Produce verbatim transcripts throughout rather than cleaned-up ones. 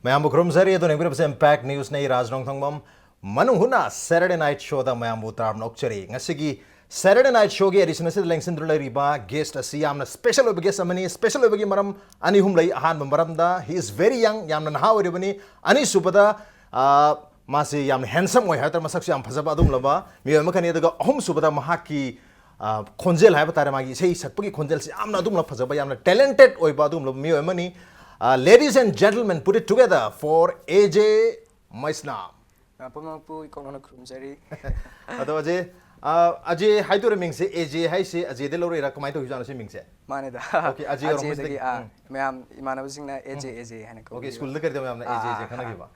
ꯃꯌꯥꯝꯕꯨ ꯈꯨꯔꯨꯝꯖꯔꯤ꯫ ꯑꯗꯨꯅ ꯌꯦꯡꯕꯤꯔꯤꯕꯁꯦ Impact News ꯅꯤ, ꯔꯥꯖ ꯅꯣꯡꯊꯣꯡꯕꯝ꯫ ꯃꯅꯨꯡ ꯍꯨꯠꯅ Saturday Night Show ꯗ ꯃꯌꯥꯝꯕꯨ ꯇꯔꯥꯝꯅ ꯑꯣꯛꯆꯔꯤ꯫ ꯉꯁꯤꯒꯤ Saturday Night Show ꯒꯤ edition ꯑꯁꯤꯗ ꯂꯦꯡꯁꯤꯟꯗꯨꯅ ꯂꯩꯔꯤꯕ guest ꯑꯁꯤ ꯌꯥꯝꯅ special ꯑꯣꯏꯕ guest ꯑꯃꯅꯤ꯫ Special ꯑꯣꯏꯕꯒꯤ ꯃꯔꯝ ꯑꯅꯤ ꯑꯍꯨꯝ ꯂꯩ꯫ ꯑꯍꯥꯟꯕ ꯃꯔꯝꯗ, he is very young, ꯌꯥꯝꯅ ꯅꯍꯥ ꯑꯣꯏꯔꯤꯕꯅꯤ꯫ ꯑꯅꯤꯁꯨꯕꯗ, ꯑ, ꯃꯥꯁꯤ ꯌꯥꯝꯅ handsome ꯑꯣꯏ ꯍꯥꯏꯇꯥꯔꯦ, ꯃꯁꯛꯁꯨ ꯌꯥꯝ ꯐꯖꯕ ꯑꯗꯨꯒꯨꯝꯂꯕ ꯃꯤꯑꯣꯏ ꯑꯃꯈꯛꯅꯤ꯫ ꯑꯗꯨꯒ ꯑꯍꯨꯝꯁꯨꯕꯗ, ꯃꯍꯥꯛꯀꯤ, ꯑ, ꯈꯣꯟꯖꯦꯜ ꯍꯥꯏꯕ ꯇꯥꯔꯦ, ꯃꯥꯒꯤ ꯏꯁꯩ ꯁꯛꯄꯒꯤ ꯈꯣꯟꯖꯦꯜꯁꯤ ꯌꯥꯝꯅ ꯑꯗꯨꯒꯨꯝꯂꯕ ꯐꯖꯕ, ꯌꯥꯝꯅ talented ꯑꯣꯏꯕ ꯑꯗꯨꯒꯨꯝꯂꯕ ꯃꯤꯑꯣꯏ ꯑꯃꯅꯤ꯫ ꯑ, ladies and gentlemen, put it together for A J ꯃꯩꯁꯅꯥꯝ꯫ ꯑ, ꯄꯨꯝꯅꯃꯛꯄꯨ ꯏꯀꯣꯛ ꯅꯧꯅ ꯈꯨꯔꯨꯝꯖꯔꯤ꯫ ꯑꯗꯣ ꯑꯖꯦ, ꯑ, ꯑꯖꯦ ꯍꯥꯏꯗꯣꯏꯔ ꯃꯤꯡꯁꯦ? A J ꯍꯥꯏꯁꯦ ꯑꯖꯦꯗꯩ ꯂꯧꯔꯛꯏꯔꯥ? ꯀꯃꯥꯏꯅ ꯇꯧꯈꯤꯕꯖꯥꯠꯅꯣ ꯁꯤ ꯃꯤꯡꯁꯦ? ꯃꯥꯅꯦꯗ꯫ Okay, ꯑꯖꯦ ꯑꯣꯏꯔꯝꯕꯁꯨ ꯑꯖꯦꯗꯒꯤ, ꯌꯥꯏ꯫ ꯑꯥ, ꯎꯝ꯫ ꯃꯌꯥꯝ ꯏꯃꯥꯟꯅꯕꯁꯤꯡꯅ ꯑꯦ ꯖꯦ, ꯑꯦ ꯖꯦ ꯍꯥꯏꯅ Okay, ꯀꯧꯕꯤꯕ꯫ ꯁ꯭ꯀꯨꯜꯗ ꯀꯔꯤꯗ ꯃꯌꯥꯝꯅ ꯑꯦ ꯖꯦ, ꯑꯦ ꯖꯦ ꯑꯥ, ꯈꯪꯅꯈꯤꯕ?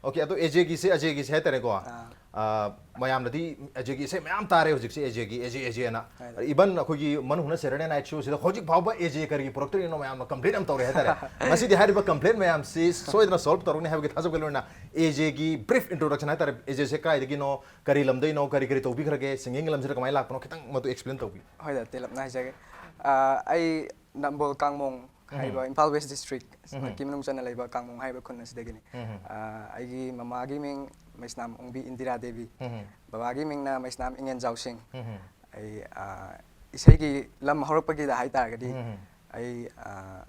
Okay, ꯑꯗꯣ ꯑꯦ ꯖꯦꯒꯤꯁꯦ, ꯑꯖꯦꯒꯤꯁꯦ ꯍꯥꯏꯇꯥꯔꯦꯀꯣ꯫ ꯑꯥ꯫ ꯑ, ꯃꯌꯥꯝꯅꯗꯤ ꯑꯖꯦꯒꯤ ꯏꯁꯩ ꯃꯌꯥꯝ ꯇꯥꯔꯦ ꯍꯧꯖꯤꯛꯁꯦ, ꯑꯦ ꯖꯦꯒꯤ, ꯑꯦ ꯖꯦ, ꯑꯦ ꯖꯦꯅ꯫ ꯍꯥꯏꯗꯤ꯫ Even ꯑꯩꯈꯣꯏꯒꯤ ꯃꯅꯨꯡ ꯍꯨꯠꯅ Saturday Night Show ꯁꯤꯗ ꯍꯧꯖꯤꯛ ꯐꯥꯎꯕ ꯑꯦ ꯖꯦ ꯀꯔꯤꯒꯤ ꯄꯨꯔꯛꯇ꯭ꯔꯤꯅꯣ ꯃꯌꯥꯝꯅ complain ꯌꯥꯝ ꯇꯧꯔꯦ ꯍꯥꯏꯇꯥꯔꯦ꯫ ꯉꯁꯤꯗꯤ ꯍꯥꯏꯔꯤꯕ complain ꯃꯌꯥꯝꯁꯤ ꯁꯣꯏꯗꯅ solve ꯇꯧꯔꯛꯅꯤ ꯍꯥꯏꯕꯒꯤ ꯊꯥꯖꯕꯒꯤ ꯂꯣꯏꯅꯅ ꯑꯦ ꯖꯦꯒꯤ brief introduction ꯍꯥꯏꯇꯥꯔꯦ, ꯑꯦ ꯖꯦꯁꯦ ꯀꯥꯏꯗꯒꯤꯅꯣ, ꯀꯔꯤ ꯂꯝꯗꯩꯅꯣ, ꯀꯔꯤ ꯀꯔꯤ ꯇꯧꯕꯤꯈ꯭ꯔꯒꯦ, singing ꯂꯝꯁꯤꯗ ꯀꯃꯥꯏꯅ ꯂꯥꯛꯄꯅꯣ, ꯈꯤꯇꯪ ꯃꯗꯨ explain ꯇꯧꯕꯤꯌꯨ꯫ ꯍꯣꯏꯗ, ꯇꯦꯜꯂꯞꯅ ꯍꯥꯏꯖꯒꯦ꯫ ꯑꯥ, ꯑꯩ ꯅꯝꯕꯣꯜ ꯀꯥꯡꯃꯣꯡ ꯎꯝ꯫ ꯍꯥꯏꯕ ꯏꯝꯐꯥꯜ West District ꯎꯝ꯫ ꯀꯤ ꯃꯅꯨꯡ ꯆꯟꯅ ꯂꯩꯕ ꯀꯥꯡꯃꯣꯡ ꯍꯥꯏꯕ ꯈꯨꯟ ꯑꯁꯤꯗꯒꯤꯅꯤ꯫ ꯎꯝ꯫ ꯑꯥ, ꯑꯩꯒꯤ ꯃꯃꯥꯒꯤ ꯃꯤꯡ ꯃꯩꯁꯅꯥꯝ ꯑꯣꯡꯕꯤ ꯏꯟꯗꯤꯔꯥ ꯗꯦꯕꯤ꯫ ꯎꯝ꯫ ꯕꯕꯥꯒꯤ ꯃꯤꯡꯅ ꯃꯩꯁꯅꯥꯝ ꯏꯉꯦꯟꯖꯥꯎꯁꯤꯡ꯫ ꯎꯝ꯫ ꯑꯩ, ꯑꯥ, ꯏꯁꯩꯒꯤ ꯂꯝ ꯍꯧꯔꯛꯄꯒꯤꯗ ꯍꯥꯏꯇꯥꯔꯒꯗꯤ, ꯎꯝ꯫ ꯑꯩ, ꯑꯥ,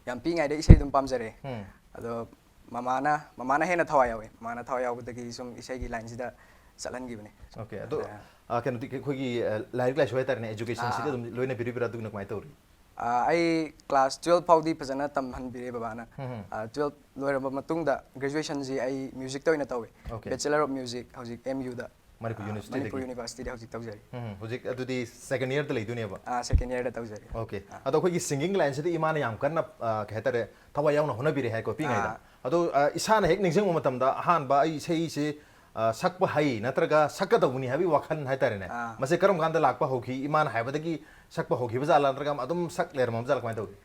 ꯌꯥꯝ ꯄꯤꯛꯏꯉꯩꯗ ꯏꯁꯩ ꯑꯗꯨꯝ ꯄꯥꯝꯖꯔꯦ꯫ ꯎꯝ꯫ ꯑꯗꯣ ꯃꯃꯥꯅ, ꯃꯃꯥꯅ ꯍꯦꯟꯅ ꯊꯋꯥꯏ ꯌꯥꯎꯋꯦ꯫ ꯃꯃꯥꯅ ꯊꯋꯥꯏ ꯌꯥꯎꯕꯗꯒꯤ ꯁꯨꯝ ꯏꯁꯩꯒꯤ line ꯁꯤꯗ ꯆꯠꯍꯟꯈꯤꯕꯅꯦ꯫ Okay, ꯑꯗꯣ, ꯑꯥ꯫ ꯑ, ꯀꯩꯅꯣꯗꯤ ꯑꯩꯈꯣꯏꯒꯤ, ꯑ, ꯂꯥꯏꯔꯤꯛ ꯂꯥꯏꯁꯨ ꯍꯥꯏꯇꯥꯔꯦꯅꯦ, education ꯁꯤꯗꯤ ꯑꯥ꯫ ꯑꯗꯨꯝ ꯂꯣꯏꯅ ꯕꯤꯔꯤ ꯕꯤꯔꯥ ꯑꯗꯨꯒꯤꯅ ꯀꯃꯥꯏꯅ ꯇꯧꯔꯤ? ꯑꯥ, ꯑꯩ class twelve ꯐꯥꯎꯗꯤ ꯐꯖꯅ ꯇꯝꯍꯟꯕꯤꯔꯦ ꯕꯕꯥꯅ꯫ ꯎꯝ꯫ ꯑꯥ, twelve ꯂꯣꯏꯔꯕ ꯃꯇꯨꯡꯗ graduation ꯁꯤ ꯑꯩ music ꯇ ꯑꯣꯏꯅ ꯇꯧꯋꯦ꯫ Okay. Bachelor of Music ꯍꯧꯖꯤꯛ M U ꯗ, ꯃꯅꯤꯄꯨꯔ ꯑꯥ, University ꯗꯒꯤ? ꯃꯅꯤꯄꯨꯔ University ꯗ ꯍꯧꯖꯤꯛ ꯇꯧꯖꯔꯤ꯫ ꯎꯝ, ꯍꯧꯖꯤꯛ ꯑꯗꯨꯗꯤ second year ꯗ ꯂꯩꯗꯣꯏꯅꯦꯕ? ꯑꯥ, second year ꯗ ꯇꯧꯖꯔꯤ꯫ Okay. ꯑꯥ꯫ ꯑꯗꯣ ꯑꯩꯈꯣꯏꯒꯤ singing line ꯁꯤꯗ ꯏꯃꯥꯅ ꯌꯥꯝ ꯀꯟꯅ, ꯑ, ꯀꯩ ꯍꯥꯏꯇꯥꯔꯦ, ꯊꯋꯥꯏ ꯌꯥꯎꯅ ꯍꯣꯠꯅꯕꯤꯔꯦ ꯍꯥꯏꯀꯣ, ꯄꯤꯛꯏꯉꯩꯗ꯫ ꯑꯥ꯫ ꯑꯗꯣ, ꯑ, ꯏꯁꯥꯅ ꯍꯦꯛ ꯅꯤꯡꯁꯤꯡꯕ ꯃꯇꯝꯗ ꯑꯍꯥꯟꯕ ꯑꯩ ꯏꯁꯩꯁꯦ, ꯑ, ꯁꯛꯄ ꯍꯩ ꯅꯠꯇ꯭ꯔꯒ ꯁꯛꯀꯗꯧꯕꯅꯤ ꯍꯥꯏꯕꯒꯤ ꯋꯥꯈꯜ ꯍꯥꯏꯇꯥꯔꯦꯅꯦ꯫ ꯑꯥ꯫ ꯃꯁꯦ ꯀꯔꯝ ꯀꯥꯟꯗ ꯂꯥꯛꯄ ꯍꯧꯈꯤ? ꯏꯃꯥꯅ ꯍꯥꯏꯕꯗꯒꯤ ꯁꯛꯄ ꯍꯧꯈꯤꯕ ꯖꯥꯠꯂꯥ, ꯅꯠꯇ꯭ꯔꯒ ꯑꯗꯨꯝ ꯁꯛ ꯂꯩꯔꯝꯃꯕ ꯖꯥꯠꯂꯥ, ꯀꯃꯥꯏꯅ ꯇꯧꯒꯦ?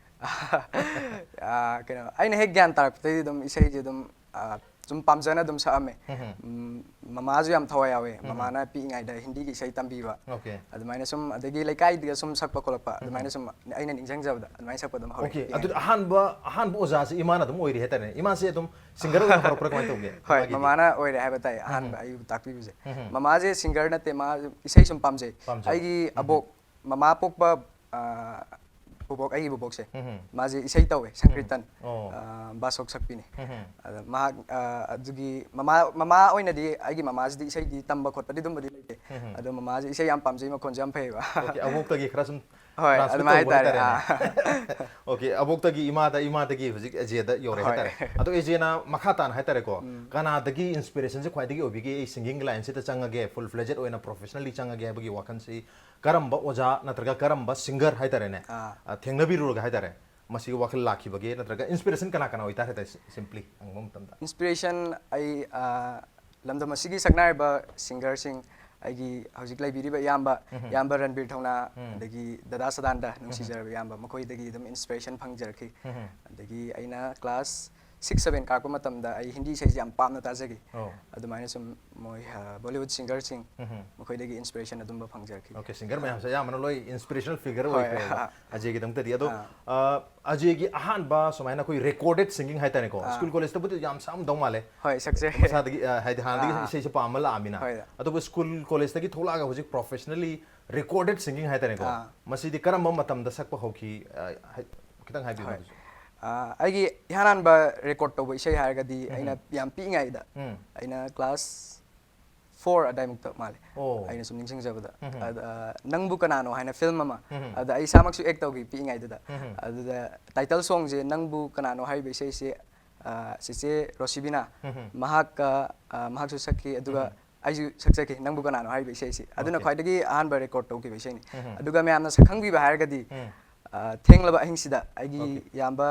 ꯑꯥ, ꯀꯩꯅꯣ, ꯑꯩꯅ ꯍꯦꯛ ꯒ꯭ꯌꯥꯟ ꯇꯥꯔꯛꯄꯗꯒꯤ ꯑꯗꯨꯝ ꯏꯁꯩꯁꯦ ꯑꯗꯨꯝ, ꯑꯥ, ꯁꯨꯝ ꯄꯥꯝꯖꯅ ꯑꯗꯨꯝ ꯁꯛꯑꯝꯃꯦ꯫ ꯎꯝ. ꯎꯝ, ꯃꯃꯥꯁꯨ ꯌꯥꯝ ꯊꯋꯥꯏ ꯌꯥꯎꯋꯦ꯫ ꯃꯃꯥꯅ ꯄꯤꯛꯏꯉꯩꯗ ꯍꯤꯟꯗꯤꯒꯤ ꯏꯁꯩ ꯇꯝꯕꯤꯕ꯫ Okay. ꯑꯗꯨꯃꯥꯏꯅ ꯁꯨꯝ, ꯑꯗꯒꯤ ꯂꯩꯀꯥꯏꯗꯒ ꯁꯨꯝ ꯁꯛꯄ ꯈꯣꯠꯂꯛꯄ, ꯑꯗꯨꯃꯥꯏꯅ ꯁꯨꯝ ꯑꯩꯅ ꯅꯤꯡꯁꯤꯡꯖꯕꯗ ꯑꯗꯨꯃꯥꯏꯅ ꯁꯛꯄ ꯑꯗꯨꯝ ꯍꯧꯔꯛꯑꯦ꯫ Okay. ꯑꯗꯨꯗꯤ ꯑꯍꯥꯟꯕ ꯑꯍꯥꯟꯕ ꯑꯣꯖꯥꯁꯦ ꯏꯃꯥꯅ ꯑꯗꯨꯝ ꯑꯣꯏꯔꯤ ꯍꯥꯏꯇꯥꯔꯦ꯫ ꯏꯃꯥꯁꯦ ꯑꯗꯨꯝ singer ꯑꯣꯏꯅ ꯍꯧꯔꯛꯄ꯭ꯔꯥ ꯀꯃꯥꯏꯅ ꯇꯧꯒꯦ? ꯍꯣꯏ, ꯏꯃꯥꯒꯤꯗꯤ? ꯃꯃꯥꯅ ꯑꯣꯏꯔꯦ ꯍꯥꯏꯕ ꯇꯥꯏ ꯑꯍꯥꯟꯕ ꯑꯩꯕꯨ ꯇꯥꯛꯄꯤꯕꯁꯦ꯫ ꯎꯝ. ꯃꯃꯥꯁꯦ singer ꯅꯠꯇꯦ, ꯃꯥ ꯏꯁꯩ ꯁꯨꯝ ꯄꯥꯝꯖꯩ꯫ ꯄꯥꯝꯖꯕ. ꯑꯩꯒꯤ ꯑꯕꯣꯛ, ꯃꯃꯥ ꯄꯣꯛꯄ, ꯑ, ꯕꯣꯕꯣꯛ, ꯑꯩꯒꯤ ꯕꯣꯕꯣꯛꯁꯦ, ꯎꯝ. ꯃꯥꯁꯦ ꯏꯁꯩ ꯇꯧꯋꯦ, ꯁꯪꯀ꯭ꯔꯤꯇꯟ, ꯑꯣ. ꯑ, ꯕꯥꯁꯣꯛ ꯁꯛꯄꯤꯅꯤ꯫ ꯎꯝ. ꯑꯗ ꯃꯍꯥꯛ, ꯑ, ꯑꯗꯨꯒꯤ ꯃꯃꯥ, ꯃꯃꯥ ꯑꯣꯏꯅꯗꯤ, ꯑꯩꯒꯤ ꯃꯃꯥꯁꯤꯗꯤ ꯏꯁꯩꯗꯤ ꯇꯝꯕ ꯈꯣꯠꯄꯗꯤ ꯑꯗꯨꯝꯕꯗꯤ ꯂꯩꯇꯦ꯫ ꯎꯝ. ꯑꯗꯣ ꯃꯃꯥꯁꯦ ꯏꯁꯩ ꯌꯥꯝ ꯄꯥꯝꯖꯩ, ꯃꯈꯣꯟꯁꯦ ꯌꯥꯝ ꯐꯩꯌꯦꯕ꯫ Okay, ꯑꯕꯣꯛꯇꯒꯤ ꯈꯔ ꯁꯨꯝ ꯍꯣꯏ, transmit ꯑꯗꯨꯃꯥꯏꯅ ꯇꯧꯕ ꯍꯥꯏꯇꯥꯔꯦ꯫ ꯍꯥꯏꯇꯥꯔꯦꯅꯦ꯫ Okay, ꯑꯕꯣꯛꯇꯒꯤ ꯏꯃꯥꯗ, ꯏꯃꯥꯗꯒꯤ ꯍꯧꯖꯤꯛ ꯑꯦꯖꯦꯗ ꯌꯧꯔꯦ ꯍꯣꯏ. ꯍꯥꯏꯇꯥꯔꯦ꯫ ꯑꯗꯣ ꯑꯦꯖꯦꯅ ꯃꯈꯥ ꯇꯥꯅ ꯍꯥꯏꯇꯥꯔꯦꯀꯣ, ꯀꯅꯥꯗꯒꯤ inspirationꯁꯦ ꯈ꯭ꯋꯥꯏꯗꯒꯤ ꯑꯣꯏꯕꯤꯒꯦ? ꯑꯩ singing lineꯁꯤꯗ ꯆꯪꯉꯒꯦ, full fledged ꯑꯣꯏꯅ professionally ꯆꯪꯉꯒꯦ ꯍꯥꯏꯕꯒꯤ ꯋꯥꯈꯜꯁꯤ ꯀꯔꯝꯕ ꯑꯣꯖꯥ ꯅꯠꯇ꯭ꯔꯒ ꯀꯔꯝꯕ singer ꯍꯥꯏꯇꯥꯔꯦꯅꯦ, ꯑꯥ. ꯑ, ꯊꯦꯡꯅꯕꯤꯔꯨꯔꯒ ꯍꯥꯏꯇꯥꯔꯦ, ꯃꯁꯤꯒꯤ ꯋꯥꯈꯜ ꯂꯥꯛꯈꯤꯕꯒꯦ? ꯅꯠꯇ꯭ꯔꯒ inspiration ꯀꯅꯥ ꯀꯅꯥ ꯑꯣꯏꯇꯥꯔꯦ ꯍꯥꯏꯇꯥꯔꯦ, simply ꯍꯪꯕ ꯃꯇꯝꯗ? Inspiration ꯑꯩ, ꯑ, ꯂꯝꯗꯝ ꯑꯁꯤꯒꯤ ꯁꯛꯅꯥꯏꯔꯕ singerꯁꯤꯡ, ꯑꯩꯒꯤ ꯍꯧꯖꯤꯛ ꯂꯩꯕꯤꯔꯤꯕ ꯏꯌꯥꯝꯕ, ꯏꯌꯥꯝꯕ ꯔꯟꯕꯤꯔ ꯊꯧꯅꯥ, ꯑꯗꯒꯤ ꯗꯗꯥ ꯁꯗꯥꯅꯟꯗ, ꯅꯨꯡꯁꯤꯖꯔꯕ ꯏꯌꯥꯝꯕ, ꯃꯈꯣꯏꯗꯒꯤ ꯑꯗꯨꯝ inspiration ꯐꯪꯖꯔꯛꯈꯤ꯫ ꯑꯗꯒꯤ ꯑꯩꯅ class six seven ꯀꯥꯔꯛꯄ ꯃꯇꯝꯗ ꯑꯩ ꯍꯤꯟꯗꯤ ꯏꯁꯩꯁꯦ ꯌꯥꯝ ꯄꯥꯝꯅ ꯇꯥꯖꯈꯤ꯫ ꯑꯣ. ꯑꯗꯨꯃꯥꯏꯅ ꯁꯨꯝ ꯃꯣꯏ, ꯑ, Bollywood singerꯁꯤꯡ, ꯃꯈꯣꯏꯗꯒꯤ inspiration ꯑꯗꯨꯝꯕ ꯐꯪꯖꯔꯛꯈꯤ꯫ Okay, singer ꯃꯌꯥꯝꯁꯦ ꯑꯌꯥꯝꯕꯅ ꯂꯣꯏ inspirational figure ꯍꯣꯏ. ꯑꯣꯏꯈ꯭ꯔꯦꯕ ꯑꯥ. ꯑꯖꯦꯒꯤꯗꯃꯛꯇꯗꯤ꯫ ꯑꯗꯣ, ꯑꯥ. ꯑ, ꯑꯖꯦꯒꯤ ꯑꯍꯥꯟꯕ ꯁꯨꯃꯥꯏꯅ ꯑꯩꯈꯣꯏ recorded singing ꯍꯥꯏꯇꯥꯔꯦꯀꯣ, ꯑꯥ. school collegeꯇꯕꯨꯗꯤ ꯌꯥꯝ ꯁꯛꯑꯝꯗꯧ ꯃꯥꯜꯂꯦ꯫ ꯍꯣꯏ, ꯁꯛꯆꯩ꯫ ꯃꯁꯥꯗꯒꯤ, ꯑ, ꯍꯥꯏꯗꯤ ꯍꯥꯟꯅꯗꯒꯤ ꯑꯥ. ꯏꯁꯩꯁꯦ ꯄꯥꯝꯕ ꯂꯥꯛꯑꯃꯤꯅ꯫ ꯍꯣꯏ. ꯑꯗꯨꯕꯨ school collegeꯇꯒꯤ ꯊꯣꯛꯂꯛꯑꯒ ꯍꯧꯖꯤꯛ professionally recorded singing ꯍꯥꯏꯇꯥꯔꯦꯀꯣ, ꯑꯥ. ꯃꯁꯤꯗꯤ ꯀꯔꯝꯕ ꯃꯇꯝꯗ ꯁꯛꯄ ꯍꯧꯈꯤ? ꯑ, ꯍꯥꯏ-, ꯈꯤꯇꯪ ꯍꯥꯏꯕꯤꯌꯨ ꯍꯣꯏ. ꯑꯗꯨꯁꯨ꯫ ꯑꯥ, ꯑꯩꯒꯤ ꯏꯍꯥꯟ ꯍꯥꯟꯕ record ꯇꯧꯕ ꯏꯁꯩ ꯍꯥꯏꯔꯒꯗꯤ ꯑꯩꯅ ꯌꯥꯝ ꯄꯤꯛꯏꯉꯩꯗ, ꯎꯝ. ꯑꯩꯅ class four ꯑꯗꯥꯏꯃꯨꯛꯇ ꯃꯥꯜꯂꯦ, ꯑꯣ. ꯑꯩꯅ ꯁꯨꯝ ꯅꯤꯡꯁꯤꯡꯖꯕꯗ꯫ ꯑꯗ, ꯑ, ꯅꯪꯕꯨ ꯀꯅꯥꯅꯣ ꯍꯥꯏꯅ film ꯑꯃ, ꯑꯗ ꯑꯩ ꯏꯁꯥꯃꯛꯁꯨ act ꯇꯧꯈꯤ ꯄꯤꯛꯏꯉꯩꯗꯨꯗ꯫ ꯑꯗꯨꯗ title songꯁꯦ ꯅꯪꯕꯨ ꯀꯅꯥꯅꯣ ꯍꯥꯏꯔꯤꯕ ꯏꯁꯩꯁꯦ, ꯑ, ꯆꯦꯆꯦ ꯔꯣꯁꯤꯕꯤꯅꯥ, ꯃꯍꯥꯛꯀ, ꯑ, ꯃꯍꯥꯛꯁꯨ ꯁꯛꯈꯤ, ꯑꯗꯨꯒ ꯑꯩꯁꯨ ꯁꯛꯆꯈꯤ ꯅꯪꯕꯨ ꯀꯅꯥꯅꯣ ꯍꯥꯏꯔꯤꯕ ꯏꯁꯩꯁꯤ꯫ ꯑꯗꯨꯅ Okay. ꯈ꯭ꯋꯥꯏꯗꯒꯤ ꯑꯍꯥꯟꯕ record ꯇꯧꯈꯤꯕ ꯏꯁꯩꯅꯤ꯫ ꯎꯝ. ꯑꯗꯨꯒ ꯃꯌꯥꯝꯅ ꯁꯛꯈꯪꯕꯤꯕ ꯍꯥꯏꯔꯒꯗꯤ, ꯎꯝ. ꯑ, ꯊꯦꯡꯂꯕ ꯑꯍꯤꯡꯁꯤꯗ ꯑꯩꯒꯤ Okay. ꯏꯌꯥꯝꯕ,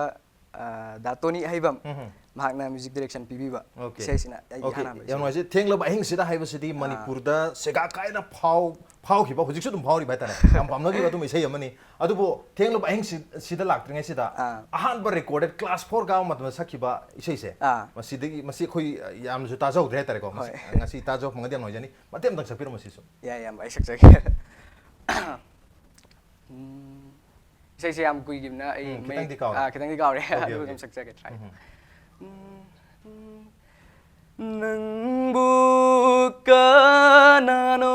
ꯑ, ꯗꯥ ꯇꯣꯅꯤ ꯑꯍꯩꯕꯝ, ꯎꯝ. ꯃꯍꯥꯛꯅ ꯃ꯭ꯌꯨꯖꯤꯛ ꯗꯤꯔꯦꯛꯁꯟ ꯄꯤꯕꯤꯕ Okay. ꯏꯁꯩꯁꯤꯅ ꯑꯩꯒꯤ Okay, ꯑꯍꯥꯟꯕ ꯌꯥꯝ ꯏꯁꯩ꯫ ꯅꯨꯡꯉꯥꯏꯖꯩ꯫ ꯊꯦꯡꯂꯕ ꯑꯍꯤꯡꯁꯤꯗ ꯍꯥꯏꯕꯁꯤꯗꯤ ꯃꯅꯤꯄꯨꯔꯗ ꯁꯦꯒꯥ ꯀꯥꯏꯅ ꯐꯥꯎ ꯐꯥꯎꯈꯤꯕ, ꯍꯧꯖꯤꯛꯁꯨ ꯑꯗꯨꯝ ꯐꯥꯎꯔꯤꯕ ꯍꯥꯏꯇꯥꯔꯦ, ꯌꯥꯝ ꯄꯥꯝꯅꯈꯤꯕ ꯑꯗꯨꯝ ꯏꯁꯩ ꯑꯃꯅꯤ꯫ ꯑꯗꯨꯕꯨ ꯊꯦꯡꯂꯕ ꯑꯍꯤꯡꯁꯤꯗ ꯂꯥꯛꯇ꯭ꯔꯤꯉꯩꯁꯤꯗ ꯑꯥ꯫ ꯑꯍꯥꯟꯕ ꯔꯦꯀꯣꯔꯗꯦꯠ ꯀ꯭ꯂꯥꯁ ꯐꯣꯔ ꯀꯥꯕ ꯃꯇꯝꯗ ꯁꯛꯈꯤꯕ ꯏꯁꯩꯁꯦ, ꯑꯥ꯫ ꯃꯁꯤꯗꯒꯤ ꯃꯁꯤ ꯑꯩꯈꯣꯏ ꯌꯥꯝꯅꯁꯨ ꯇꯥꯖꯍꯧꯗ꯭ꯔꯦ ꯍꯥꯏꯇꯥꯔꯦꯀꯣ꯫ ꯃꯁꯤ ꯍꯣꯏ꯫ ꯉꯁꯤ ꯇꯥꯖꯕ ꯐꯪꯉꯗꯤ ꯌꯥꯝ ꯅꯨꯡꯉꯥꯏꯖꯅꯤ꯫ ꯃꯇꯦꯛ ꯑꯃꯇꯪ ꯁꯛꯄꯤꯔꯝꯃꯣ ꯁꯤꯁꯨ꯫ ꯌꯥꯏ, ꯌꯥꯝ ꯑꯩ ꯁꯛꯆꯒꯦ꯫ ꯎꯝ, ꯏꯁꯩꯁꯦ ꯌꯥꯝ ꯀꯨꯏꯈꯤꯕꯅ ꯑꯩ ꯎꯝ, ꯃꯌꯦꯛ- ꯈꯤꯇꯪꯗꯤ ꯀꯥꯎꯔꯦ꯫ ꯑꯥ, ꯈꯤꯇꯪꯗꯤ ꯀꯥꯎꯔꯦ꯫ Okay, ꯑꯗꯨ okay. ꯑꯗꯨꯝ ꯁꯛꯆꯒꯦ, try꯫ ꯎꯝ꯫ ꯅꯪꯕꯨ ꯀꯅꯥꯅꯣ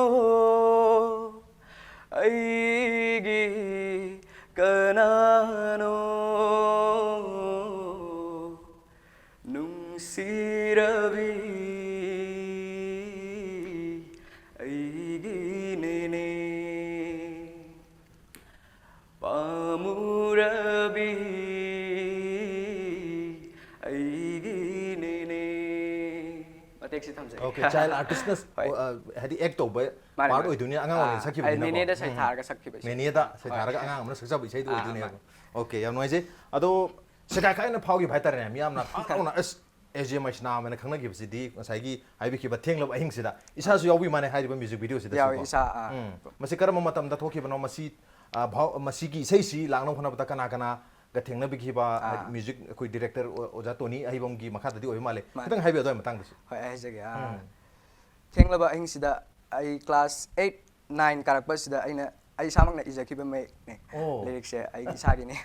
ꯑꯩꯒꯤ ꯀꯅꯥꯅꯣ ꯅꯨꯡꯁꯤꯔꯕꯤ ꯑꯩꯒꯤ ꯅꯦꯅꯦ ꯄꯥꯝꯃꯨꯔꯕꯤ ꯑꯩꯒꯤ ꯅꯦꯅꯦ꯫ ꯃꯇꯦꯛꯁꯤ ꯊꯝꯖꯒꯦ꯫ Okay, ꯆꯥꯏꯜ ꯑꯥꯔꯇꯤꯁꯅ ꯍꯣꯏ꯫ ꯍꯥꯏꯗꯤ ꯑꯦꯛ ꯇꯧꯕ ꯃꯥꯅꯦ, ꯄꯥꯔꯠ ꯃꯥꯅꯦ꯫ ꯑꯣꯏꯗꯣꯏꯅꯤ, ꯑꯉꯥꯡ ꯑꯣꯏꯅ ꯑꯥ, ꯁꯛꯈꯤꯕꯅꯤꯅꯀꯣ꯫ ꯅꯦꯅꯦꯗ ꯎꯝ꯫ ꯁꯩꯊꯥꯔꯒ ꯁꯛꯈꯤꯕ ꯏꯁꯩ꯫ ꯅꯦꯅꯦꯗ ꯍꯣꯏ꯫ ꯁꯩꯊꯥꯔꯒ ꯑꯉꯥꯡ ꯑꯃꯅ ꯁꯛꯆꯕ ꯏꯁꯩꯗꯨ ꯑꯥ, ꯑꯣꯏꯗꯣꯏꯅꯦꯕ꯫ ꯃꯥꯅꯦ꯫ Okay, ꯌꯥꯝ ꯅꯨꯡꯉꯥꯏꯖꯩ꯫ ꯑꯗꯣ ꯁꯦꯒꯥꯏ ꯀꯥꯏꯅ ꯐꯥꯎꯈꯤꯕ ꯍꯥꯏꯇꯥꯔꯦꯅꯦ, ꯃꯤꯌꯥꯝꯅ ꯄꯥꯛ ꯂꯥꯎꯅ ꯑꯁ ꯑꯦ ꯖꯦ ꯃꯩꯁꯅꯥꯝ ꯍꯥꯏꯅ ꯈꯪꯅꯈꯤꯕꯁꯤꯗꯤ ꯉꯁꯥꯏꯒꯤ ꯍꯥꯏꯕꯤꯈꯤꯕ ꯊꯦꯡꯂꯕ ꯑꯍꯤꯡꯁꯤꯗ ꯏꯁꯥꯁꯨ ꯌꯥꯎꯕꯤ ꯃꯥꯅꯦ ꯍꯥꯏꯔꯤꯕ ꯃ꯭ꯌꯨꯖꯤꯛ ꯚꯤꯗꯤꯑꯣꯁꯤꯗ꯫ ꯌꯥꯎꯏ, ꯏꯁꯥ, ꯑꯥ꯫ ꯎꯝ꯫ ꯃꯁꯤ ꯀꯔꯝꯕ ꯃꯇꯝꯗ ꯊꯣꯛꯈꯤꯕꯅꯣ? ꯃꯁꯤ ꯑ, ꯚꯥꯎ- ꯃꯁꯤꯒꯤ ꯏꯁꯩꯁꯤ ꯂꯥꯛꯅꯕ ꯍꯣꯠꯅꯕꯗ ꯀꯅꯥ ꯀꯅꯥꯒ ꯊꯦꯡꯅꯕꯤꯈꯤꯕ? ꯑꯥ꯫ ꯍꯥꯏꯗꯤ ꯃ꯭ꯌꯨꯖꯤꯛ ꯑꯩꯈꯣꯏ ꯗꯤꯔꯦꯛꯇꯔ ꯑꯣ- ꯑꯣꯖꯥ ꯇꯣꯅꯤ ꯑꯍꯩꯕꯝꯒꯤ ꯃꯈꯥꯗꯗꯤ ꯑꯣꯏꯕ ꯃꯥꯜꯂꯦ꯫ ꯃꯥꯅꯦ꯫ ꯈꯤꯇꯪ ꯍꯥꯏꯕꯤꯌꯨ ꯑꯗꯨꯒꯤ ꯃꯇꯥꯡꯗꯁꯨ꯫ ꯍꯣꯏ, ꯑꯩ ꯍꯥꯏꯖꯒꯦ꯫ ꯑꯥ, ꯎꯝ꯫ ꯊꯦꯡꯂꯕ ꯑꯍꯤꯡꯁꯤꯗ ꯑꯩ ꯀ꯭ꯂꯥꯁ ꯑꯩꯠ ꯅꯥꯏꯟ ꯀꯥꯔꯛꯄꯁꯤꯗ ꯑꯩꯅ ꯑꯩ ꯏꯁꯥꯃꯛꯅ ꯏꯖꯈꯤꯕ ꯃꯌꯦꯛꯅꯦ꯫ ꯑꯣ꯫ ꯂꯤꯔꯤꯛꯁꯦ ꯑꯩ ꯏꯁꯥꯒꯤꯅꯦ꯫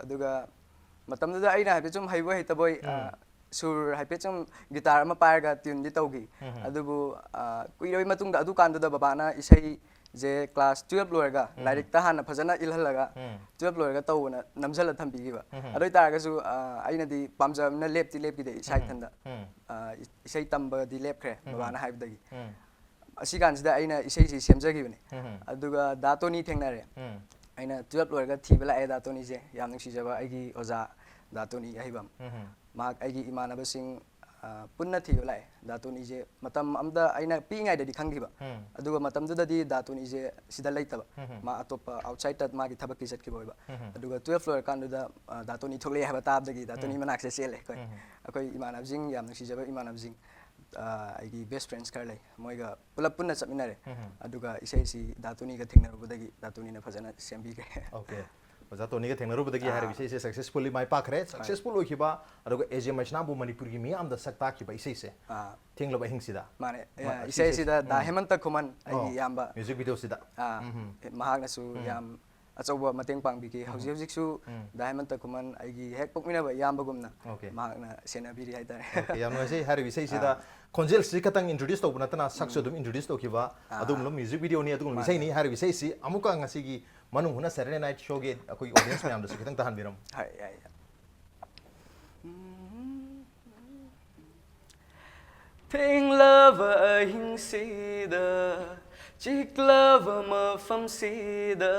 ꯑꯗꯨꯒ ꯃꯇꯝꯗꯨꯗ ꯑꯩꯅ ꯍꯥꯏꯐꯦꯠ ꯁꯨꯝ ꯍꯩꯕꯣꯏ ꯍꯩꯇꯕꯣꯏ, ꯎꯝ꯫ ꯑ, ꯁꯨꯔ ꯍꯥꯏꯐꯦꯠ ꯁꯨꯝ ꯒꯤꯇꯥꯔ ꯑꯃ ꯄꯥꯏꯔꯒ ꯇ꯭ꯌꯨꯟꯗꯤ ꯇꯧꯈꯤ꯫ ꯎꯝ꯫ ꯑꯗꯨꯕꯨ, ꯑ, ꯀꯨꯏꯔꯕꯩ ꯃꯇꯨꯡꯗ, ꯑꯗꯨꯀꯥꯟꯗꯨꯗ ꯕꯕꯥꯅ ꯏꯁꯩꯁꯦ ꯀ꯭ꯂꯥꯁ ꯇꯨꯌꯦꯜꯞ ꯂꯣꯏꯔꯒ ꯎꯝ꯫ ꯂꯥꯏꯔꯤꯛꯇ ꯍꯥꯟꯅ ꯐꯖꯅ ꯏꯜꯍꯜꯂꯒ ꯎꯝ꯫ ꯇꯨꯌꯦꯜꯞ ꯂꯣꯏꯔꯒ ꯇꯧꯕꯅ ꯅꯝꯁꯤꯜꯂ ꯊꯝꯕꯤꯈꯤꯕ꯫ ꯎꯝ꯫ ꯑꯗꯨ ꯑꯣꯏꯇꯥꯔꯒꯁꯨ, ꯑ, ꯑꯩꯅꯗꯤ ꯄꯥꯝꯖꯕꯅ ꯂꯦꯞꯇꯤ ꯂꯦꯞꯈꯤꯗꯦ ꯏꯁꯥ ꯎꯝ꯫ ꯏꯊꯟꯗ꯫ ꯎꯝ꯫ ꯑ, ꯏꯁꯩ ꯇꯝꯕꯗꯤ ꯂꯦꯞꯈ꯭ꯔꯦ ꯎꯝ꯫ ꯕꯕꯥꯅ ꯍꯥꯏꯕꯗꯒꯤ꯫ ꯎꯝ꯫ ꯑꯁꯤ ꯀꯥꯟꯁꯤꯗ ꯑꯩꯅ ꯏꯁꯩꯁꯤ ꯁꯦꯝꯖꯈꯤꯕꯅꯦ꯫ ꯎꯝ꯫ ꯑꯗꯨꯒ ꯗꯥ ꯇꯣꯅꯤ ꯊꯦꯡꯅꯔꯦ꯫ ꯎꯝ꯫ ꯑꯩꯅ ꯇꯨꯌꯦꯜꯞ ꯂꯣꯏꯔꯒ ꯊꯤꯕ ꯂꯥꯛꯑꯦ ꯗꯥ ꯇꯣꯅꯤꯁꯦ꯫ ꯌꯥꯝ ꯅꯨꯡꯁꯤꯖꯕ ꯑꯩꯒꯤ ꯑꯣꯖꯥ ꯗꯥ ꯇꯣꯅꯤ ꯑꯍꯩꯕꯝ꯫ ꯎꯝ꯫ ꯃꯍꯥꯛ ꯑꯩꯒꯤ ꯏꯃꯥꯟꯅꯕꯁꯤꯡ ꯑ, ꯄꯨꯟꯅ ꯊꯤꯕ ꯂꯥꯛꯑꯦ꯫ ꯗꯥ ꯇꯣꯅꯤꯁꯦ ꯃꯇꯝ ꯑꯃꯗ ꯑꯩꯅ ꯄꯤꯛꯏꯉꯩꯗꯗꯤ ꯈꯪꯈꯤꯕ꯫ ꯎꯝ. ꯑꯗꯨꯒ ꯃꯇꯝꯗꯨꯗꯗꯤ ꯗꯥ ꯇꯣꯅꯤꯁꯦ ꯁꯤꯗ ꯂꯩꯇꯕ꯫ ꯎꯝ. ꯃꯥ ꯑꯇꯣꯞꯄ ꯑꯥꯎꯠꯁꯥꯏꯗꯇ ꯃꯥꯒꯤ ꯊꯕꯛꯀꯤ ꯆꯠꯈꯤꯕ ꯑꯣꯏꯕ꯫ ꯎꯝ. ꯑꯗꯨꯒ ꯇꯨꯌꯦꯜꯐ ꯂꯣꯏꯔꯀꯥꯟꯗꯨꯗ, ꯑ, ꯗꯥ ꯇꯣꯅꯤ ꯊꯣꯛꯂꯛꯑꯦ ꯍꯥꯏꯕ ꯇꯥꯕꯗꯒꯤ ꯗꯥ ꯇꯣꯅꯤ ꯎꯝ. ꯃꯅꯥꯛꯁꯤꯗ ꯆꯦꯜꯂꯦ ꯑꯩꯈꯣꯏ꯫ ꯎꯝ. ꯑꯩꯈꯣꯏ ꯏꯃꯥꯟꯅꯕꯁꯤꯡ, ꯌꯥꯝ ꯅꯨꯡꯁꯤꯖꯕ ꯏꯃꯥꯟꯅꯕꯁꯤꯡ, ꯑ, ꯑꯩꯒꯤ ꯕꯦꯁ ꯐ꯭ꯔꯦꯟꯁ ꯈꯔ ꯂꯩ, ꯃꯣꯏꯒ ꯄꯨꯂꯞ ꯄꯨꯟꯅ ꯆꯠꯃꯤꯟꯅꯔꯦ꯫ ꯎꯝ. ꯑꯗꯨꯒ ꯏꯁꯩꯁꯤ ꯗꯥ ꯇꯣꯅꯤꯒ ꯊꯦꯡꯅꯔꯨꯕꯗꯒꯤ ꯗꯥ ꯇꯣꯅꯤꯅ ꯐꯖꯅ ꯁꯦꯝꯕꯤꯈ꯭ꯔꯦ꯫ ꯑꯣꯀꯦ꯫ ꯑꯣꯖꯥ ꯇꯣꯅꯤꯒ ꯊꯦꯡꯅꯔꯨꯕꯗꯒꯤ ꯑꯥ. ꯍꯥꯏꯔꯤꯕ ꯏꯁꯩꯁꯦ ꯁꯛꯁꯦꯁꯐꯨꯜꯂꯤ ꯃꯥꯏ ꯄꯥꯛꯈ꯭ꯔꯦ꯫ ꯁꯛꯁꯦꯁꯐꯨꯜ ꯑꯣꯏꯈꯤꯕ, ꯑꯗꯨꯒ ꯑꯦ ꯖꯦ ꯃꯩꯁꯅꯥꯕꯨ ꯃꯅꯤꯄꯨꯔꯒꯤ ꯃꯤꯌꯥꯝꯗ ꯁꯛ ꯇꯥꯛꯈꯤꯕ ꯏꯁꯩꯁꯦ, ꯑꯥ. ꯊꯦꯡꯂꯕ ꯑꯍꯤꯡꯁꯤꯗ꯫ ꯃꯥꯅꯦ꯫ ꯃꯥ-, ꯏꯁꯩ ꯑꯁꯤꯗ ꯗꯥ ꯎꯝ. ꯍꯦꯃꯟꯇ ꯈꯨꯃꯟ, ꯑꯩꯒꯤ ꯑꯣ, ꯏꯌꯥꯝꯕ, ꯃ꯭ꯌꯨꯖꯤꯛ ꯚꯤꯗꯤꯑꯣꯁꯤꯗ꯫ ꯑꯥ, ꯎꯝ. ꯃꯍꯥꯛꯅꯁꯨ ꯎꯝ. ꯌꯥꯝ ꯑꯆꯧꯕ ꯃꯇꯦꯡ ꯄꯥꯡꯕꯤꯈꯤ꯫ ꯎꯝ. ꯍꯧꯖꯤꯛ ꯍꯧꯖꯤꯛꯁꯨ ꯎꯝ. ꯗꯥ ꯍꯦꯃꯟꯇ ꯈꯨꯃꯟ ꯑꯩꯒꯤ ꯍꯦꯛ ꯄꯣꯛꯃꯤꯟꯅꯕ ꯏꯌꯥꯝꯕꯒꯨꯝꯅ ꯑꯣꯀꯦ. ꯃꯍꯥꯛꯅ ꯁꯦꯟꯅꯕꯤꯔꯤ ꯍꯥꯏꯇꯥꯔꯦ꯫ ꯑꯣꯀꯦ, ꯌꯥꯝ ꯅꯨꯡꯉꯥꯏꯖꯩ꯫ ꯍꯥꯏꯔꯤꯕ ꯏꯁꯩꯁꯤꯗ ꯑꯥ. ꯈꯣꯟꯖꯦꯜꯁꯤ ꯈꯛꯇꯪ ꯏꯟꯇ꯭ꯔꯣꯗ꯭ꯌꯨꯁ ꯇꯧꯕ ꯅꯠꯇꯅ ꯁꯛꯁꯨ ꯑꯗꯨꯝ ꯏꯟꯇ꯭ꯔꯣꯗ꯭ꯌꯨꯁ ꯇꯧꯈꯤꯕ, ꯑꯥ. ꯑꯗꯨꯒꯨꯝꯂꯕ ꯃ꯭ꯌꯨꯖꯤꯛ ꯚꯤꯗꯤꯑꯣꯅꯤ, ꯑꯗꯨꯒꯨꯝꯂꯕ ꯃꯥꯅꯦ. ꯏꯁꯩꯅꯤ꯫ ꯍꯥꯏꯔꯤꯕ ꯏꯁꯩꯁꯤ ꯑꯃꯨꯛꯀ ꯉꯁꯤꯒꯤ ꯃꯅꯨꯡ ꯍꯨꯠꯅ ꯁꯦꯇꯔꯗꯦ ꯅꯥꯏꯠ ꯁꯣꯒꯤ ꯑꯩꯈꯣꯏꯒꯤ ꯑꯣꯗꯤꯌꯦꯟꯁ ꯃꯌꯥꯝꯗꯁꯨ ꯈꯤꯇꯪ ꯇꯥꯍꯟꯕꯤꯔꯝꯃꯨ꯫ ꯍꯣꯏ, ꯌꯥꯏ, ꯌꯥꯏ꯫ ꯊꯦꯡꯂꯕ ꯑꯍꯤꯡꯁꯤꯗ, ꯆꯤꯛꯂꯕ ꯃꯐꯝꯁꯤꯗ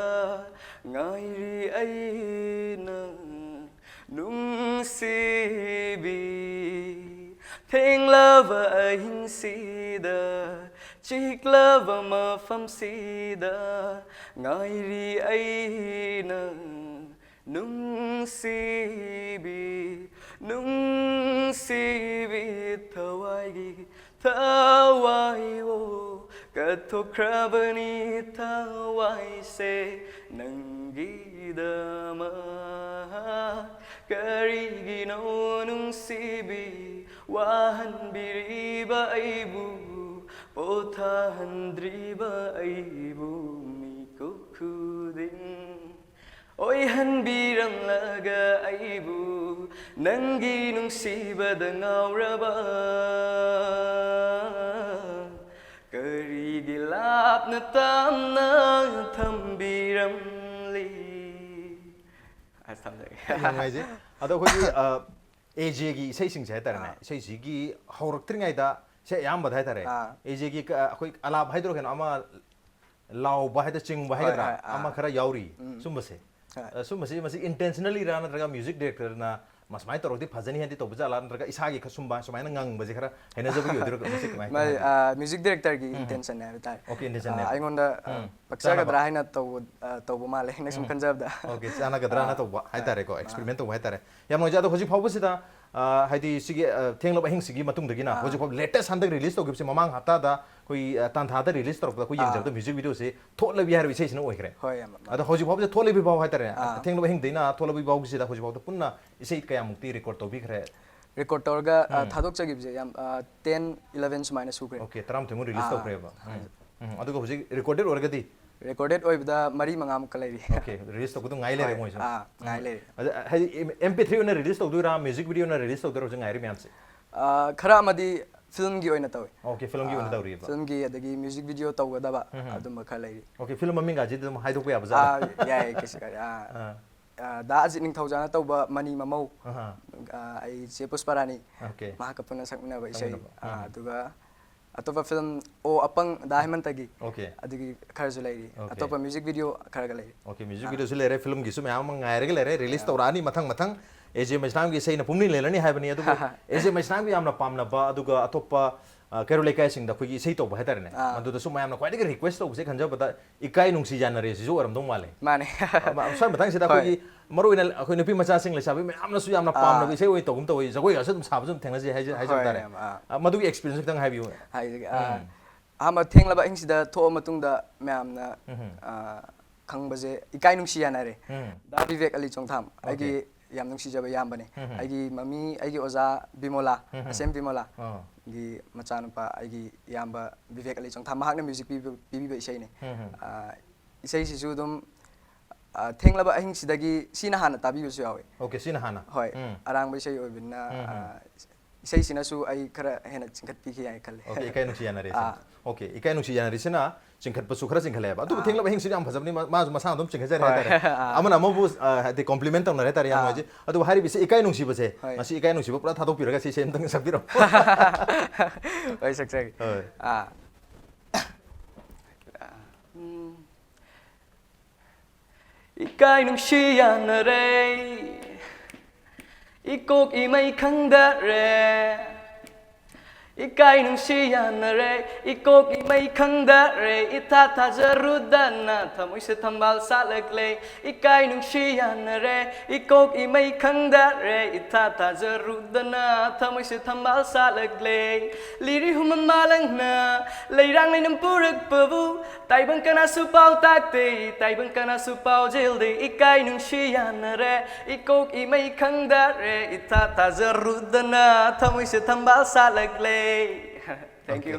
ꯉꯥꯏꯔꯤ ꯑꯩ ꯅꯪ, ꯅꯨꯡꯁꯤꯕꯤ꯫ ꯊꯦꯡꯂꯕ ꯑꯍꯤꯡꯁꯤꯗ, ꯆꯤꯛꯂꯕ ꯃꯐꯝꯁꯤꯗ ꯉꯥꯏꯔꯤ ꯑꯩ ꯅꯪ, ꯅꯨꯡꯁꯤꯕꯤ, ꯅꯨꯡꯁꯤꯕꯤ꯫ ꯊꯋꯥꯏꯒꯤ ꯊꯋꯥꯏꯋꯣ, ꯀꯠꯊꯣꯛꯈ꯭ꯔꯕꯅꯤ ꯊꯋꯥꯏꯁꯦ ꯅꯪꯒꯤꯗꯃꯛ꯫ ꯀꯔꯤꯒꯤꯅꯣ ꯅꯨꯡꯁꯤꯕꯤ, ꯋꯥꯍꯟꯕꯤꯔꯤꯕ ꯑꯩꯕꯨ, ꯄꯣꯊꯥꯍꯟꯗ꯭ꯔꯤꯕ ꯑꯩꯕꯨ ꯃꯤꯀꯨꯞ ꯈꯨꯗꯤꯡ? ꯑꯣꯏꯍꯟꯕꯤꯔꯝꯂꯒ ꯑꯩꯕꯨ ꯅꯪꯒꯤ ꯅꯨꯡꯁꯤꯕꯗ ꯉꯥꯎꯔꯕ, ꯀꯔꯤꯒꯤ ꯂꯥꯞꯅ ꯇꯝꯅ ꯊꯝꯕꯤꯔꯝꯂꯤ? ꯑꯁ, ꯊꯝꯖꯔꯒꯦ꯫ ꯌꯥꯝ ꯅꯨꯡꯉꯥꯏꯖꯩ꯫ ꯑꯗꯣ ꯑꯩꯈꯣꯏꯒꯤ, ꯑ, ꯑꯦ ꯖꯦꯒꯤ ꯏꯁꯩꯁꯤꯡꯁꯦ ꯍꯥꯏꯇꯥꯔꯦꯅꯦ, ꯑꯥ. ꯏꯁꯩꯁꯤꯒꯤ ꯍꯧꯔꯛꯇ꯭ꯔꯤꯉꯩꯗ ꯁꯤ ꯑꯌꯥꯝꯕꯗ ꯍꯥꯏꯇꯥꯔꯦ, ꯑꯥ. ꯑꯦ ꯖꯦꯒꯤ ꯀ-, ꯑꯩꯈꯣꯏ ꯑꯂꯥꯞ ꯍꯥꯏꯗꯣꯏꯔꯣ, ꯀꯩꯅꯣ, ꯑꯃ ꯂꯥꯎꯕ ꯍꯥꯏꯗ ꯆꯤꯡꯕ ꯍꯣꯏ, ꯍꯥꯏꯒꯗ꯭ꯔꯥ, ꯍꯣꯏ, ꯑꯥ. ꯑꯃ ꯈꯔ ꯌꯥꯎꯔꯤ꯫ ꯎꯝ. ꯁꯨꯝꯕꯁꯦ, ꯍꯣꯏ. ꯑ, ꯁꯨꯝꯕꯁꯤ, ꯃꯁꯤ ꯏꯟꯇꯦꯟꯁꯅꯦꯜꯂꯤꯔꯥ ꯅꯠꯇ꯭ꯔꯒ ꯃ꯭ꯌꯨꯖꯤꯛ ꯗꯥꯏꯔꯦꯛꯇꯔꯅ ꯃꯁꯨꯃꯥꯏꯅ ꯇꯧꯔꯒꯗꯤ ꯐꯖꯅꯤ ꯍꯥꯏꯗꯤ ꯇꯧꯕ ꯖꯥꯠꯂꯥ, ꯅꯠꯇ꯭ꯔꯒ ꯏꯁꯥꯒꯤ ꯈꯔ ꯁꯨꯝꯕ ꯁꯨꯃꯥꯏꯅ ꯉꯪꯕꯁꯦ ꯈꯔ ꯍꯩꯅꯖꯕꯒꯤ ꯑꯣꯏꯗꯣꯏꯔꯣ? ꯃꯁꯤ ꯀꯃꯥꯏꯅ ꯃꯥꯏ ꯍꯥꯏꯅꯤ? ꯃ꯭ꯌꯨꯖꯤꯛ ꯗꯥꯏꯔꯦꯛꯇꯔꯒꯤ ꯎꯝ꯫ ꯏꯟꯇꯦꯟꯁꯟꯅꯦ ꯍꯥꯏꯕ ꯇꯥꯔꯦ꯫ Okay, intention ꯑ, ꯅꯦꯕ꯫ ꯑꯩꯉꯣꯟꯗ ꯎꯝ. ꯄꯛꯆꯒꯗ꯭ꯔꯥ ꯆꯥꯅꯕ. ꯍꯥꯏꯅ ꯇꯧꯕ ꯑ, ꯇꯧꯕ ꯃꯥꯜꯂꯦ ꯑꯩꯅ ꯁꯨꯝ ꯎꯝ. ꯈꯟꯖꯕꯗ꯫ Okay, ꯆꯥꯟꯅꯒꯗ꯭ꯔꯥꯅ ꯑꯥ, ꯇꯧꯕ ꯍꯣꯏ. ꯍꯥꯏꯇꯥꯔꯦꯀꯣ, ꯑꯥ. ꯑꯦꯛꯁꯄꯦꯔꯤꯃꯦꯟ ꯇꯧꯕ ꯍꯥꯏꯇꯥꯔꯦ꯫ ꯌꯥꯝ ꯅꯨꯡꯉꯥꯏꯖꯩ꯫ ꯑꯗꯣ ꯍꯧꯖꯤꯛ ꯐꯥꯎꯕꯁꯤꯗ ꯑ, ꯍꯥꯏꯗꯤ ꯁꯤꯒꯤ ꯑ, ꯊꯦꯡꯂꯕ ꯑꯍꯤꯡꯁꯤꯒꯤ ꯃꯇꯨꯡꯗꯒꯤꯅ ꯑꯥ. ꯍꯧꯖꯤꯛ ꯐꯥꯎ ꯂꯦꯇꯦꯁ ꯍꯟꯗꯛ ꯔꯤꯂꯤꯁ ꯇꯧꯈꯤꯕꯁꯦ ꯃꯃꯥꯡ ꯍꯞꯇꯥꯗ ꯑꯩꯈꯣꯏ ꯑ, ꯇꯥꯟꯊꯥꯗ ꯔꯤꯂꯤꯁ ꯇꯧꯔꯛꯄꯗ ꯑꯩꯈꯣꯏ ꯑꯥ. ꯌꯦꯡꯖꯕꯗ ꯃ꯭ꯌꯨꯖꯤꯛ ꯚꯤꯗꯤꯑꯣꯁꯦ ꯊꯣꯠꯂꯕꯤ ꯍꯥꯏꯔꯤꯕ ꯏꯁꯩꯁꯤꯅ ꯑꯣꯏꯈ꯭ꯔꯦ꯫ ꯍꯣꯏ, ꯌꯥꯝ ꯃꯥ- ꯑꯗꯣ ꯍꯧꯖꯤꯛ ꯐꯥꯎꯕꯁꯦ ꯊꯣꯠꯂꯕꯤ ꯐꯥꯎ ꯍꯥꯏꯇꯥꯔꯦ, ꯑꯥ. ꯊꯦꯡꯂꯕ ꯑꯍꯤꯡꯗꯩꯅ ꯊꯣꯠꯂꯕꯤ ꯐꯥꯎꯒꯤꯁꯤꯗ ꯍꯧꯖꯤꯛ ꯐꯥꯎꯗ ꯄꯨꯟꯅ ꯏꯁꯩ ꯀꯌꯥꯃꯨꯛꯇꯤ ꯔꯦꯀꯣꯔꯗ ꯇꯧꯕꯤꯈ꯭ꯔꯦ? ꯔꯦꯀꯣꯔꯗ ꯇꯧꯔꯒ ꯑ, ꯎꯝ. ꯊꯥꯗꯣꯛꯆꯈꯤꯕꯁꯦ ꯌꯥꯝ ꯇꯦꯟ ꯏꯂꯚꯦꯟ ꯁꯨꯃꯥꯏꯅ ꯁꯨꯈ꯭ꯔꯦ꯫ Okay, ꯇꯔꯥꯃꯥꯊꯣꯏꯃꯨꯛ ꯔꯤꯂꯤꯁ ꯑꯥ. ꯇꯧꯈ꯭ꯔꯦꯕ꯫ ꯍꯣꯏ. ꯎꯝ. ꯎꯝ, ꯑꯗꯨꯒ ꯍꯧꯖꯤꯛ ꯔꯦꯀꯣꯔꯗꯦꯗ ꯑꯣꯏꯔꯒꯗꯤ? ꯔꯦꯀꯣꯔꯗꯦꯗ ꯑꯣꯏꯕꯗ ꯃꯔꯤ ꯃꯉꯥꯃꯨꯛꯀ ꯂꯩꯔꯤ꯫ Okay, ꯔꯤꯂꯤꯁ ꯇꯧꯕꯗ ꯉꯥꯏ ꯂꯩꯔꯦ ꯍꯣꯏ, ꯃꯣꯏꯁꯨ꯫ ꯑꯥ, ꯉꯥꯏ ꯂꯩꯔꯦ꯫ ꯑꯗ ꯍꯥꯏꯗꯤ ꯑꯦꯝ ꯄꯤ ꯊ꯭ꯔꯤ ꯑꯣꯏꯅ ꯔꯤꯂꯤꯁ ꯇꯧꯗꯣꯏꯔꯥ, ꯃ꯭ꯌꯨꯖꯤꯛ ꯚꯤꯗꯤꯑꯣ ꯑꯣꯏꯅ ꯔꯤꯂꯤꯁ ꯇꯧꯗꯣꯏꯔꯥ ꯍꯧꯖꯤꯛ ꯉꯥꯏꯔꯤ ꯃꯌꯥꯝꯁꯦ? ꯑ, ꯈꯔ ꯑꯃꯗꯤ ꯐꯤꯂꯝꯒꯤ ꯑꯣꯏꯅ ꯇꯧꯋꯤ꯫ Okay, ꯐꯤꯂꯝꯒꯤ ꯑꯣꯏꯅ ꯑ, ꯇꯧꯔꯤꯕ? ꯐꯤꯂꯝꯒꯤ, ꯑꯗꯒꯤ ꯃ꯭ꯌꯨꯖꯤꯛ ꯚꯤꯗꯤꯑꯣ ꯇꯧꯒꯗꯕ ꯎꯝ. ꯑꯗꯨꯝꯕ ꯈꯔ ꯂꯩꯔꯤ꯫ Okay, ꯐꯤꯂꯝ ꯃꯃꯤꯡꯒꯁꯤꯗꯤ ꯑꯗꯨꯝ ꯍꯥꯏꯗꯣꯛꯄ ꯌꯥꯕ ꯖꯥꯠꯂ? ꯑ, ꯌꯥꯏ, ꯀꯩꯁꯨ ꯀꯥꯏꯗꯦ꯫ ꯑ, ꯑꯥ. ꯑ, ꯗꯥ ꯑꯖꯤꯠ ꯅꯤꯡꯊꯧꯖꯥꯅ ꯇꯧꯕ ꯃꯅꯤ ꯃꯃꯧ, ꯑꯍꯥ. ꯑ, ꯑꯩ ꯆꯦ ꯄꯨꯁꯄꯥꯔꯥꯅꯤ, Okay. ꯃꯍꯥꯛꯀ ꯄꯨꯟꯅ ꯁꯛꯃꯤꯟꯅꯕ ꯏꯁꯩ, ꯁꯛꯃꯤꯟꯅꯕ. ꯑ, ꯎꯝ. ꯑꯗꯨꯒ ꯑꯇꯣꯞꯄ ꯐꯤꯂꯝ ꯑꯣ ꯑꯄꯪ ꯗꯥ ꯍꯦꯃꯟꯇꯒꯤ, Okay. ꯑꯗꯨꯒꯤ ꯈꯔꯁꯨ ꯂꯩꯔꯤ꯫ Okay. ꯑꯇꯣꯞꯄ ꯃ꯭ꯌꯨꯖꯤꯛ ꯚꯤꯗꯤꯑꯣ ꯈꯔꯒ ꯂꯩꯔꯤ꯫ Okay, ꯃ꯭ꯌꯨꯖꯤꯛ ꯑꯥ. ꯚꯤꯗꯤꯑꯣꯁꯨ ꯂꯩꯔꯦ, ꯐꯤꯂꯝꯒꯤꯁꯨ ꯃꯌꯥꯝ ꯑꯃ ꯉꯥꯏꯔꯒ ꯂꯩꯔꯦ, ꯔꯤꯂꯤꯁ ꯃꯌꯥꯝ. ꯇꯧꯔꯛꯑꯅꯤ ꯃꯊꯪ ꯃꯊꯪ꯫ ꯑꯦ ꯖꯦ ꯃꯩꯁꯅꯥꯝꯒꯤ ꯏꯁꯩꯅ ꯄꯨꯝꯅꯤꯡ ꯂꯩꯔꯅꯤ ꯍꯥꯏꯕꯅꯤ, ꯑꯗꯨꯕꯨ ꯑꯦ ꯖꯦ ꯃꯩꯁꯅꯥꯝꯒꯤ ꯌꯥꯝꯅ ꯄꯥꯝꯅꯕ, ꯑꯗꯨꯒ ꯑꯇꯣꯞꯄ ꯑ, ꯀꯩꯔꯣꯜ ꯂꯩꯀꯥꯏꯁꯤꯡꯗ ꯑꯩꯈꯣꯏꯒꯤ ꯏꯁꯩ ꯇꯧꯕ ꯍꯥꯏꯇꯥꯔꯦꯅꯦ, ꯑꯥ. ꯃꯗꯨꯗꯁꯨ ꯃꯌꯥꯝꯅ ꯈ꯭ꯋꯥꯏꯗꯒꯤ ꯔꯤꯀ꯭ꯋꯦꯁ ꯇꯧꯕꯁꯦ ꯈꯟꯖꯕꯗ "ꯏꯀꯥꯏ ꯅꯨꯡꯁꯤ ꯌꯥꯅꯔꯦ" ꯁꯤꯁꯨ ꯑꯣꯏꯔꯝꯗꯧ ꯃꯥꯜꯂꯦ꯫ ꯃꯥꯅꯦ꯫ ꯑ, ꯁ꯭ꯋꯥꯏ ꯃꯇꯥꯡꯁꯤꯗ ꯍꯣꯏ. ꯑꯩꯈꯣꯏꯒꯤ ꯃꯔꯨ ꯑꯣꯏꯅ ꯑꯩꯈꯣꯏ ꯅꯨꯄꯤ ꯃꯆꯥꯁꯤꯡ, ꯂꯩꯁꯥꯕꯤ ꯃꯌꯥꯝꯅꯁꯨ ꯌꯥꯝꯅ ꯑꯥ. ꯄꯥꯝꯅꯕ ꯏꯁꯩ ꯑꯣꯏꯅ ꯇꯧꯒꯨꯝ ꯇꯧꯋꯤ, ꯖꯒꯣꯏꯒꯁꯨ ꯑꯗꯨꯝ ꯁꯥꯕꯁꯨ ꯑꯗꯨꯝ ꯊꯦꯡꯅꯖꯩ ꯍꯥꯏꯖ-, ꯍꯥꯏꯖꯕ ꯍꯣꯏ, ꯇꯥꯔꯦ꯫ ꯌꯥꯝ, ꯑꯥ. ꯑ, ꯃꯗꯨꯒꯤ ꯑꯦꯛꯁꯄꯤꯔꯤꯌꯦꯟꯁ ꯈꯤꯇꯪ ꯍꯥꯏꯕꯤꯌꯨ꯫ ꯍꯥꯏꯖꯒꯦ꯫ ꯑ, ꯎꯝ. ꯑꯍꯥꯟꯕ ꯊꯦꯡꯂꯕ ꯑꯍꯤꯡꯁꯤꯗ ꯊꯣꯛꯑ ꯃꯇꯨꯡꯗ ꯃꯌꯥꯝꯅ, ꯎꯝ. ꯑ, ꯈꯪꯕꯁꯦ "ꯏꯀꯥꯏ ꯅꯨꯡꯁꯤ ꯌꯥꯅꯔꯦ", ꯎꯝ. ꯗꯥ ꯚꯤꯕꯦꯛ ꯑꯂꯤ ꯆꯣꯡꯊꯥꯝ, Okay. ꯑꯩꯒꯤ ꯌꯥꯝ ꯅꯨꯡꯁꯤꯖꯕ ꯏꯌꯥꯝꯕꯅꯦ꯫ ꯎꯝ. ꯑꯩꯒꯤ ꯃꯃꯤ, ꯑꯩꯒꯤ ꯑꯣꯖꯥ ꯕꯤꯃꯣꯂꯥ, ꯎꯝ. ꯑꯁꯦꯝ ꯕꯤꯃꯣꯂꯥ, ꯑꯥ. ꯒꯤ ꯃꯆꯥꯅꯨꯄꯥ ꯑꯩꯒꯤ ꯏꯌꯥꯝꯕ ꯚꯤꯕꯦꯛ ꯑꯂꯤ ꯆꯣꯡꯊꯥꯝ, ꯃꯍꯥꯛꯅ ꯃ꯭ꯌꯨꯖꯤꯛ ꯄꯤꯕ-, ꯄꯤꯕꯤꯕ ꯏꯁꯩꯅꯦ꯫ ꯎꯝ. ꯑ, ꯏꯁꯩꯁꯤꯁꯨ ꯑꯗꯨꯝ, ꯑ, ꯊꯦꯡꯂꯕ ꯑꯍꯤꯡꯁꯤꯗꯒꯤ ꯁꯤꯅ ꯍꯥꯟꯅ ꯇꯥꯕꯤꯕꯁꯨ ꯌꯥꯎꯋꯦ꯫ Okay, ꯁꯤꯅ ꯍꯥꯟꯅ? ꯍꯣꯏ, ꯎꯝ. ꯑꯔꯥꯡꯕ ꯏꯁꯩ ꯑꯣꯏꯕꯅꯤꯅ, ꯎꯝ, ꯎꯝ. ꯑ, ꯏꯁꯩꯁꯤꯅꯁꯨ ꯑꯩ ꯈꯔ ꯍꯦꯟꯅ ꯆꯤꯡꯈꯠꯄꯤꯈꯤ ꯍꯥꯏꯅ ꯈꯜꯂꯦ꯫ Okay, "ꯏꯀꯥꯏ ꯅꯨꯡꯁꯤ ꯌꯥꯅꯔꯦꯁꯦ"꯫ ꯑꯥ. Okay, "ꯏꯀꯥꯏ ꯅꯨꯡꯁꯤ ꯌꯥꯅꯔꯦꯁꯤꯅ" ꯆꯤꯡꯈꯠꯄꯁꯨ ꯈꯔ ꯆꯤꯡꯈꯠꯂꯛꯑꯦꯕ꯫ ꯑꯗꯨꯕꯨ ꯑꯥ. "ꯊꯦꯡꯂꯕ ꯑꯍꯤꯡꯁꯤꯗꯤ" ꯌꯥꯝ ꯐꯖꯕꯅꯤ, ꯃꯥ-, ꯃꯥꯁꯨ ꯃꯁꯥꯅ ꯑꯗꯨꯝ ꯆꯤꯡꯈꯠꯆꯔꯦ ꯍꯣꯏ. ꯍꯥꯏꯇꯥꯔꯦ꯫ ꯑꯥ. ꯑꯃꯅ ꯑꯃꯕꯨ, ꯑ, ꯍꯥꯏꯗꯤ ꯀꯣꯝꯄ꯭ꯂꯤꯃꯦꯟ ꯇꯧꯅꯔꯦ ꯍꯥꯏꯇꯥꯔꯦ, ꯌꯥꯝ ꯑꯥ. ꯅꯨꯡꯉꯥꯏꯖꯩ꯫ ꯑꯗꯨꯕꯨ ꯍꯥꯏꯔꯤꯕ ꯏꯁꯩ "ꯏꯀꯥꯏ ꯅꯨꯡꯁꯤꯕꯁꯦ", ꯍꯣꯏ. ꯃꯁꯤ "ꯏꯀꯥꯏ ꯅꯨꯡꯁꯤꯕ" ꯄꯨꯔꯥ ꯊꯥꯗꯣꯛꯄꯤꯔꯒ ꯁꯤ ꯏꯁꯩ ꯑꯝꯇꯪ ꯁꯛꯄꯤꯔꯣ꯫ ꯍꯣꯏ, ꯁꯛꯆꯒꯦ꯫ ꯍꯣꯏ. ꯑꯥ. ꯎꯝ. ꯏꯀꯥꯏ ꯅꯨꯡꯁꯤ ꯌꯥꯅꯔꯦ, ꯏꯀꯣꯛ ꯏꯃꯩ ꯈꯪꯗꯔꯦ, ꯏꯀꯥꯏ ꯅꯨꯡꯁꯤ ꯌꯥꯅꯔꯦ, ꯏꯀꯣꯛ ꯏꯃꯩ ꯈꯪꯗꯔꯦ, ꯏꯊꯥ ꯊꯥꯖꯔꯨꯗꯅ ꯊꯃꯣꯏꯁꯦ ꯊꯝꯕꯥꯜ ꯁꯥꯠꯂꯛꯂꯦ꯫ ꯏꯀꯥꯏ ꯅꯨꯡꯁꯤ ꯌꯥꯅꯔꯦ, ꯏꯀꯣꯛ ꯏꯃꯩ ꯈꯪꯗꯔꯦ, ꯏꯊꯥ ꯊꯥꯖꯔꯨꯗꯅ ꯊꯃꯣꯏꯁꯦ ꯊꯝꯕꯥꯜ ꯁꯥꯠꯂꯛꯂꯦ꯫ ꯂꯤꯔꯤ ꯍꯨꯃꯝ ꯃꯥꯂꯪꯅ ꯂꯩꯔꯥꯡ ꯂꯩꯅꯝ ꯄꯨꯔꯛꯄꯕꯨ ꯇꯥꯏꯕꯪ ꯀꯅꯥꯁꯨ ꯄꯥꯎ ꯇꯥꯛꯇꯦ, ꯇꯥꯏꯕꯪ ꯀꯅꯥꯁꯨ ꯄꯥꯎꯖꯦꯜꯗꯦ꯫ ꯏꯀꯥꯏ ꯅꯨꯡꯁꯤ ꯌꯥꯅꯔꯦ, ꯏꯀꯣꯛ ꯏꯃꯩ ꯈꯪꯗꯔꯦ, ꯏꯊꯥ ꯊꯥꯖꯔꯨꯗꯅ ꯊꯃꯣꯏꯁꯦ ꯊꯝꯕꯥꯜ ꯁꯥꯠꯂꯛꯂꯦ꯫ Thank you.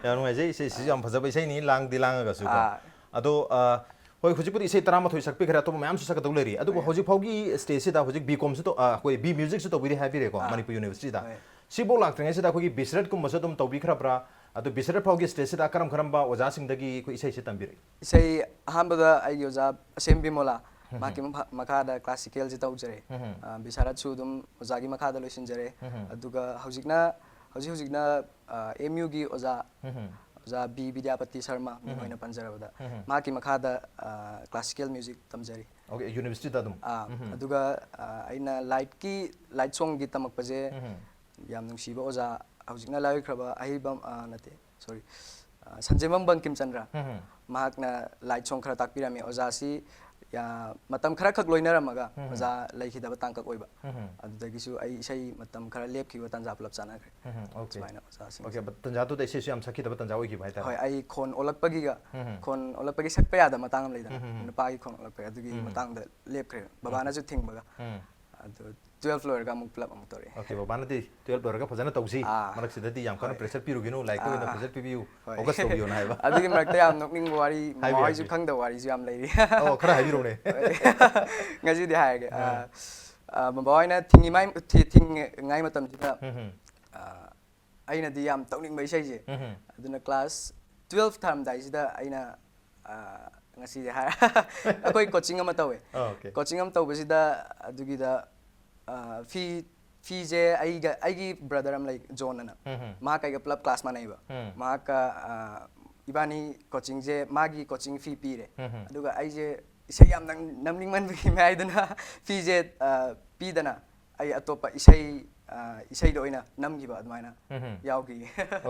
ꯌꯥꯝ ꯅꯨꯡꯉꯥꯏꯖꯩ, ꯏꯁꯩꯁꯤꯁꯨ ꯌꯥꯝ ꯐꯖꯕ ꯏꯁꯩꯅꯤ, ꯂꯥꯡꯗꯤ ꯂꯥꯡꯉꯒꯁꯨ ꯀꯣ꯫ ꯑꯥ꯫ ꯑꯗꯣ ꯑ, ꯍꯣꯏ, ꯍꯧꯖꯤꯛꯄꯨꯗꯤ ꯏꯁꯩ ꯇꯔꯥꯃꯥꯊꯣꯏ ꯁꯛꯄꯤꯈ꯭ꯔꯦ, ꯑꯇꯣꯞꯄ ꯃꯌꯥꯝꯁꯨ ꯁꯛꯀꯗꯧ ꯂꯩꯔꯤ꯫ ꯑꯗꯨꯕꯨ ꯍꯧꯖꯤꯛ ꯐꯥꯎꯒꯤ ꯁ꯭ꯇꯦꯖꯁꯤꯗ ꯍꯧꯖꯤꯛ ꯕꯤ ꯀꯣꯝꯁꯨ ꯇꯧ-, ꯑ, ꯑꯩꯈꯣꯏ ꯕꯤ ꯃ꯭ꯌꯨꯖꯤꯛꯁꯨ ꯇꯧꯕꯤꯔꯤ ꯍꯥꯏꯕꯤꯔꯦꯀꯣ, ꯑꯥ꯫ ꯃꯅꯤꯄꯨꯔ ꯌꯨꯅꯤꯚꯔꯁꯤꯇꯤꯗ꯫ ꯍꯣꯏ꯫ ꯁꯤꯐꯥꯎ ꯂꯥꯛꯇ꯭ꯔꯤꯉꯩꯁꯤꯗ ꯑꯩꯈꯣꯏꯒꯤ ꯕꯤ ꯁꯦꯠꯀꯨꯝꯕꯁꯨ ꯑꯗꯨꯝ ꯇꯧꯕꯤꯈ꯭ꯔꯕ꯭ꯔꯥ? ꯑꯗꯣ ꯕꯤ ꯁꯦꯠ ꯐꯥꯎꯒꯤ ꯁ꯭ꯇꯦꯖꯁꯤꯗ ꯀꯔꯝ ꯀꯔꯝꯕ ꯑꯣꯖꯥꯁꯤꯡꯗꯒꯤ ꯑꯩꯈꯣꯏ ꯏꯁꯩꯁꯦ ꯇꯝꯕꯤꯔꯛꯏ? ꯏꯁꯩ ꯑꯍꯥꯟꯕꯗ ꯑꯩꯒꯤ ꯑꯣꯖꯥ ꯑꯁꯦꯝ ꯕꯤꯃꯣꯂꯥ, ꯃꯍꯥꯛꯀꯤ ꯃꯐ-, ꯃꯈꯥꯗ ꯀ꯭ꯂꯥꯁꯤꯀꯦꯜꯁꯦ ꯇꯧꯖꯔꯦ꯫ ꯑ, ꯕꯤꯁꯥꯔꯠꯁꯨ ꯑꯗꯨꯝ ꯑꯣꯖꯥꯒꯤ ꯃꯈꯥꯗ ꯂꯣꯏꯁꯤꯟꯖꯔꯦ꯫ ꯑꯗꯨꯒ ꯍꯧꯖꯤꯛꯅ, ꯍꯧꯖꯤꯛ ꯍꯧꯖꯤꯛꯅ, ꯑ, ꯑꯦꯝ ꯌꯨꯒꯤ ꯑꯣꯖꯥ, ꯑꯣꯖꯥ ꯕꯤ ꯕꯤꯗ꯭ꯌꯥꯄꯇꯤ ꯁꯔꯃ, ꯃꯤꯡ ꯑꯣꯏꯅ ꯄꯟꯖꯔꯕꯗ, ꯃꯍꯥꯛꯀꯤ ꯃꯈꯥꯗ, ꯑ, ꯀ꯭ꯂꯥꯁꯤꯀꯦꯜ ꯃ꯭ꯌꯨꯖꯤꯛ ꯇꯝꯖꯔꯤ꯫ ꯑꯣꯀꯦ, ꯌꯨꯅꯤꯚꯔꯁꯤꯇꯤꯗ ꯑꯗꯨꯝ? ꯑ, ꯑꯗꯨꯒ, ꯑ, ꯑꯩꯅ ꯂꯥꯏꯠꯀꯤ, ꯂꯥꯏꯠ ꯁꯣꯡꯒꯤ ꯇꯝꯃꯛꯄꯁꯦ ꯌꯥꯝ ꯅꯨꯡꯁꯤꯕ ꯑꯣꯖꯥ, ꯍꯧꯖꯤꯛꯅ ꯂꯥꯏ ꯑꯣꯏꯈ꯭ꯔꯕ ꯑꯍꯩꯕꯝ, ꯑ, ꯅꯠꯇꯦ, ꯁꯣꯔꯤ, ꯑ, ꯁꯟꯖꯦꯝꯕꯝ ꯕꯪꯀꯤꯝꯆꯟꯗ꯭ꯔ, ꯃꯍꯥꯛꯅ ꯂꯥꯏꯠ ꯁꯣꯡ ꯈꯔ ꯇꯥꯛꯄꯤꯔꯝꯃꯤ꯫ ꯑꯣꯖꯥꯁꯤ, ꯑ, ꯃꯇꯝ ꯈꯔꯈꯛ ꯂꯣꯏꯅꯔꯝꯃꯒ ꯑꯣꯖꯥ ꯂꯩꯈꯤꯗꯕ ꯇꯥꯡꯀꯛ ꯑꯣꯏꯕ꯫ ꯑꯗꯨꯗꯒꯤꯁꯨ ꯑꯩ ꯏꯁꯩ ꯃꯇꯝ ꯈꯔ ꯂꯦꯞꯈꯤꯕ ꯇꯥꯟꯖꯥ ꯄꯨꯂꯞ ꯆꯥꯟꯅꯈ꯭ꯔꯦ꯫ ꯎꯝ, ꯑꯣꯀꯦ꯫ ꯁꯨꯃꯥꯏꯅ ꯑꯣꯖꯥꯁꯤꯡ꯫ ꯑꯣꯀꯦ, but ꯇꯟꯖꯥꯗꯨꯗ ꯏꯁꯩꯁꯨ ꯌꯥꯝ ꯁꯛꯈꯤꯗꯕ ꯇꯟꯖꯥ ꯑꯣꯏꯈꯤꯕ ꯍꯥꯏꯇꯥꯔꯦ꯫ ꯍꯣꯏ, ꯑꯩ ꯈꯣꯟ ꯑꯣꯜꯂꯛꯄꯒꯤꯒ, ꯈꯣꯟ ꯑꯣꯜꯂꯛꯄꯒꯤ ꯁꯛꯄ ꯌꯥꯗꯕ ꯃꯇꯥꯡ ꯑꯃ ꯂꯩꯗꯅ, ꯅꯨꯄꯥꯒꯤ ꯈꯣꯟ ꯑꯣꯜꯂꯛꯄꯒꯤ, ꯑꯗꯨꯒꯤ ꯃꯇꯥꯡꯗ ꯂꯦꯞꯈ꯭ꯔꯦ꯫ ꯕꯕꯥꯅꯁꯨ ꯊꯤꯡꯕꯒ꯫ ꯑꯗꯨ ꯇꯨꯋꯦꯜꯐ ꯂꯣꯏꯔꯒ ꯑꯃꯨꯛ ꯄꯨꯂꯞ ꯑꯃꯨꯛ ꯇꯧꯔꯛꯑꯦ꯫ ꯑꯣꯀꯦ, ꯕꯕꯥꯅꯗꯤ ꯇꯨꯋꯦꯜꯐ ꯂꯣꯏꯔꯒ ꯐꯖꯅ ꯇꯧꯁꯤ, ꯑꯥ, ꯃꯔꯛꯁꯤꯗꯗꯤ ꯌꯥꯝ ꯀꯟꯅ ꯍꯣꯏ꯫ ꯄ꯭ꯔꯦꯁꯔ ꯄꯤꯔꯨꯒꯤꯅꯨ, ꯂꯥꯏꯔꯤꯛꯇ ꯑꯣꯏꯅ ꯑꯥ꯫ ꯄ꯭ꯔꯦꯁꯔ ꯄꯤꯕꯤꯌꯨ, ꯍꯣꯏ꯫ ꯐꯣꯀꯁ ꯇꯧꯕꯤꯌꯨꯅ ꯍꯥꯏꯕ꯫ ꯑꯗꯨꯒꯤ ꯃꯔꯛꯇ ꯌꯥꯝ ꯅꯣꯛꯅꯤꯡꯕ ꯋꯥꯔꯤ, ꯍꯥꯏꯕꯤꯌꯨ, ꯃꯃꯥ ꯍꯣꯏꯁꯨ ꯍꯥꯏꯕꯤꯌꯨ꯫ ꯈꯪꯗꯕ ꯋꯥꯔꯤꯁꯨ ꯌꯥꯝ ꯂꯩꯔꯤ꯫ ꯑꯣ, ꯈꯔ ꯍꯥꯏꯕꯤꯔꯛꯎꯅꯦ꯫ ꯍꯣꯏ꯫ ꯉꯁꯤꯗꯤ ꯍꯥꯏꯔꯒꯦ꯫ ꯑ, ꯑ, ꯕꯕꯥ ꯍꯣꯏꯅ ꯊꯤꯡꯉꯤꯃꯥꯏ-, ꯊꯤ-, ꯊꯤꯡꯉꯤꯉꯥꯏ ꯃꯇꯝꯁꯤꯗ, ꯑ, ꯑꯩꯅꯗꯤ ꯌꯥꯝ ꯇꯧꯅꯤꯡꯕ ꯏꯁꯩꯁꯦ꯫ ꯑꯗꯨꯅ ꯀ꯭ꯂꯥꯁ ꯇꯨꯋꯦꯜꯐ ꯊꯥꯔꯝꯗꯥꯏꯁꯤꯗ ꯑꯩꯅ, ꯑ, ꯉꯁꯤꯗꯤ ꯍꯥꯏ-, ꯑꯩꯈꯣꯏ ꯀꯣꯆꯤꯡ ꯑꯃ ꯇꯧꯋꯦ꯫ ꯑꯣꯀꯦ꯫ ꯀꯣꯆꯤꯡ ꯑꯃ ꯇꯧꯕꯁꯤꯗ ꯑꯗꯨꯒꯤꯗ, ꯑ, ꯐꯤ, ꯐꯤꯁꯦ ꯑꯩꯒ, ꯑꯩꯒꯤ ꯕ꯭ꯔꯗꯔ ꯑꯃ ꯂꯩ, ꯖꯣꯟ ꯑꯅ꯫ ꯃꯍꯥꯛ ꯑꯩꯒ ꯄꯨꯂꯞ ꯀ꯭ꯂꯥꯁ ꯃꯥꯟꯅꯩꯕ꯫ ꯃꯍꯥꯛꯀ, ꯑ, ꯏꯕꯥꯅꯤ ꯀꯣꯆꯤꯡꯁꯦ, ꯃꯥꯒꯤ ꯀꯣꯆꯤꯡ ꯐꯤ ꯄꯤꯔꯦ꯫ ꯑꯗꯨꯒ ꯑꯩꯁꯦ ꯏꯁꯩ ꯌꯥꯝ ꯅꯪ-, ꯅꯝꯅꯤꯡꯃꯟꯕꯒꯤ ꯃꯌꯥꯏꯗꯨꯅ ꯐꯤꯁꯦ, ꯑ, ꯄꯤꯗꯅ ꯑꯩ ꯑꯇꯣꯞꯄ ꯏꯁꯩ ꯑ, ꯏꯁꯩꯗ ꯑꯣꯏꯅ ꯅꯝꯈꯤꯕ ꯑꯗꯨꯃꯥꯏꯅ ꯎꯝ. ꯌꯥꯎꯈꯤ꯫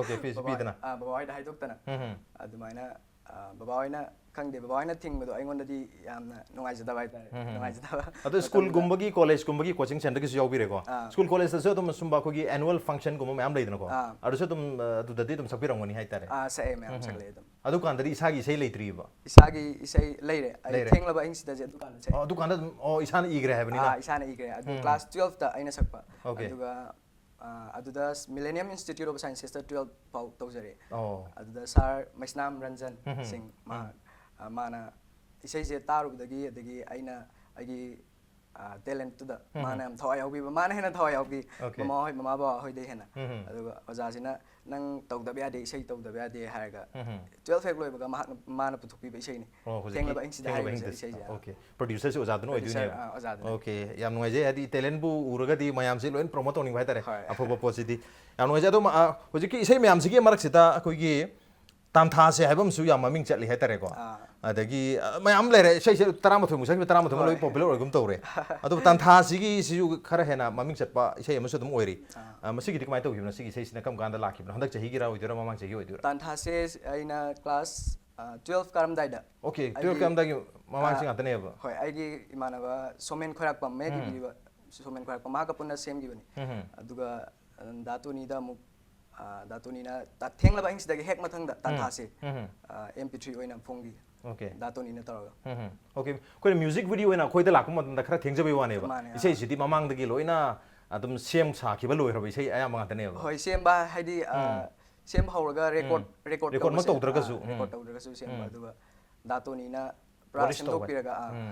Okay, ꯄꯤꯁꯨ ꯕꯕꯥ ꯄꯤꯗꯅ꯫ ꯑ, ꯕꯕꯥ ꯍꯣꯏꯗ ꯍꯥꯏꯗꯣꯛꯇꯅ ꯎꯝ. ꯑꯗꯨꯃꯥꯏꯅ ꯑ, ꯕꯕꯥ ꯍꯣꯏꯅ ꯈꯪꯗꯦ, ꯕꯕꯥ ꯍꯣꯏꯅ ꯊꯤꯡꯕꯗꯣ ꯑꯩꯉꯣꯟꯗꯗꯤ ꯌꯥꯝꯅ ꯅꯨꯡꯉꯥꯏꯖꯗꯕ ꯍꯥꯏꯇꯥꯔꯦ꯫ ꯎꯝ. ꯅꯨꯡꯉꯥꯏꯖꯗꯕ ꯑꯗꯣ ꯁ꯭ꯀꯨꯜꯒꯨꯝꯕꯒꯤ ꯀꯣꯂꯦꯖꯀꯨꯝꯕꯒꯤ ꯀꯣꯆꯤꯡ ꯁꯦꯟꯇꯔꯒꯤꯁꯨ ꯌꯥꯎꯕꯤꯔꯦꯀꯣ? ꯑꯥ. ꯁ꯭ꯀꯨꯜ ꯀꯣꯂꯦꯖꯇꯁꯨ ꯑꯗꯨꯝ ꯁꯨꯝꯕ ꯑꯩꯈꯣꯏꯒꯤ ꯑꯦꯅꯨꯋꯦꯜ ꯐꯪꯁꯟꯒꯨꯝꯕ ꯃꯌꯥꯝ ꯂꯩꯗꯅꯀꯣ? ꯑꯥ. ꯑꯗꯨꯁꯨ ꯑꯗꯨꯝ ꯑ, ꯑꯗꯨꯗꯗꯤ ꯑꯗꯨꯝ ꯁꯛꯄꯤꯔꯝꯒꯅꯤ ꯍꯥꯏꯇꯥꯔꯦ꯫ ꯑꯥ, ꯁꯛꯑꯦ, ꯃꯌꯥꯝ ꯎꯝ. ꯁꯛꯂꯛꯑꯦ ꯑꯗꯨꯝ꯫ ꯑꯗꯨꯀꯥꯟꯗꯗꯤ ꯏꯁꯥꯒꯤ ꯏꯁꯩ ꯂꯩꯇ꯭ꯔꯤꯕ? ꯏꯁꯥꯒꯤ ꯏꯁꯩ ꯂꯩꯔꯦ, ꯑꯩ ꯂꯩꯔꯦ꯫ ꯊꯦꯡꯂꯕ ꯑꯍꯤꯡꯁꯤꯗꯁꯦ ꯑꯗꯨꯀꯥꯟꯗ ꯁꯛꯑꯦ꯫ ꯑꯣ, ꯑꯗꯨꯀꯥꯟꯗ ꯑꯗꯨꯝ, ꯑꯣ, ꯏꯁꯥꯅ ꯏꯈ꯭ꯔꯦ ꯍꯥꯏꯕꯅꯤꯅ? ꯑꯥ, ꯏꯁꯥꯅ ꯏꯈ꯭ꯔꯦ꯫ ꯑꯗꯨ ꯎꯝ. ꯀ꯭ꯂꯥꯁ ꯇꯨꯌꯦꯜꯐꯇ ꯑꯩꯅ ꯁꯛꯄ꯫ Okay. ꯑꯗꯨꯒ ꯑ, ꯑꯗꯨꯗ Millennium Institute of Scienceꯇ ꯇꯨꯌꯦꯜꯐ ꯐꯥꯎ ꯇꯧꯖꯔꯦ꯫ ꯑꯣ. ꯑꯗꯨꯗ ꯁꯥꯔ ꯃꯩꯁꯅꯥꯝ ꯔꯟꯖꯟ ꯎꯝ. ꯁꯤꯡ ꯃꯥ ꯎꯝ. ꯑ, ꯃꯥꯅ ꯏꯁꯩꯁꯦ ꯇꯥꯔꯨꯕꯗꯒꯤ, ꯑꯗꯒꯤ ꯑꯩꯅ ꯑꯩꯒꯤ ꯇꯦꯂꯦꯟꯠꯇꯨꯗ ꯎꯝ. ꯃꯥꯅ ꯌꯥꯝ ꯊꯋꯥꯏ ꯌꯥꯎꯕꯤꯕ, ꯃꯥꯅ ꯍꯦꯟꯅ ꯊꯋꯥꯏ ꯌꯥꯎꯕꯤ Okay. ꯃꯃꯥ ꯍꯣꯏ, ꯃꯃꯥ ꯕꯕꯥ ꯍꯣꯏꯗꯩ ꯍꯦꯟꯅ꯫ ꯎꯝ. ꯑꯗꯨꯒ ꯑꯣꯖꯥꯁꯤꯅ "ꯅꯪ ꯇꯧꯗꯕ ꯌꯥꯗꯦ, ꯏꯁꯩ ꯇꯧꯗꯕ ꯌꯥꯗꯦ" ꯍꯥꯏꯔꯒ ꯎꯝ. ꯇꯨꯌꯦꯜꯐ ꯍꯦꯛ ꯂꯣꯏꯕꯒ ꯃꯍꯥꯛꯅ, ꯃꯥꯅ ꯄꯨꯊꯣꯛꯄꯤꯕ ꯏꯁꯩꯅꯤ꯫ ꯑꯣ, ꯍꯧꯖꯤꯛꯀꯤ ꯊꯦꯡꯂꯕ ꯑꯍꯤꯡꯁꯤꯗ ꯊꯦꯡꯂꯕ ꯍꯥꯏꯔꯤꯕ ꯑꯍꯤꯡꯁꯤꯗ꯫ ꯏꯁꯩꯁꯦ꯫ Okay. Producerꯁꯦ ꯑꯣꯖꯥꯗꯨꯅ Producer, ꯑꯣꯏꯗꯣꯏꯅꯦꯕ? ꯑꯥ, ꯑꯣꯖꯥꯗꯨꯅ꯫ Okay. ꯌꯥꯝ ꯅꯨꯡꯉꯥꯏꯖꯩ, ꯍꯥꯏꯗꯤ talentꯄꯨ ꯎꯔꯒꯗꯤ ꯃꯌꯥꯝꯁꯦ ꯂꯣꯏꯅ promote ꯇꯧꯅꯤꯡꯕ ꯍꯥꯏꯇꯥꯔꯦ꯫ ꯍꯣꯏ꯫ ꯑꯐꯕ ꯄꯣꯠꯁꯤꯗꯤ꯫ ꯌꯥꯝ ꯅꯨꯡꯉꯥꯏꯖꯩ꯫ ꯑꯗꯣ ꯑ, ꯍꯧꯖꯤꯛꯀꯤ ꯏꯁꯩ ꯃꯌꯥꯝꯁꯤꯒꯤ ꯃꯔꯛꯁꯤꯗ ꯑꯩꯈꯣꯏꯒꯤ ꯇꯥꯟꯊꯥꯁꯦ ꯍꯥꯏꯕ ꯑꯃꯁꯨ ꯌꯥꯝ ꯃꯃꯤꯡ ꯆꯠꯂꯤ ꯍꯥꯏꯇꯥꯔꯦꯀꯣ꯫ ꯑꯥ. ꯑꯗꯒꯤ ꯑ, ꯃꯌꯥꯝ ꯂꯩꯔꯦ, ꯏꯁꯩꯁꯦ ꯇꯔꯥꯃꯥꯊꯣꯏꯃꯨꯛ ꯁꯛꯈꯤꯕ ꯇꯔꯥꯃꯥꯊꯣꯏꯃꯛ ꯂꯣꯏ ꯍꯣꯏ. popular ꯑꯣꯏꯒꯨꯝ ꯇꯧꯔꯦ꯫ ꯑꯗꯨꯕꯨ ꯇꯥꯟꯊꯥꯁꯤꯒꯤ ꯁꯤꯁꯨ ꯈꯔ ꯍꯦꯟꯅ ꯃꯃꯤꯡ ꯆꯠꯄ ꯏꯁꯩ ꯑꯃꯁꯨ ꯑꯗꯨꯝ ꯑꯣꯏꯔꯤ꯫ ꯑꯥ. ꯑ, ꯃꯁꯤꯒꯤꯗꯤ ꯀꯃꯥꯏꯅ ꯇꯧꯈꯤꯕꯅꯣ? ꯁꯤꯒꯤ ꯏꯁꯩꯁꯤꯅ ꯀꯔꯝ ꯀꯥꯟꯗ ꯂꯥꯛꯈꯤꯕꯅꯣ? ꯍꯟꯗꯛ ꯆꯍꯤꯒꯤꯔꯥ ꯑꯣꯏꯗꯣꯏꯔꯥ, ꯃꯃꯥꯡ ꯆꯍꯤꯒꯤ ꯑꯣꯏꯗꯣꯏꯔꯥ? ꯇꯥꯟꯊꯥꯁꯦ ꯑꯩꯅ ꯀ꯭ꯂꯥꯁ ꯇꯨꯌꯦꯜꯐ ꯀꯥꯔꯝꯗꯥꯏꯗ Okay, ꯑꯩꯒꯤ, ꯇꯨꯌꯦꯜꯐ ꯀꯥꯔꯝꯗꯥꯏꯒꯤ ꯃꯃꯥꯡꯁꯤ ꯑꯥ, ꯉꯥꯛꯇꯅꯦꯕ? ꯍꯣꯏ, ꯑꯩꯒꯤ ꯏꯃꯥꯟꯅꯕ ꯁꯣꯃꯦꯟ ꯈꯣꯏꯔꯥꯛꯄꯝ, ꯃꯌꯦꯛ ꯎꯝ. ꯏꯕꯤꯔꯤꯕ ꯁꯣꯃꯦꯟ ꯈꯣꯏꯔꯥꯛꯄꯝ, ꯃꯍꯥꯛꯀ ꯄꯨꯟꯅ ꯁꯦꯝꯈꯤꯕꯅꯤ꯫ ꯎꯝ. ꯑꯗꯨꯒ ꯑ, ꯗꯥ ꯇꯣꯅꯤꯗ ꯑꯃꯨꯛ, ꯑ, ꯗꯥ ꯇꯣꯅꯤꯅ ꯇ-, ꯊꯦꯡꯂꯕ ꯑꯍꯤꯡꯁꯤꯗꯒꯤ ꯍꯦꯛ ꯃꯊꯪꯗ ꯇꯥꯟꯊꯥꯁꯦ ꯎꯝ. ꯑꯦꯝ ꯄꯤ ꯊ꯭ꯔꯤ ꯑꯣꯏꯅ ꯐꯣꯡꯈꯤ꯫ Okay. ꯗꯥ ꯇꯣꯅꯤꯅ ꯇꯧꯔꯒ꯫ ꯎꯝ. Okay. ꯑꯩꯈꯣꯏꯅ music video ꯑꯣꯏꯅ ꯑꯩꯈꯣꯏꯗ ꯂꯥꯛꯄ ꯃꯇꯝꯗ ꯈꯔ ꯊꯦꯡꯖꯕꯩ ꯋꯥꯅꯦꯕ꯫ ꯃꯥꯅꯦ, ꯑꯥ. ꯏꯁꯩꯁꯤꯗꯤ ꯃꯃꯥꯡꯗꯒꯤ ꯂꯣꯏꯅ ꯑꯗꯨꯝ ꯁꯦꯝ ꯁꯥꯈꯤꯕ ꯂꯣꯏꯈ꯭ꯔꯕ ꯏꯁꯩ ꯑꯌꯥꯝꯕ ꯉꯥꯛꯇꯅꯦꯕ꯫ ꯍꯣꯏ, ꯁꯦꯝꯕ ꯍꯥꯏꯗꯤ, ꯑ, ꯎꯝ. ꯁꯦꯝꯕ ꯍꯧꯔꯒ record, ꯎꯝ. record Record ꯃꯛ ꯇꯧꯕꯁꯦ, ꯇꯧꯗ꯭ꯔꯒꯁꯨ, ꯑ, ꯎꯝ. record ꯇꯧꯗ꯭ꯔꯒꯁꯨ ꯁꯦꯝꯕ꯫ ꯎꯝ. ꯑꯗꯨꯒ ꯗꯥ ꯇꯣꯅꯤꯅ ꯄꯨꯔꯥ Polish ꯇꯧꯕ꯫ ꯁꯦꯝꯗꯣꯛꯄꯤꯔꯒ, ꯑ, ꯎꯝ.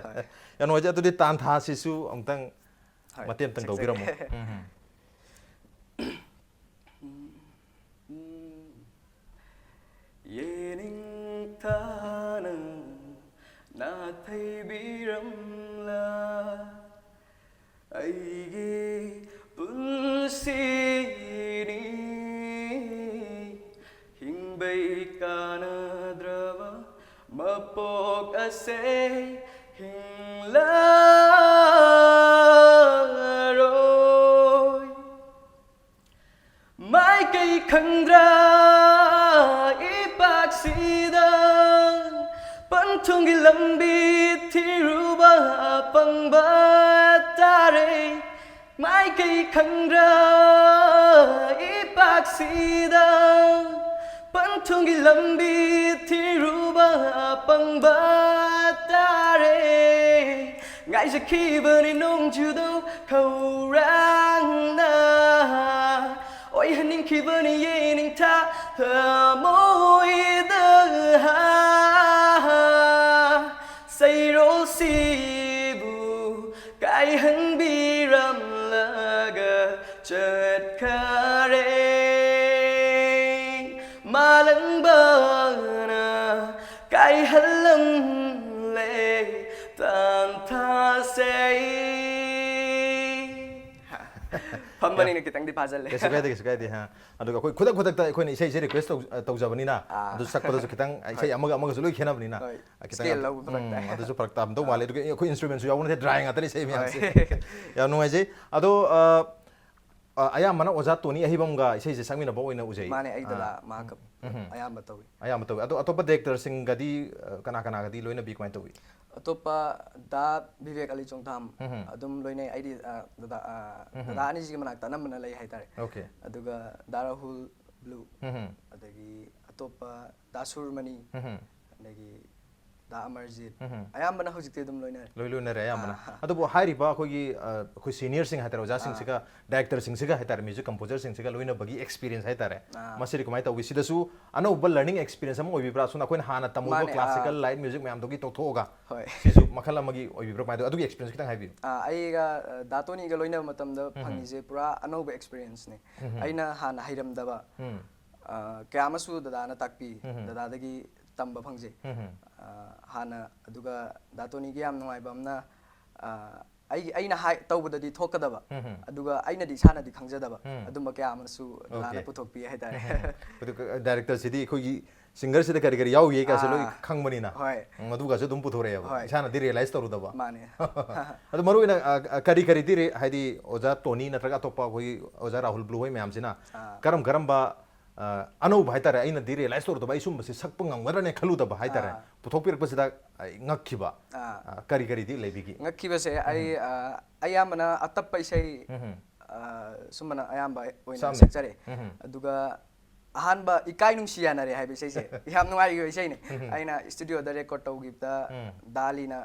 ꯍꯣꯏ. ꯌꯥꯝ ꯅꯨꯡꯉꯥꯏꯖꯩ꯫ ꯑꯗꯨꯗꯤ ꯇꯥꯟꯊꯥꯁꯤꯁꯨ ꯑꯃꯨꯛꯇꯪ ꯍꯣꯏ, ꯃꯇꯦꯛ ꯑꯃꯇꯪ ꯁꯛꯆꯒꯦ꯫ ꯇꯧꯕꯤꯔꯝꯃꯣ꯫ ꯎꯝ. ꯎꯝ. ꯌꯦꯅꯤꯡꯊꯥꯅ ꯅꯥꯊꯩꯕꯤꯔꯝꯂ ꯑꯩꯒꯤ ꯄꯨꯟꯁꯤꯅꯤ ꯍꯤꯡꯕꯩ ꯀꯥꯟꯅꯗ꯭ꯔꯕ ꯃꯄꯣꯛ ꯑꯁꯦ ꯍꯤꯡꯂ ꯇꯥꯔꯦ ꯃꯥꯏꯀꯩ ꯈꯪꯗ꯭ꯔ ꯏꯄꯥꯛꯁꯤꯗ ꯄꯟꯊꯨꯡꯒꯤ ꯂꯝꯕꯤ ꯊꯤꯔꯨꯕ ꯄꯪꯕ ꯇꯥꯔꯦ ꯉꯥꯏꯖꯈꯤꯕꯅꯤ ꯅꯣꯡꯖꯨꯗꯧ ꯈꯧꯔꯥꯡꯅ ꯑꯣꯏꯍꯟꯅꯤꯡꯈꯤꯕꯅꯤ ꯌꯦꯅꯤꯡꯊꯥ ꯊꯃꯣꯏꯗ ꯁꯩꯔꯣꯜꯁꯤꯕꯨ ꯀꯥꯏꯍꯟꯕꯤꯔꯝꯂꯒ ꯆꯠꯈꯔꯦ ꯃꯥꯂꯪꯕꯅ ꯀꯥꯏꯍꯜꯂꯝꯂꯦ ꯇꯥꯟꯊꯥꯁꯦ ꯐꯝꯕꯅꯤꯅ ꯈꯤꯇꯪꯗꯤ ꯐꯥꯖꯜꯂꯦ ꯀꯩꯁꯨ ꯀꯥꯏꯗꯦ ꯀꯩꯁꯨ ꯀꯥꯏꯗꯦ ꯍꯥ ꯑꯗꯨꯒ ꯑꯩꯈꯣꯏ ꯈꯨꯗꯛ ꯈꯨꯗꯛꯇ ꯑꯩꯈꯣꯏꯅ ꯏꯁꯩꯁꯦ ꯔꯤꯀ꯭ꯋꯦꯁ ꯇꯧ ꯇꯧꯖꯕꯅꯤꯅ ꯑꯥ꯫ ꯑꯗꯨ ꯁꯛꯄꯗꯁꯨ ꯈꯤꯇꯪ ꯏꯁꯩ ꯑꯃꯒ ꯑꯃꯒꯁꯨ ꯂꯣꯏ ꯈꯦꯠꯅꯕꯅꯤꯅ ꯍꯣꯏ꯫ ꯈꯤꯇꯪ Scale ꯑꯗꯨ- ꯂꯧꯕ ꯐꯔꯛ ꯎꯝ, ꯇꯥꯏ꯫ ꯑꯗꯨꯁꯨ ꯐꯔꯛ ꯇꯥꯔꯝꯗꯧ ꯃꯥꯜꯂꯦ ꯑꯗꯨꯒ ꯑꯩꯈꯣꯏ ꯏꯟꯁꯇ꯭ꯔꯨꯃꯦꯟꯁꯨ ꯌꯥꯎꯕ ꯅꯠꯇꯦ ꯗ꯭ꯔꯥꯏ ꯉꯥꯛꯇꯅꯤ ꯏꯁꯩ ꯃꯌꯥꯝꯁꯦ ꯍꯣꯏ꯫ ꯌꯥꯝ ꯅꯨꯡꯉꯥꯏꯖꯩ ꯑꯗꯣ ꯑ, ꯑ, ꯑꯌꯥꯝꯕꯅ ꯑꯣꯖꯥ ꯇꯣꯅꯤ ꯑꯍꯩꯕꯝꯒ ꯏꯁꯩꯁꯦ ꯁꯛꯃꯤꯟꯅꯕ ꯑꯣꯏꯅ ꯎꯖꯩ ꯃꯥꯅꯦ ꯑꯩ ꯗꯗꯥ ꯑꯥ, ꯃꯍꯥꯛꯀ ꯎꯝ, ꯎꯝ꯫ ꯑꯌꯥꯝꯕ ꯇꯧꯏ ꯑꯌꯥꯝꯕ ꯇꯧꯋꯤ ꯑꯗꯣ ꯑꯇꯣꯞꯄ ꯗꯤꯔꯦꯛꯇꯔꯁꯤꯡꯒꯗꯤ ꯑ, ꯀꯅꯥ ꯀꯅꯥꯒꯗꯤ ꯂꯣꯏꯅꯕꯤ ꯀꯃꯥꯏꯅ ꯇꯧꯋꯤ ꯑꯇꯣꯞꯄ ꯗꯥ ꯕꯤꯕꯦꯛ ꯑꯂꯤ ꯆꯣꯡꯊꯥꯝ ꯎꯝ, ꯎꯝ꯫ ꯑꯗꯨꯝ ꯂꯣꯏꯅꯩ ꯑꯩꯗꯤ ꯑ, ꯗꯗꯥ ꯑ, ꯎꯝ, ꯎꯝ꯫ ꯗꯗꯥ ꯑꯅꯤꯁꯤꯒꯤ ꯃꯅꯥꯛꯇ ꯑꯅꯝꯕꯅ ꯂꯩ ꯍꯥꯏꯇꯥꯔꯦ ꯑꯣꯀꯦ ꯑꯗꯨꯒ ꯗꯥ ꯔꯥꯍꯨꯜ ꯕ꯭ꯂꯨ ꯎꯝ, ꯎꯝ꯫ ꯑꯗꯒꯤ ꯑꯇꯣꯞꯄ ꯗꯥ ꯁꯨꯔꯃꯅꯤ ꯎꯝ, ꯎꯝ꯫ ꯑꯗꯒꯤ ꯗꯥ ꯑꯃꯔꯖꯤꯠ ꯎꯝ, ꯎꯝ꯫ ꯑꯌꯥꯝꯕꯅ ꯍꯧꯖꯤꯛꯇꯤ ꯑꯗꯨꯝ ꯂꯣꯏꯅꯔꯦ ꯂꯣꯏ ꯂꯣꯏꯅꯔꯦ ꯑꯌꯥꯝꯕꯅ ꯑꯥ꯫ ꯑꯗꯨꯕꯨ ꯍꯥꯏꯔꯤꯕ ꯑꯩꯈꯣꯏꯒꯤ ꯑ, ꯑꯩꯈꯣꯏ ꯁꯤꯅꯤꯌꯔꯁꯤꯡ ꯍꯥꯏꯇꯥꯔꯦ ꯑꯣꯖꯥꯁꯤꯡꯁꯤꯒ ꯗꯥꯏꯔꯦꯛꯇꯔꯁꯤꯡꯁꯤꯒ ꯍꯥꯏꯇꯥꯔꯦ ꯃ꯭ꯌꯨꯖꯤꯛ ꯀꯝꯄꯣꯖꯔꯁꯤꯡꯁꯤꯒ ꯂꯣꯏꯅꯕꯒꯤ ꯑꯦꯛꯁꯄꯤꯔꯤꯌꯦꯟꯁ ꯍꯥꯏꯇꯥꯔꯦ ꯑꯥ꯫ ꯃꯁꯤꯗꯤ ꯀꯃꯥꯏꯅ ꯇꯧꯋꯤ ꯁꯤꯗꯁꯨ ꯑꯅꯧꯕ ꯂꯔꯅꯤꯡ ꯑꯦꯛꯁꯄꯤꯔꯤꯌꯦꯟꯁ ꯑꯃ ꯑꯣꯏꯕꯤꯕ꯭ꯔꯥ ꯑꯁꯨꯝꯅ ꯑꯩꯈꯣꯏꯅ ꯍꯥꯟꯅ ꯇꯝꯃꯨꯕ ꯃꯥꯅꯦ, ꯑꯥ꯫ ꯀ꯭ꯂꯥꯁꯤꯀꯦꯜ ꯂꯥꯏꯠ ꯃ꯭ꯌꯨꯖꯤꯛ ꯃꯌꯥꯝꯗꯨꯒꯤ ꯇꯣꯛꯊꯣꯛꯑꯒ ꯍꯣꯏ꯫ ꯁꯤꯁꯨ ꯃꯈꯜ ꯑꯃꯒꯤ ꯑꯣꯏꯕꯤꯕ꯭ꯔꯥ ꯀꯃꯥꯏꯅ ꯇꯧꯋꯤ ꯑꯗꯨꯒꯤ ꯑꯦꯛꯁꯄꯤꯔꯤꯌꯦꯟꯁ ꯈꯤꯇꯪ ꯍꯥꯏꯕꯤꯌꯨ ꯑꯥ, ꯑꯩꯒ ꯑ, ꯗꯥ ꯇꯣꯅꯤꯒ ꯂꯣꯏꯅꯕ ꯃꯇꯝꯗ ꯎꯝ꯫ ꯐꯪꯉꯤꯁꯦ ꯄꯨꯔꯥ ꯑꯅꯧꯕ ꯑꯦꯛꯁꯄꯤꯔꯤꯌꯦꯟꯁꯅꯦ ꯎꯝ꯫ ꯑꯩꯅ ꯍꯥꯟꯅ ꯍꯩꯔꯝꯗꯕ ꯎꯝ꯫ ꯑ, ꯀꯌꯥ ꯑꯃꯁꯨ ꯗꯗꯥꯅ ꯇꯥꯛꯄꯤ ꯎꯝ꯫ ꯗꯗꯥꯗꯒꯤ ꯇꯝꯕ ꯐꯪꯖꯩ ꯎꯝ꯫ ꯑ, ꯍꯥꯟꯅ ꯑꯗꯨꯒ ꯗꯥ ꯇꯣꯅꯤꯒꯤ ꯌꯥꯝ ꯅꯨꯡꯉꯥꯏꯕ ꯑꯃꯅ ꯑ, ꯑꯩꯒꯤ ꯑꯩꯅ ꯍꯥꯏ ꯇꯧꯕꯗꯗꯤ ꯊꯣꯛꯀꯗꯕ ꯎꯝ꯫ ꯑꯗꯨꯒ ꯑꯩꯅꯗꯤ ꯏꯁꯥꯅꯗꯤ ꯈꯪꯖꯗꯕ ꯎꯝ꯫ ꯑꯗꯨꯝꯕ ꯀꯌꯥ ꯑꯃꯁꯨ ꯗꯗꯥꯅ ꯑꯣꯀꯦ꯫ ꯄꯨꯊꯣꯛꯄꯤ ꯍꯥꯏꯇꯥꯔꯦ ꯑꯗꯨꯒ ꯗꯥꯏꯔꯦꯛꯇꯔꯁꯤꯗꯤ ꯑꯩꯈꯣꯏꯒꯤ ꯁꯤꯡꯒꯔꯁꯤꯗ ꯀꯔꯤ ꯀꯔꯤ ꯌꯥꯎꯔꯤꯒꯦ ꯀꯥꯏꯁꯦ ꯂꯣꯏ ꯑꯥ꯫ ꯈꯪꯕꯅꯤꯅ ꯍꯣꯏ꯫ ꯎꯝ, ꯑꯗꯨꯒꯁꯨ ꯑꯗꯨꯝ ꯄꯨꯊꯣꯔꯛꯑꯦꯕ ꯍꯣꯏ꯫ ꯏꯁꯥꯅꯗꯤ ꯔꯤꯌꯦꯂꯥꯏꯁ ꯇꯧꯔꯨꯗꯕ ꯃꯥꯅꯦ ꯑꯗꯣ ꯃꯔꯨ ꯑꯣꯏꯅ ꯑ, ꯑ, ꯀꯔꯤ ꯀꯔꯤꯗꯤ ꯔꯤ- ꯍꯥꯏꯗꯤ ꯑꯣꯖꯥ ꯇꯣꯅꯤ ꯅꯠꯇ꯭ꯔꯒ ꯑꯇꯣꯞꯄ ꯑꯩꯈꯣꯏꯒꯤ ꯑꯣꯖꯥ ꯔꯥꯍꯨꯜ ꯕ꯭ꯂꯨ ꯍꯣꯏ ꯃꯌꯥꯝꯁꯤꯅ ꯑꯥ꯫ ꯀꯔꯝ ꯀꯔꯝꯕ ꯑ, ꯑꯅꯧꯕ ꯍꯥꯏꯇꯥꯔꯦ, ꯑꯩꯅꯗꯤ ꯔꯤꯌꯦꯂꯥꯏꯁ ꯇꯧꯔꯨꯗꯕ, ꯑꯩ ꯁꯨꯝꯕꯁꯦ ꯁꯛꯄ ꯉꯝꯒꯗ꯭ꯔꯅꯦ ꯈꯜꯂꯨꯗꯕ ꯍꯥꯏꯇꯥꯔꯦ, ꯑꯥ꯫ ꯄꯨꯊꯣꯛꯄꯤꯔꯛꯄꯁꯤꯗ ꯑꯩ ꯉꯛꯈꯤꯕ꯫ ꯑꯥ꯫ ꯑ, ꯀꯔꯤ ꯀꯔꯤꯗꯤ ꯂꯩꯕꯤꯒꯦ? ꯉꯛꯈꯤꯕꯁꯦ ꯑꯩ ꯑ, ꯑꯌꯥꯝꯕꯅ ꯑꯇꯞꯄ ꯏꯁꯩ ꯎꯝ꯫ ꯑ, ꯁꯨꯝꯕꯅ ꯑꯌꯥꯝꯕ ꯑꯣꯏꯅ ꯆꯝꯃꯦ꯫ ꯁꯛꯆꯔꯦ꯫ ꯎꯝ꯫ ꯑꯗꯨꯒ ꯑꯍꯥꯟꯕ ꯏꯀꯥꯏ ꯅꯨꯡꯁꯤ ꯌꯥꯅꯔꯦ ꯍꯥꯏꯕ ꯏꯁꯩꯁꯦ ꯌꯥꯝ ꯅꯨꯡꯉꯥꯏꯈꯤꯕ ꯏꯁꯩꯅꯦ꯫ ꯑꯩꯅ ꯁ꯭ꯇꯨꯗꯤꯑꯣꯗ ꯔꯦꯀꯣꯔꯗ ꯇꯧꯈꯤꯕꯗ ꯎꯝ꯫ ꯗꯥꯂꯤꯅ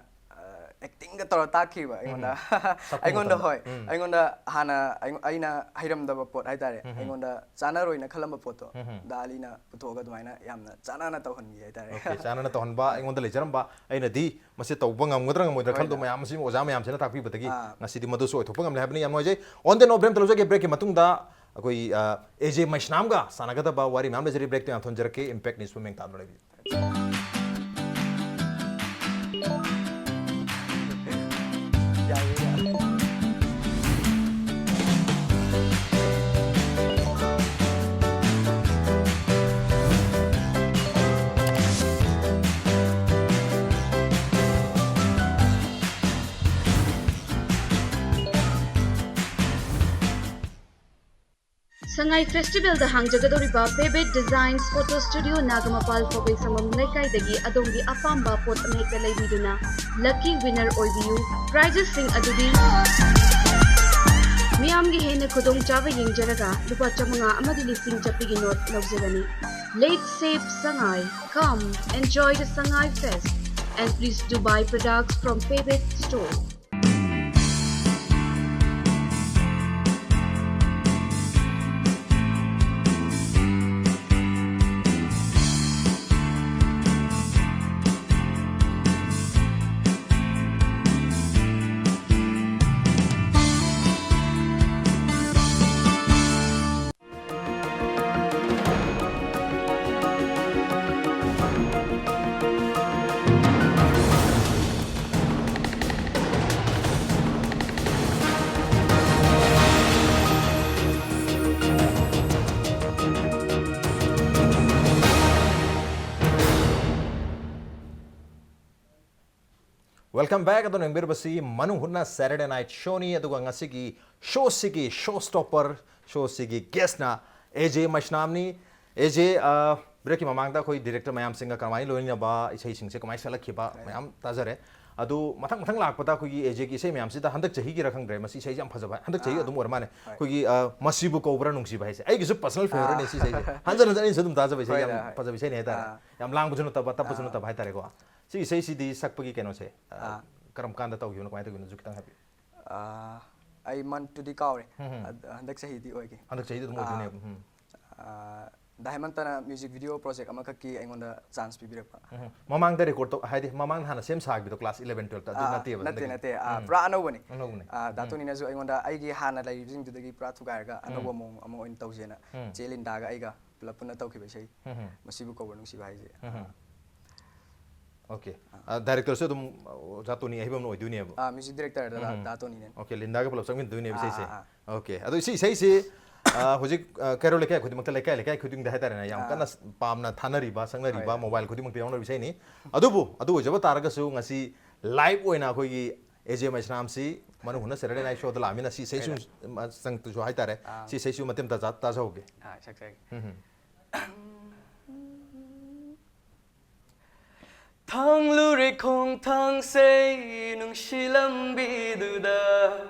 ꯑꯦꯛꯇꯤꯡꯒ ꯇꯧꯔ ꯇꯥꯛꯈꯤꯕ ꯑꯩꯉꯣꯟꯗ꯫ ꯁꯛꯄ ꯑꯩꯉꯣꯟꯗ ꯃꯇꯝꯗ꯫ ꯍꯣꯏ꯫ ꯎꯝ꯫ ꯑꯩꯉꯣꯟꯗ ꯍꯥꯟꯅ ꯑꯩꯉꯣ- ꯑꯩꯅ ꯍꯩꯔꯝꯗꯕ ꯄꯣꯠ ꯍꯥꯏꯇꯥꯔꯦ, ꯑꯩꯉꯣꯟꯗ ꯆꯥꯅꯔꯣꯏꯅ ꯈꯜꯂꯝꯕ ꯄꯣꯠꯇꯣ ꯎꯝ꯫ ꯗꯥꯂꯤꯅ ꯄꯨꯊꯣꯛꯑꯒ ꯑꯗꯨꯃꯥꯏꯅ ꯌꯥꯝꯅ ꯆꯥꯟꯅꯅ ꯇꯧꯍꯟꯈꯤ ꯍꯥꯏꯇꯥꯔꯦ꯫ ꯑꯣꯀꯦ, ꯆꯥꯟꯅꯅ ꯇꯧꯍꯟꯕ ꯑꯩꯉꯣꯟꯗ ꯂꯩꯖꯔꯝꯕ, ꯑꯩꯅꯗꯤ ꯃꯁꯤ ꯇꯧꯕ ꯉꯝꯒꯗ꯭ꯔꯥ ꯉꯝꯃꯣꯏꯗ꯭ꯔꯥ ꯍꯣꯏ, ꯈꯜꯂꯨꯕ ꯗꯥ꯫ ꯃꯌꯥꯝ ꯑꯁꯤ ꯑꯣꯖꯥ ꯃꯌꯥꯝꯁꯤꯅ ꯇꯥꯛꯄꯤꯕꯗꯒꯤ ꯑꯥ꯫ ꯉꯁꯤꯗꯤ ꯃꯗꯨꯁꯨ ꯑꯣꯏꯊꯣꯛꯄ ꯉꯝꯂꯦ ꯍꯥꯏꯕꯅꯤ꯫ ꯌꯥꯝ ꯅꯨꯡꯉꯥꯏꯖꯩ꯫ On the note, break ꯑꯃ ꯇꯧꯖꯒꯦ꯫ Breakꯀꯤ ꯃꯇꯨꯡꯗ ꯑꯩꯈꯣꯏ, ꯑ, ꯑꯦ ꯖꯦ ꯃꯩꯁꯅꯥꯝꯒ ꯁꯥꯟꯅꯒꯗꯕ ꯋꯥꯔꯤ ꯃꯌꯥꯝ ꯂꯩꯖꯔꯤ꯫ Breakꯇ ꯌꯥꯝ ꯊꯣꯟꯖꯔꯛꯀꯦ꯫ Impact Newsꯄꯨ ꯃꯦꯡ ꯇꯥꯗꯨꯅ ꯂꯩꯕꯤꯌꯨ꯫ ꯌꯥꯏꯌꯦ, ꯌꯥꯏꯌꯦ꯫ ꯁꯉꯥꯏ ꯐꯦꯁꯇꯤꯚꯦꯜꯗ ꯍꯥꯡꯖꯒꯗꯧꯔꯤꯕ Pebet Designs Photo Studio, ꯅꯥꯒꯃꯄꯥꯜ ꯐꯧꯒꯩ ꯁꯪꯕꯝ ꯂꯩꯀꯥꯏꯗꯒꯤ ꯑꯗꯣꯝꯒꯤ ꯑꯄꯥꯝꯕ ꯄꯣꯠ ꯑꯃꯍꯦꯛꯇ ꯂꯩꯕꯤꯗꯨꯅ lucky winner ꯑꯣꯏꯕꯤꯌꯨ꯫ Prizesꯁꯤꯡ ꯑꯗꯨꯗꯤ ꯃꯤꯌꯥꯝꯒꯤ ꯍꯦꯟꯅ ꯈꯨꯗꯣꯡꯆꯥꯕ ꯌꯦꯡꯖꯔꯒ ꯂꯨꯄꯥ ꯆꯥꯃꯉꯥ ꯑꯃꯗꯤ ꯂꯤꯁꯤꯡ ꯆꯠꯄꯤꯒꯤ ꯅꯣꯠ ꯂꯧꯖꯒꯅꯤ꯫ Let's save Sangai. Come, enjoy the Sangai Fest. And please do buy products from Pebet Store. Welcome back. ꯑꯗꯣ ꯌꯦꯡꯕꯤꯔꯤꯕꯁꯤ ꯃꯅꯨꯡ ꯍꯨꯠꯅ Saturday Night Showꯅꯤ꯫ ꯑꯗꯨꯒ ꯉꯁꯤꯒꯤ ꯁꯣꯁꯤꯒꯤ show stopper, ꯁꯣꯁꯤꯒꯤ guestꯅ ꯑꯦ ꯖꯦ ꯃꯩꯁꯅꯥꯝꯅꯤ꯫ ꯑꯦ ꯖꯦ, ꯑ, ꯕ꯭ꯔꯦꯛꯀꯤ ꯃꯃꯥꯡꯗ ꯑꯩꯈꯣꯏ ꯗꯤꯔꯦꯛꯇꯔ ꯃꯌꯥꯝꯁꯤꯡꯒ ꯀꯃꯥꯏꯅ ꯂꯣꯏꯅꯕ, ꯏꯁꯩꯁꯤꯡꯁꯦ ꯀꯃꯥꯏꯅ ꯁꯦꯂꯦꯛꯈꯤꯕ ꯃꯌꯥꯝ ꯇꯥꯖꯔꯦ꯫ ꯑꯗꯨ ꯃꯊꯪ ꯃꯊꯪ ꯂꯥꯛꯄꯗ ꯑꯩꯈꯣꯏꯒꯤ ꯑꯦ ꯖꯦꯒꯤ ꯏꯁꯩ ꯃꯌꯥꯝꯁꯤꯗ ꯍꯟꯗꯛ ꯆꯍꯤꯒꯤꯔ ꯈꯪꯗ꯭ꯔꯦ, ꯃꯁꯤ ꯏꯁꯩꯁꯦ ꯌꯥꯝ ꯐꯖꯕ, ꯍꯟꯗꯛ ꯆꯍꯤ ꯑꯥ, ꯑꯗꯨꯝ ꯑꯣꯏꯔ ꯃꯥꯜꯂꯦ꯫ ꯍꯣꯏ꯫ ꯑꯩꯈꯣꯏꯒꯤ, ꯑ, "ꯃꯁꯤꯕꯨ ꯀꯧꯕ꯭ꯔꯥ ꯅꯨꯡꯁꯤꯕ" ꯍꯥꯏꯁꯦ ꯑꯩꯒꯤꯁꯨ ꯄꯔꯁꯅꯦꯜ ꯐꯦꯕꯔꯤꯠꯅꯦ꯫ ꯑꯥ꯫ ꯁꯤ ꯏꯁꯩꯁꯦ ꯍꯟꯖꯟ ꯍꯟꯖꯟ ꯑꯩꯅꯁꯨ ꯑꯗꯨꯝ ꯇꯥꯖꯕ ꯏꯁꯩ, ꯌꯥꯝ ꯍꯣꯏꯗ, ꯍꯣꯏ꯫ ꯐꯖꯕ ꯏꯁꯩꯅꯦ ꯍꯥꯏꯇꯥꯔꯦ꯫ ꯑꯥ꯫ ꯌꯥꯝ ꯂꯥꯡꯕꯁꯨ ꯅꯠꯇꯕ, ꯇꯞꯄꯁꯨ ꯑꯥ꯫ ꯅꯠꯇꯕ ꯍꯥꯏꯇꯥꯔꯦꯀꯣ꯫ ꯁꯤ ꯏꯁꯩꯁꯤꯗꯤ ꯁꯛꯄꯒꯤ ꯀꯩꯅꯣꯁꯦ, ꯑ, ꯑꯥ꯫ ꯀꯔꯝ ꯀꯥꯟꯗ ꯇꯧꯈꯤꯕꯅꯣ, ꯀꯃꯥꯏꯅ ꯇꯧꯈꯤꯕꯅꯣꯁꯨ ꯈꯤꯇꯪ ꯍꯥꯏꯕꯤꯌꯨ꯫ ꯑꯥ, ꯑꯩ ꯃꯟꯠꯇꯨꯗꯤ ꯀꯥꯎꯔꯦ꯫ ꯎꯝ, ꯎꯝ꯫ ꯑꯗ-, ꯍꯟꯗꯛ ꯆꯍꯤꯗꯤ ꯑꯣꯏꯒꯦ꯫ ꯍꯟꯗꯛ ꯆꯍꯤꯗꯤ ꯑꯗꯨꯝ ꯑꯥ, ꯑꯣꯏꯗꯣꯏꯅꯦꯕ꯫ ꯎꯝ꯫ ꯑꯥ, ꯗꯥ ꯍꯦꯃꯟꯇꯅ ꯃ꯭ꯌꯨꯖꯤꯛ ꯚꯤꯗꯤꯑꯣ ꯄ꯭ꯔꯣꯖꯦꯛ ꯑꯃꯈꯛꯀꯤ ꯑꯩꯉꯣꯟꯗ ꯆꯥꯟꯁ ꯄꯤꯕꯤꯔꯛꯄ꯫ ꯎꯝ, ꯎꯝ꯫ ꯃꯃꯥꯡꯗ ꯔꯦꯀꯣꯔꯗ ꯇꯧ-, ꯍꯥꯏꯗꯤ ꯃꯃꯥꯡꯗ ꯍꯥꯟꯅ ꯁꯦꯝ ꯁꯥꯈꯤꯕꯗꯣ ꯀ꯭ꯂꯥꯁ ꯏꯂꯚꯦꯟ ꯇꯨꯋꯦꯜꯐꯇ ꯑꯗꯨ ꯑꯥ, ꯅꯠꯇꯦꯕ ꯅꯠꯇꯦ, ꯍꯟꯗꯛꯀꯤ? ꯅꯠꯇꯦ꯫ ꯑꯥ, ꯎꯝ꯫ ꯄꯨꯔꯥ ꯑꯅꯧꯕꯅꯤ꯫ ꯑꯅꯧꯕꯅꯤ꯫ ꯑꯥ, ꯗꯥ ꯎꯝ꯫ ꯇꯣꯅꯤꯅꯁꯨ ꯑꯩꯉꯣꯟꯗ ꯑꯩꯒꯤ ꯍꯥꯟꯅ ꯂꯩꯔꯤꯕꯁꯤꯡꯗꯨꯗꯒꯤ ꯄꯨꯔꯥ ꯊꯨꯒꯥꯏꯔꯒ ꯎꯝ꯫ ꯑꯅꯧꯕ ꯃꯑꯣꯡ ꯑꯃ ꯑꯣꯏꯅ ꯇꯧꯁꯦꯅ ꯎꯝ꯫ ꯆꯦ ꯂꯤꯟꯗꯥꯒ ꯑꯩꯒ ꯄꯨꯂꯞ ꯄꯨꯟꯅ ꯇꯧꯈꯤꯕ ꯏꯁꯩ ꯎꯝ, ꯎꯝ꯫ ꯃꯁꯤꯕꯨ ꯀꯧꯕ꯭ꯔꯥ ꯅꯨꯡꯁꯤꯕ ꯍꯥꯏꯁꯦ꯫ ꯎꯝ, ꯎꯝ꯫ ꯑꯣꯀꯦ꯫ ꯑꯥ꯫ ꯑ, ꯗꯥꯏꯔꯦꯛꯇꯔꯁꯨ ꯑꯗꯨꯝ ꯑꯣꯖꯥ ꯇꯣꯅꯤ ꯑꯍꯩꯕꯝꯅ ꯑꯣꯏꯗꯣꯏꯅꯦꯕ? ꯑꯥ, ꯃ꯭ꯌꯨꯖꯤꯛ ꯗꯥꯏꯔꯦꯛꯇꯔ ꯗꯥ, ꯎꯝ, ꯎꯝ꯫ ꯗꯥ ꯇꯣꯅꯤꯅꯦ꯫ ꯑꯣꯀꯦ, ꯂꯤꯟꯗꯥꯒ ꯄꯨꯂꯞ ꯆꯪꯃꯤꯟꯅꯗꯣꯏꯅꯦꯕ ꯑꯥ, ꯏꯁꯩꯁꯦ? ꯑꯥ, ꯑꯥ꯫ ꯑꯣꯀꯦ꯫ ꯑꯗꯣ ꯏꯁꯩ, ꯏꯁꯩꯁꯤ, ꯑ, ꯍꯧꯖꯤꯛ, ꯑ, ꯀꯩꯔꯣꯜ ꯂꯩꯀꯥꯏ ꯈꯨꯗꯤꯡꯃꯛꯇ, ꯂꯩꯀꯥꯏ, ꯂꯩꯀꯥꯏ ꯈꯨꯗꯤꯡꯗ ꯍꯥꯏꯇꯥꯔꯦꯅꯦ, ꯌꯥꯝ ꯑꯥ꯫ ꯀꯟꯅ ꯄꯥꯝꯅ ꯊꯥꯅꯔꯤꯕ, ꯁꯛꯅꯔꯤꯕ, ꯍꯣꯏ꯫ ꯃꯣꯕꯥꯏꯜ ꯈꯨꯗꯤꯡꯃꯛꯇ ꯌꯥꯎꯅꯔꯤꯕ ꯏꯁꯩꯅꯤ꯫ ꯑꯗꯨꯕꯨ, ꯑꯗꯨ ꯑꯣꯏꯖꯕ ꯇꯥꯔꯒꯁꯨ ꯉꯁꯤ ꯂꯥꯏꯚ ꯑꯣꯏꯅ ꯑꯩꯈꯣꯏꯒꯤ ꯑꯦ ꯖꯦ ꯃꯩꯁꯅꯥꯝꯁꯤ ꯃꯅꯨꯡ ꯍꯨꯠꯅ ꯁꯦꯇꯔꯗꯦ ꯅꯥꯏꯠ ꯁꯣꯗ ꯂꯥꯛꯑꯃꯤꯅ ꯁꯤ ꯏꯁꯩꯁꯨ, ꯍꯣꯏ꯫ ꯆꯪ-, ꯆꯪ-, ꯁꯨ ꯍꯥꯏꯇꯥꯔꯦ꯫ ꯑꯥ꯫ ꯁꯤ ꯏꯁꯩꯁꯨ ꯃꯇꯦꯛ ꯑꯃꯇ ꯇꯥ-, ꯇꯥꯖꯍꯧꯒꯦ꯫ ꯑꯥ, ꯁꯛꯆꯔꯒꯦ꯫ ꯎꯝ, ꯎꯝ꯫ ꯊꯥꯡꯂꯨꯔꯦ ꯈꯣꯡꯊꯥꯡꯁꯦ ꯅꯨꯡꯁꯤ ꯂꯝꯕꯤꯗꯨꯗ,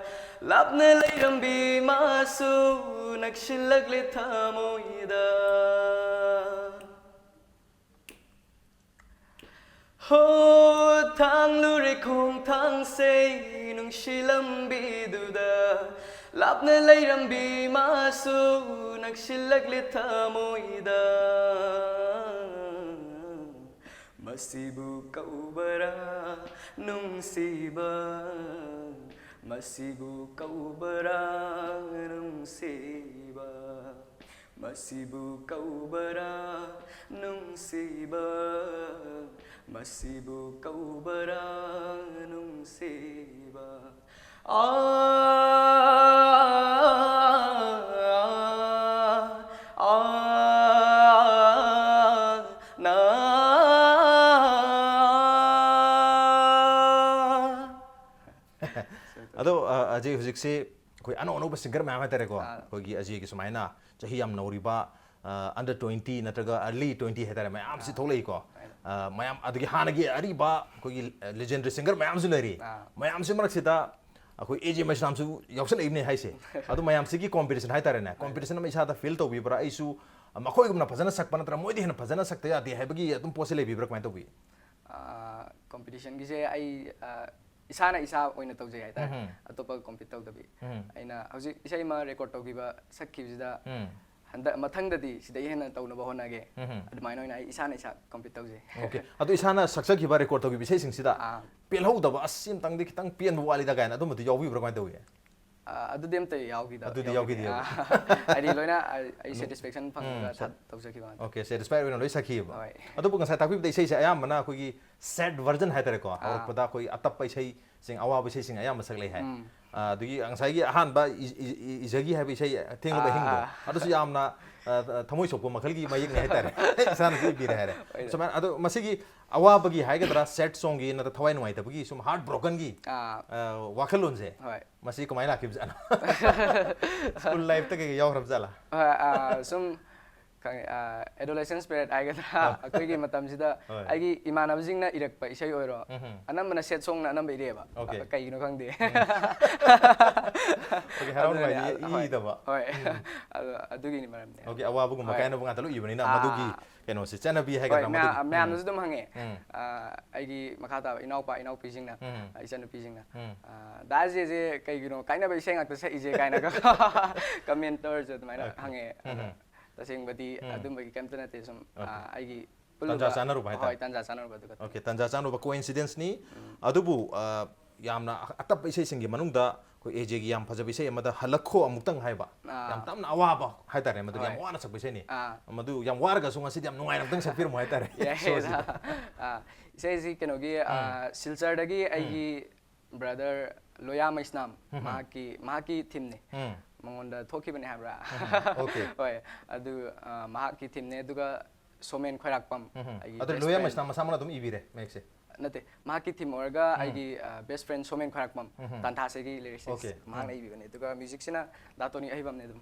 ꯂꯥꯞꯅ ꯂꯩꯔꯝꯕꯤ ꯃꯥꯁꯨ ꯅꯛꯁꯤꯜꯂꯛꯂꯦ ꯊꯃꯣꯏꯗ꯫ ꯍꯣ, ꯊꯥꯡꯂꯨꯔꯦ ꯈꯣꯡꯊꯥꯡꯁꯦ ꯅꯨꯡꯁꯤ ꯂꯝꯕꯤꯗꯨꯗ, ꯂꯥꯞꯅ ꯂꯩꯔꯝꯕꯤ ꯃꯥꯁꯨ ꯅꯛꯁꯤꯜꯂꯛꯂꯦ ꯊꯃꯣꯏꯗ꯫ ꯃꯁꯤꯕꯨ ꯀꯧꯕꯔꯥ ꯅꯨꯡꯁꯤꯕ? ꯃꯁꯤꯕꯨ ꯀꯧꯕꯔꯥ ꯅꯨꯡꯁꯤꯕ? ꯃꯁꯤꯕꯨ ꯀꯧꯕꯔꯥ ꯅꯨꯡꯁꯤꯕ? ꯃꯁꯤꯕꯨ ꯀꯧꯕꯔꯥ ꯅꯨꯡꯁꯤꯕ? ꯑꯥ, ꯑꯥ, ꯑꯥ, ꯅꯥ꯫ ꯑꯗꯣ, ꯑ, ꯑꯖꯦ, ꯍꯧꯖꯤꯛꯁꯤ ꯑꯩꯈꯣꯏ ꯑꯅꯧ ꯑꯅꯧꯕ ꯁꯤꯡꯒꯔ ꯃꯌꯥꯝ ꯍꯥꯏꯇꯥꯔꯦꯀꯣ, ꯑꯥ꯫ ꯑꯩꯈꯣꯏꯒꯤ ꯑꯖꯦꯒꯤ ꯁꯨꯃꯥꯏꯅ ꯆꯍꯤ ꯌꯥꯝ ꯅꯧꯔꯤꯕ, ꯑ, under twenty ꯅꯠꯇ꯭ꯔꯒ early twenty ꯍꯥꯏꯇꯥꯔꯦ, ꯃꯌꯥꯝꯁꯤ ꯑꯥ꯫ ꯊꯣꯛꯂꯛꯏꯀꯣ꯫ ꯑꯥ, ꯃꯌꯥꯝ ꯑꯗꯒꯤ ꯍꯥꯟꯅꯒꯤ ꯑꯔꯤꯕ ꯑꯩꯈꯣꯏꯒꯤ, ꯑ, legendary singer ꯃꯌꯥꯝꯁꯨ ꯂꯩꯔꯤ꯫ ꯑꯥ꯫ ꯃꯌꯥꯝꯁꯤ ꯃꯔꯛꯁꯤꯗ ꯑꯩꯈꯣꯏ ꯑꯦ ꯖꯦ ꯃꯩꯁꯅꯥꯝꯁꯨ ꯌꯥꯎꯁꯜꯂꯛꯏꯕꯅꯦ ꯍꯥꯏꯁꯦ꯫ ꯑꯗꯨ ꯃꯌꯥꯝꯁꯤꯒꯤ competition ꯍꯥꯏꯇꯥꯔꯦꯅꯦ, competition ꯑꯃ ꯏꯁꯥꯗ feel ꯇꯧꯕꯤꯕ꯭ꯔꯥ? ꯑꯩꯁꯨ ꯃꯈꯣꯏꯒꯨꯝꯅ ꯐꯖꯅ ꯁꯛꯄ ꯅꯠꯇ꯭ꯔꯒ ꯃꯣꯏꯗꯤ ꯍꯦꯟꯅ ꯐꯖꯅ ꯁꯛꯇ ꯌꯥꯗꯦ ꯍꯥꯏꯕꯒꯤ ꯑꯗꯨꯝ ꯄꯣꯠꯁꯦ ꯂꯩꯕꯤꯕ꯭ꯔꯥ? ꯀꯃꯥꯏꯅ ꯇꯧꯕꯤ? ꯑꯥ, competitionꯒꯤꯁꯦ ꯑꯩ, ꯑꯥ, ꯏꯁꯥꯅ ꯏꯁꯥ ꯑꯣꯏꯅ ꯇꯧꯖꯩ ꯍꯥꯏꯇꯥꯔꯦ꯫ ꯎꯝ꯫ ꯑꯇꯣꯞꯄ compete ꯇꯧꯗꯕꯤ꯫ ꯎꯝ꯫ ꯑꯩꯅ ꯍꯧꯖꯤꯛ ꯏꯁꯩ ꯑꯃ record ꯇꯧꯈꯤꯕ, ꯁꯛꯈꯤꯕꯁꯤꯗ ꯎꯝ꯫ ꯍꯟꯗꯛ ꯃꯊꯪꯗꯗꯤ ꯁꯤꯗꯩ ꯍꯦꯟꯅ ꯇꯧꯅꯕ ꯍꯣꯠꯅꯒꯦ꯫ ꯎꯝ꯫ ꯑꯗꯨꯃꯥꯏꯅ ꯑꯣꯏꯅ ꯑꯩ ꯏꯁꯥꯅ ꯏꯁꯥ compete ꯇꯧꯖꯩ꯫ Okay꯫ ꯑꯗꯣ ꯏꯁꯥꯅ ꯁꯛꯆꯈꯤꯕ, record ꯇꯧꯈꯤꯕ ꯏꯁꯩꯁꯤꯡꯁꯤꯗ ꯑꯥ꯫ ꯄꯦꯜꯍꯧꯗꯕ, "ꯑꯁ, ꯁꯤ ꯑꯝꯇꯪꯗꯤ ꯈꯤꯇꯪ ꯄꯦꯟꯕ ꯋꯥꯠꯂꯤꯗ" ꯀꯥꯏꯅ ꯑꯗꯨꯝꯕꯗꯤ ꯌꯥꯎꯕꯤꯕ꯭ꯔꯥ? ꯀꯃꯥꯏꯅ ꯇꯧꯏ? ꯑꯥ, ꯑꯗꯨꯗꯤ ꯑꯝꯇ ꯌꯥꯎꯈꯤꯗ-, ꯑꯗꯨꯗꯤ ꯌꯥꯎꯈꯤꯗꯦ꯫ ꯌꯥꯎꯈꯤꯗꯦꯕ꯫ ꯑꯥ, ꯍꯥꯏꯗꯤ ꯂꯣꯏꯅ ꯑꯩ, ꯑꯩ ꯑꯗꯨꯝ satisfaction ꯐꯪꯉꯒ ꯎꯝ, ꯊꯥ-, ꯁ-, ꯇꯧꯖꯈꯤꯕ ꯉꯥꯛꯇ꯫ Okay, satisfied ꯑꯣꯏꯅ ꯂꯣꯏ ꯁꯛꯈꯤꯕ꯫ ꯍꯣꯏ꯫ ꯑꯗꯨꯕꯨ ꯉꯁꯥꯏ ꯇꯥꯛꯄꯤꯕꯗ ꯏꯁꯩꯁꯦ ꯑꯌꯥꯝꯕꯅ ꯑꯩꯈꯣꯏꯒꯤ sad version ꯍꯥꯏꯇꯥꯔꯦꯀꯣ, ꯑꯥ꯫ ꯍꯧꯔꯛꯄꯗ ꯑꯩꯈꯣꯏ ꯑꯇꯞꯄ ꯏꯁꯩꯁꯤꯡ, ꯑꯋꯥꯕ ꯏꯁꯩꯁꯤꯡ ꯑꯌꯥꯝꯕ ꯁꯛꯂꯛꯑꯦ ꯍꯥꯏ꯫ ꯎꯝ꯫ ꯑꯥ, ꯑꯗꯨꯒꯤ ꯉꯁꯥꯏꯒꯤ ꯑꯍꯥꯟꯕ ꯏ-, ꯏ-, ꯏ-, ꯏꯖꯒꯤ ꯍꯥꯏꯕ ꯏꯁꯩ, ꯊꯦꯡꯂꯕ ꯑꯥ, ꯑꯍꯤꯡꯗꯣ, ꯑꯥ꯫ ꯑꯗꯨꯁꯨ ꯌꯥꯝꯅ, ꯑ, ꯊꯃꯣꯏ ꯁꯣꯛꯄ ꯃꯈꯜꯒꯤ ꯃꯌꯦꯛꯅꯦ ꯍꯥꯏꯇꯥꯔꯦ꯫ ꯏꯁꯥꯅꯁꯨ ꯏꯕꯤꯔꯦ ꯍꯥꯏꯔꯦ꯫ ꯍꯣꯏꯗ꯫ ꯁꯨꯃꯥꯏꯅ, ꯑꯗꯣ ꯃꯁꯤꯒꯤ ꯑꯋꯥꯕꯒꯤ ꯍꯥꯏꯒꯗ꯭ꯔꯥ, sad songꯒꯤ ꯅꯠꯇ꯭ꯔ ꯊꯋꯥꯏ ꯅꯨꯡꯉꯥꯏꯇꯕꯒꯤ ꯁꯨꯝ heartbrokenꯒꯤ, ꯑꯥ꯫ ꯑ, ꯋꯥꯈꯜꯂꯣꯟꯁꯦ, ꯍꯣꯏ꯫ ꯃꯁꯤ ꯀꯃꯥꯏꯅ ꯂꯥꯛꯈꯤꯕꯖꯥꯠꯅꯣ? School lifeꯇ ꯀꯩꯀꯩ ꯌꯥꯎꯈ꯭ꯔꯕꯖꯥꯠꯂꯥ? ꯍꯣꯏ, ꯑ, ꯁꯨꯝ ꯈꯪꯉꯦ, ꯑ, adolescence period ꯍꯥꯏꯒꯗ꯭ꯔꯥ, ꯑꯥ꯫ ꯑꯩꯈꯣꯏꯒꯤ ꯃꯇꯝꯁꯤꯗ ꯍꯣꯏ꯫ ꯑꯩꯒꯤ ꯏꯃꯥꯟꯅꯕꯁꯤꯡꯅ ꯏꯔꯛꯄ ꯏꯁꯩ ꯑꯣꯏꯔꯣ, ꯎꯝꯍꯨꯝ꯫ ꯑꯅꯝꯕꯅ sad songꯅ ꯑꯅꯝꯕ ꯏꯔꯛꯑꯦꯕ꯫ Okay꯫ ꯑ, ꯀꯩꯒꯤꯅꯣ ꯈꯪꯗꯦ꯫ ꯎꯝ꯫ Okay, ꯍꯔꯥꯎ ꯑꯗꯨꯅꯅꯦ, ꯅꯨꯡꯉꯥꯏꯗꯤ ꯑ, ꯍꯣꯏ, ꯏꯗꯕ꯫ ꯍꯣꯏ꯫ ꯎꯝ꯫ ꯑꯗꯨ, ꯑꯗꯨꯒꯤꯅꯤ ꯃꯔꯝꯗꯤ꯫ Okay, ꯑꯋꯥꯕꯒꯨꯝꯕ ꯍꯣꯏ꯫ ꯀꯥꯏꯅꯕ ꯉꯥꯛꯇ ꯂꯣꯏ ꯏꯕꯅꯤꯅ ꯑꯥ꯫ ꯃꯗꯨꯒꯤ ꯀꯩꯅꯣꯁꯦ, ꯆꯠꯅꯕꯤ ꯍꯥꯏꯒꯗ꯭ꯔꯥ, ꯍꯣꯏ, ꯃꯌꯥꯝ-, ꯃꯗꯨꯒꯤ꯫ ꯃꯌꯥꯝꯅꯁꯨ ꯎꯝ꯫ ꯑꯗꯨꯝ ꯍꯪꯉꯦ꯫ ꯎꯝ꯫ ꯑ, ꯑꯩꯒꯤ ꯃꯈꯥ ꯇꯥꯕ ꯏꯅꯥꯎꯄꯥ, ꯏꯅꯥꯎꯄꯤꯁꯤꯡꯅ, ꯎꯝ꯫ ꯑ, ꯏꯆꯟꯅꯨꯄꯤꯁꯤꯡꯅ, ꯎꯝ꯫ ꯑ, "ꯗꯥ ꯖꯦꯁꯦ ꯀꯩꯒꯤꯅꯣ ꯀꯥꯏꯅꯕ ꯏꯁꯩ ꯉꯥꯛꯇ ꯁꯛꯏꯁꯦ?" ꯀꯥꯏꯅꯒ comment ꯇꯧꯔꯁꯨ ꯑꯗꯨꯃꯥꯏꯅ Okay꯫ ꯍꯪꯉꯦ꯫ ꯑꯗꯣ ꯎꯝ꯫ ꯇꯁꯦꯡꯕꯗꯤ ꯎꯝ꯫ ꯑꯗꯨꯝꯕꯒꯤ ꯀꯩꯝꯇ ꯅꯠꯇꯦ, ꯁꯨꯝ, Okay꯫ ꯑ, ꯑꯩꯒꯤ ꯇꯥꯟꯖꯥ ꯄꯨꯜꯂꯨꯕ-, ꯆꯥꯟꯅꯔꯨꯕ ꯍꯥꯏꯇꯥꯔꯦ꯫ ꯍꯣꯏ, ꯇꯥꯟꯖꯥ ꯆꯥꯟꯅꯔꯨꯕ ꯑꯗꯨ ꯈꯛꯇꯅꯤ꯫ Okay, ꯇꯥꯟꯖꯥ ꯆꯥꯟꯅꯔꯨꯕ coincidenceꯅꯤ꯫ ꯎꯝ꯫ ꯑꯗꯨꯕꯨ, ꯑ, ꯌꯥꯝꯅ ꯑꯇꯞꯄ ꯏꯁꯩꯁꯤꯡꯒꯤ ꯃꯅꯨꯡꯗ ꯑꯩꯈꯣꯏ ꯑꯦꯖꯦꯒꯤ ꯌꯥꯝ ꯐꯖꯕ ꯏꯁꯩ ꯑꯃꯗ "ꯍꯜꯂꯛꯈꯣ ꯑꯃꯨꯛꯇꯪ" ꯍꯥꯏꯕ, ꯑꯥ꯫ ꯌꯥꯝ ꯇꯞꯅ ꯑꯋꯥꯕ ꯍꯥꯏꯇꯥꯔꯦ, ꯃꯗꯨ ꯌꯥꯝ ꯍꯣꯏ꯫ ꯋꯥꯅ ꯁꯛꯄ ꯏꯁꯩꯅꯤ꯫ ꯑꯥ꯫ ꯃꯗꯨ ꯌꯥꯝ ꯋꯥꯔꯒꯁꯨ ꯉꯁꯤꯗꯤ ꯌꯥꯝ ꯅꯨꯡꯉꯥꯏꯅ ꯑꯃꯨꯛꯇꯪ ꯁꯛꯄꯤꯔꯝꯃꯣ ꯍꯥꯏꯇꯥꯔꯦ, ꯌꯥꯏꯌꯦ꯫ Showꯁꯤꯗ꯫ ꯑꯥ, ꯏꯁꯩꯁꯤ ꯀꯩꯅꯣꯒꯤ, ꯎꯝ꯫ ꯑꯥ, ꯁꯤꯜꯆꯔꯗꯒꯤ ꯎꯝ꯫ ꯑꯩꯒꯤ brother ꯂꯣꯌꯥ ꯃꯩꯁꯅꯥꯝ, ꯎꯝ꯫ ꯃꯍꯥꯛꯀꯤ, ꯃꯍꯥꯛꯀꯤ themeꯅꯤ꯫ ꯎꯝ꯫ ꯃꯉꯣꯟꯗ ꯊꯣꯛꯈꯤꯕꯅꯦ ꯍꯥꯏꯕ꯭ꯔꯥ? ꯎꯝ, okay꯫ ꯍꯣꯏ, ꯑꯗꯨ, ꯑꯥ, ꯃꯍꯥꯛꯀꯤ themeꯅꯦ, ꯑꯗꯨꯒ ꯁꯣꯃꯦꯟ ꯈ꯭ꯋꯥꯏꯔꯥꯛꯄꯝ, ꯎꯝ꯫ ꯑꯩꯒꯤ ꯑꯗꯨ best ꯂꯣꯌꯥ friend꯫ ꯃꯩꯁꯅꯥꯝ ꯃꯁꯥꯃꯛꯅ ꯑꯗꯨꯝ ꯏꯕꯤꯔꯦ ꯃꯌꯦꯛꯁꯦ? ꯅꯠꯇꯦ, ꯃꯍꯥꯛꯀꯤ ꯊꯤꯝ ꯑꯣꯏꯔꯒ ꯑꯩꯒꯤ ꯕꯦꯁ ꯐ꯭ꯔꯦꯟ ꯁꯣꯃꯦꯟ ꯈ꯭ꯋꯥꯏꯔꯥꯛꯄꯝ, ꯇꯥꯟꯊꯥ ꯏꯁꯩꯒꯤ ꯂꯤꯔꯤꯛꯁ, Okay. ꯃꯍꯥꯛꯅ ꯏꯕꯤꯕꯅꯦ꯫ ꯑꯗꯨꯒ ꯃ꯭ꯌꯨꯖꯤꯛꯁꯤꯅ ꯗꯥ ꯇꯣꯅꯤ ꯑꯍꯩꯕꯝꯅꯦ ꯑꯗꯨꯝ꯫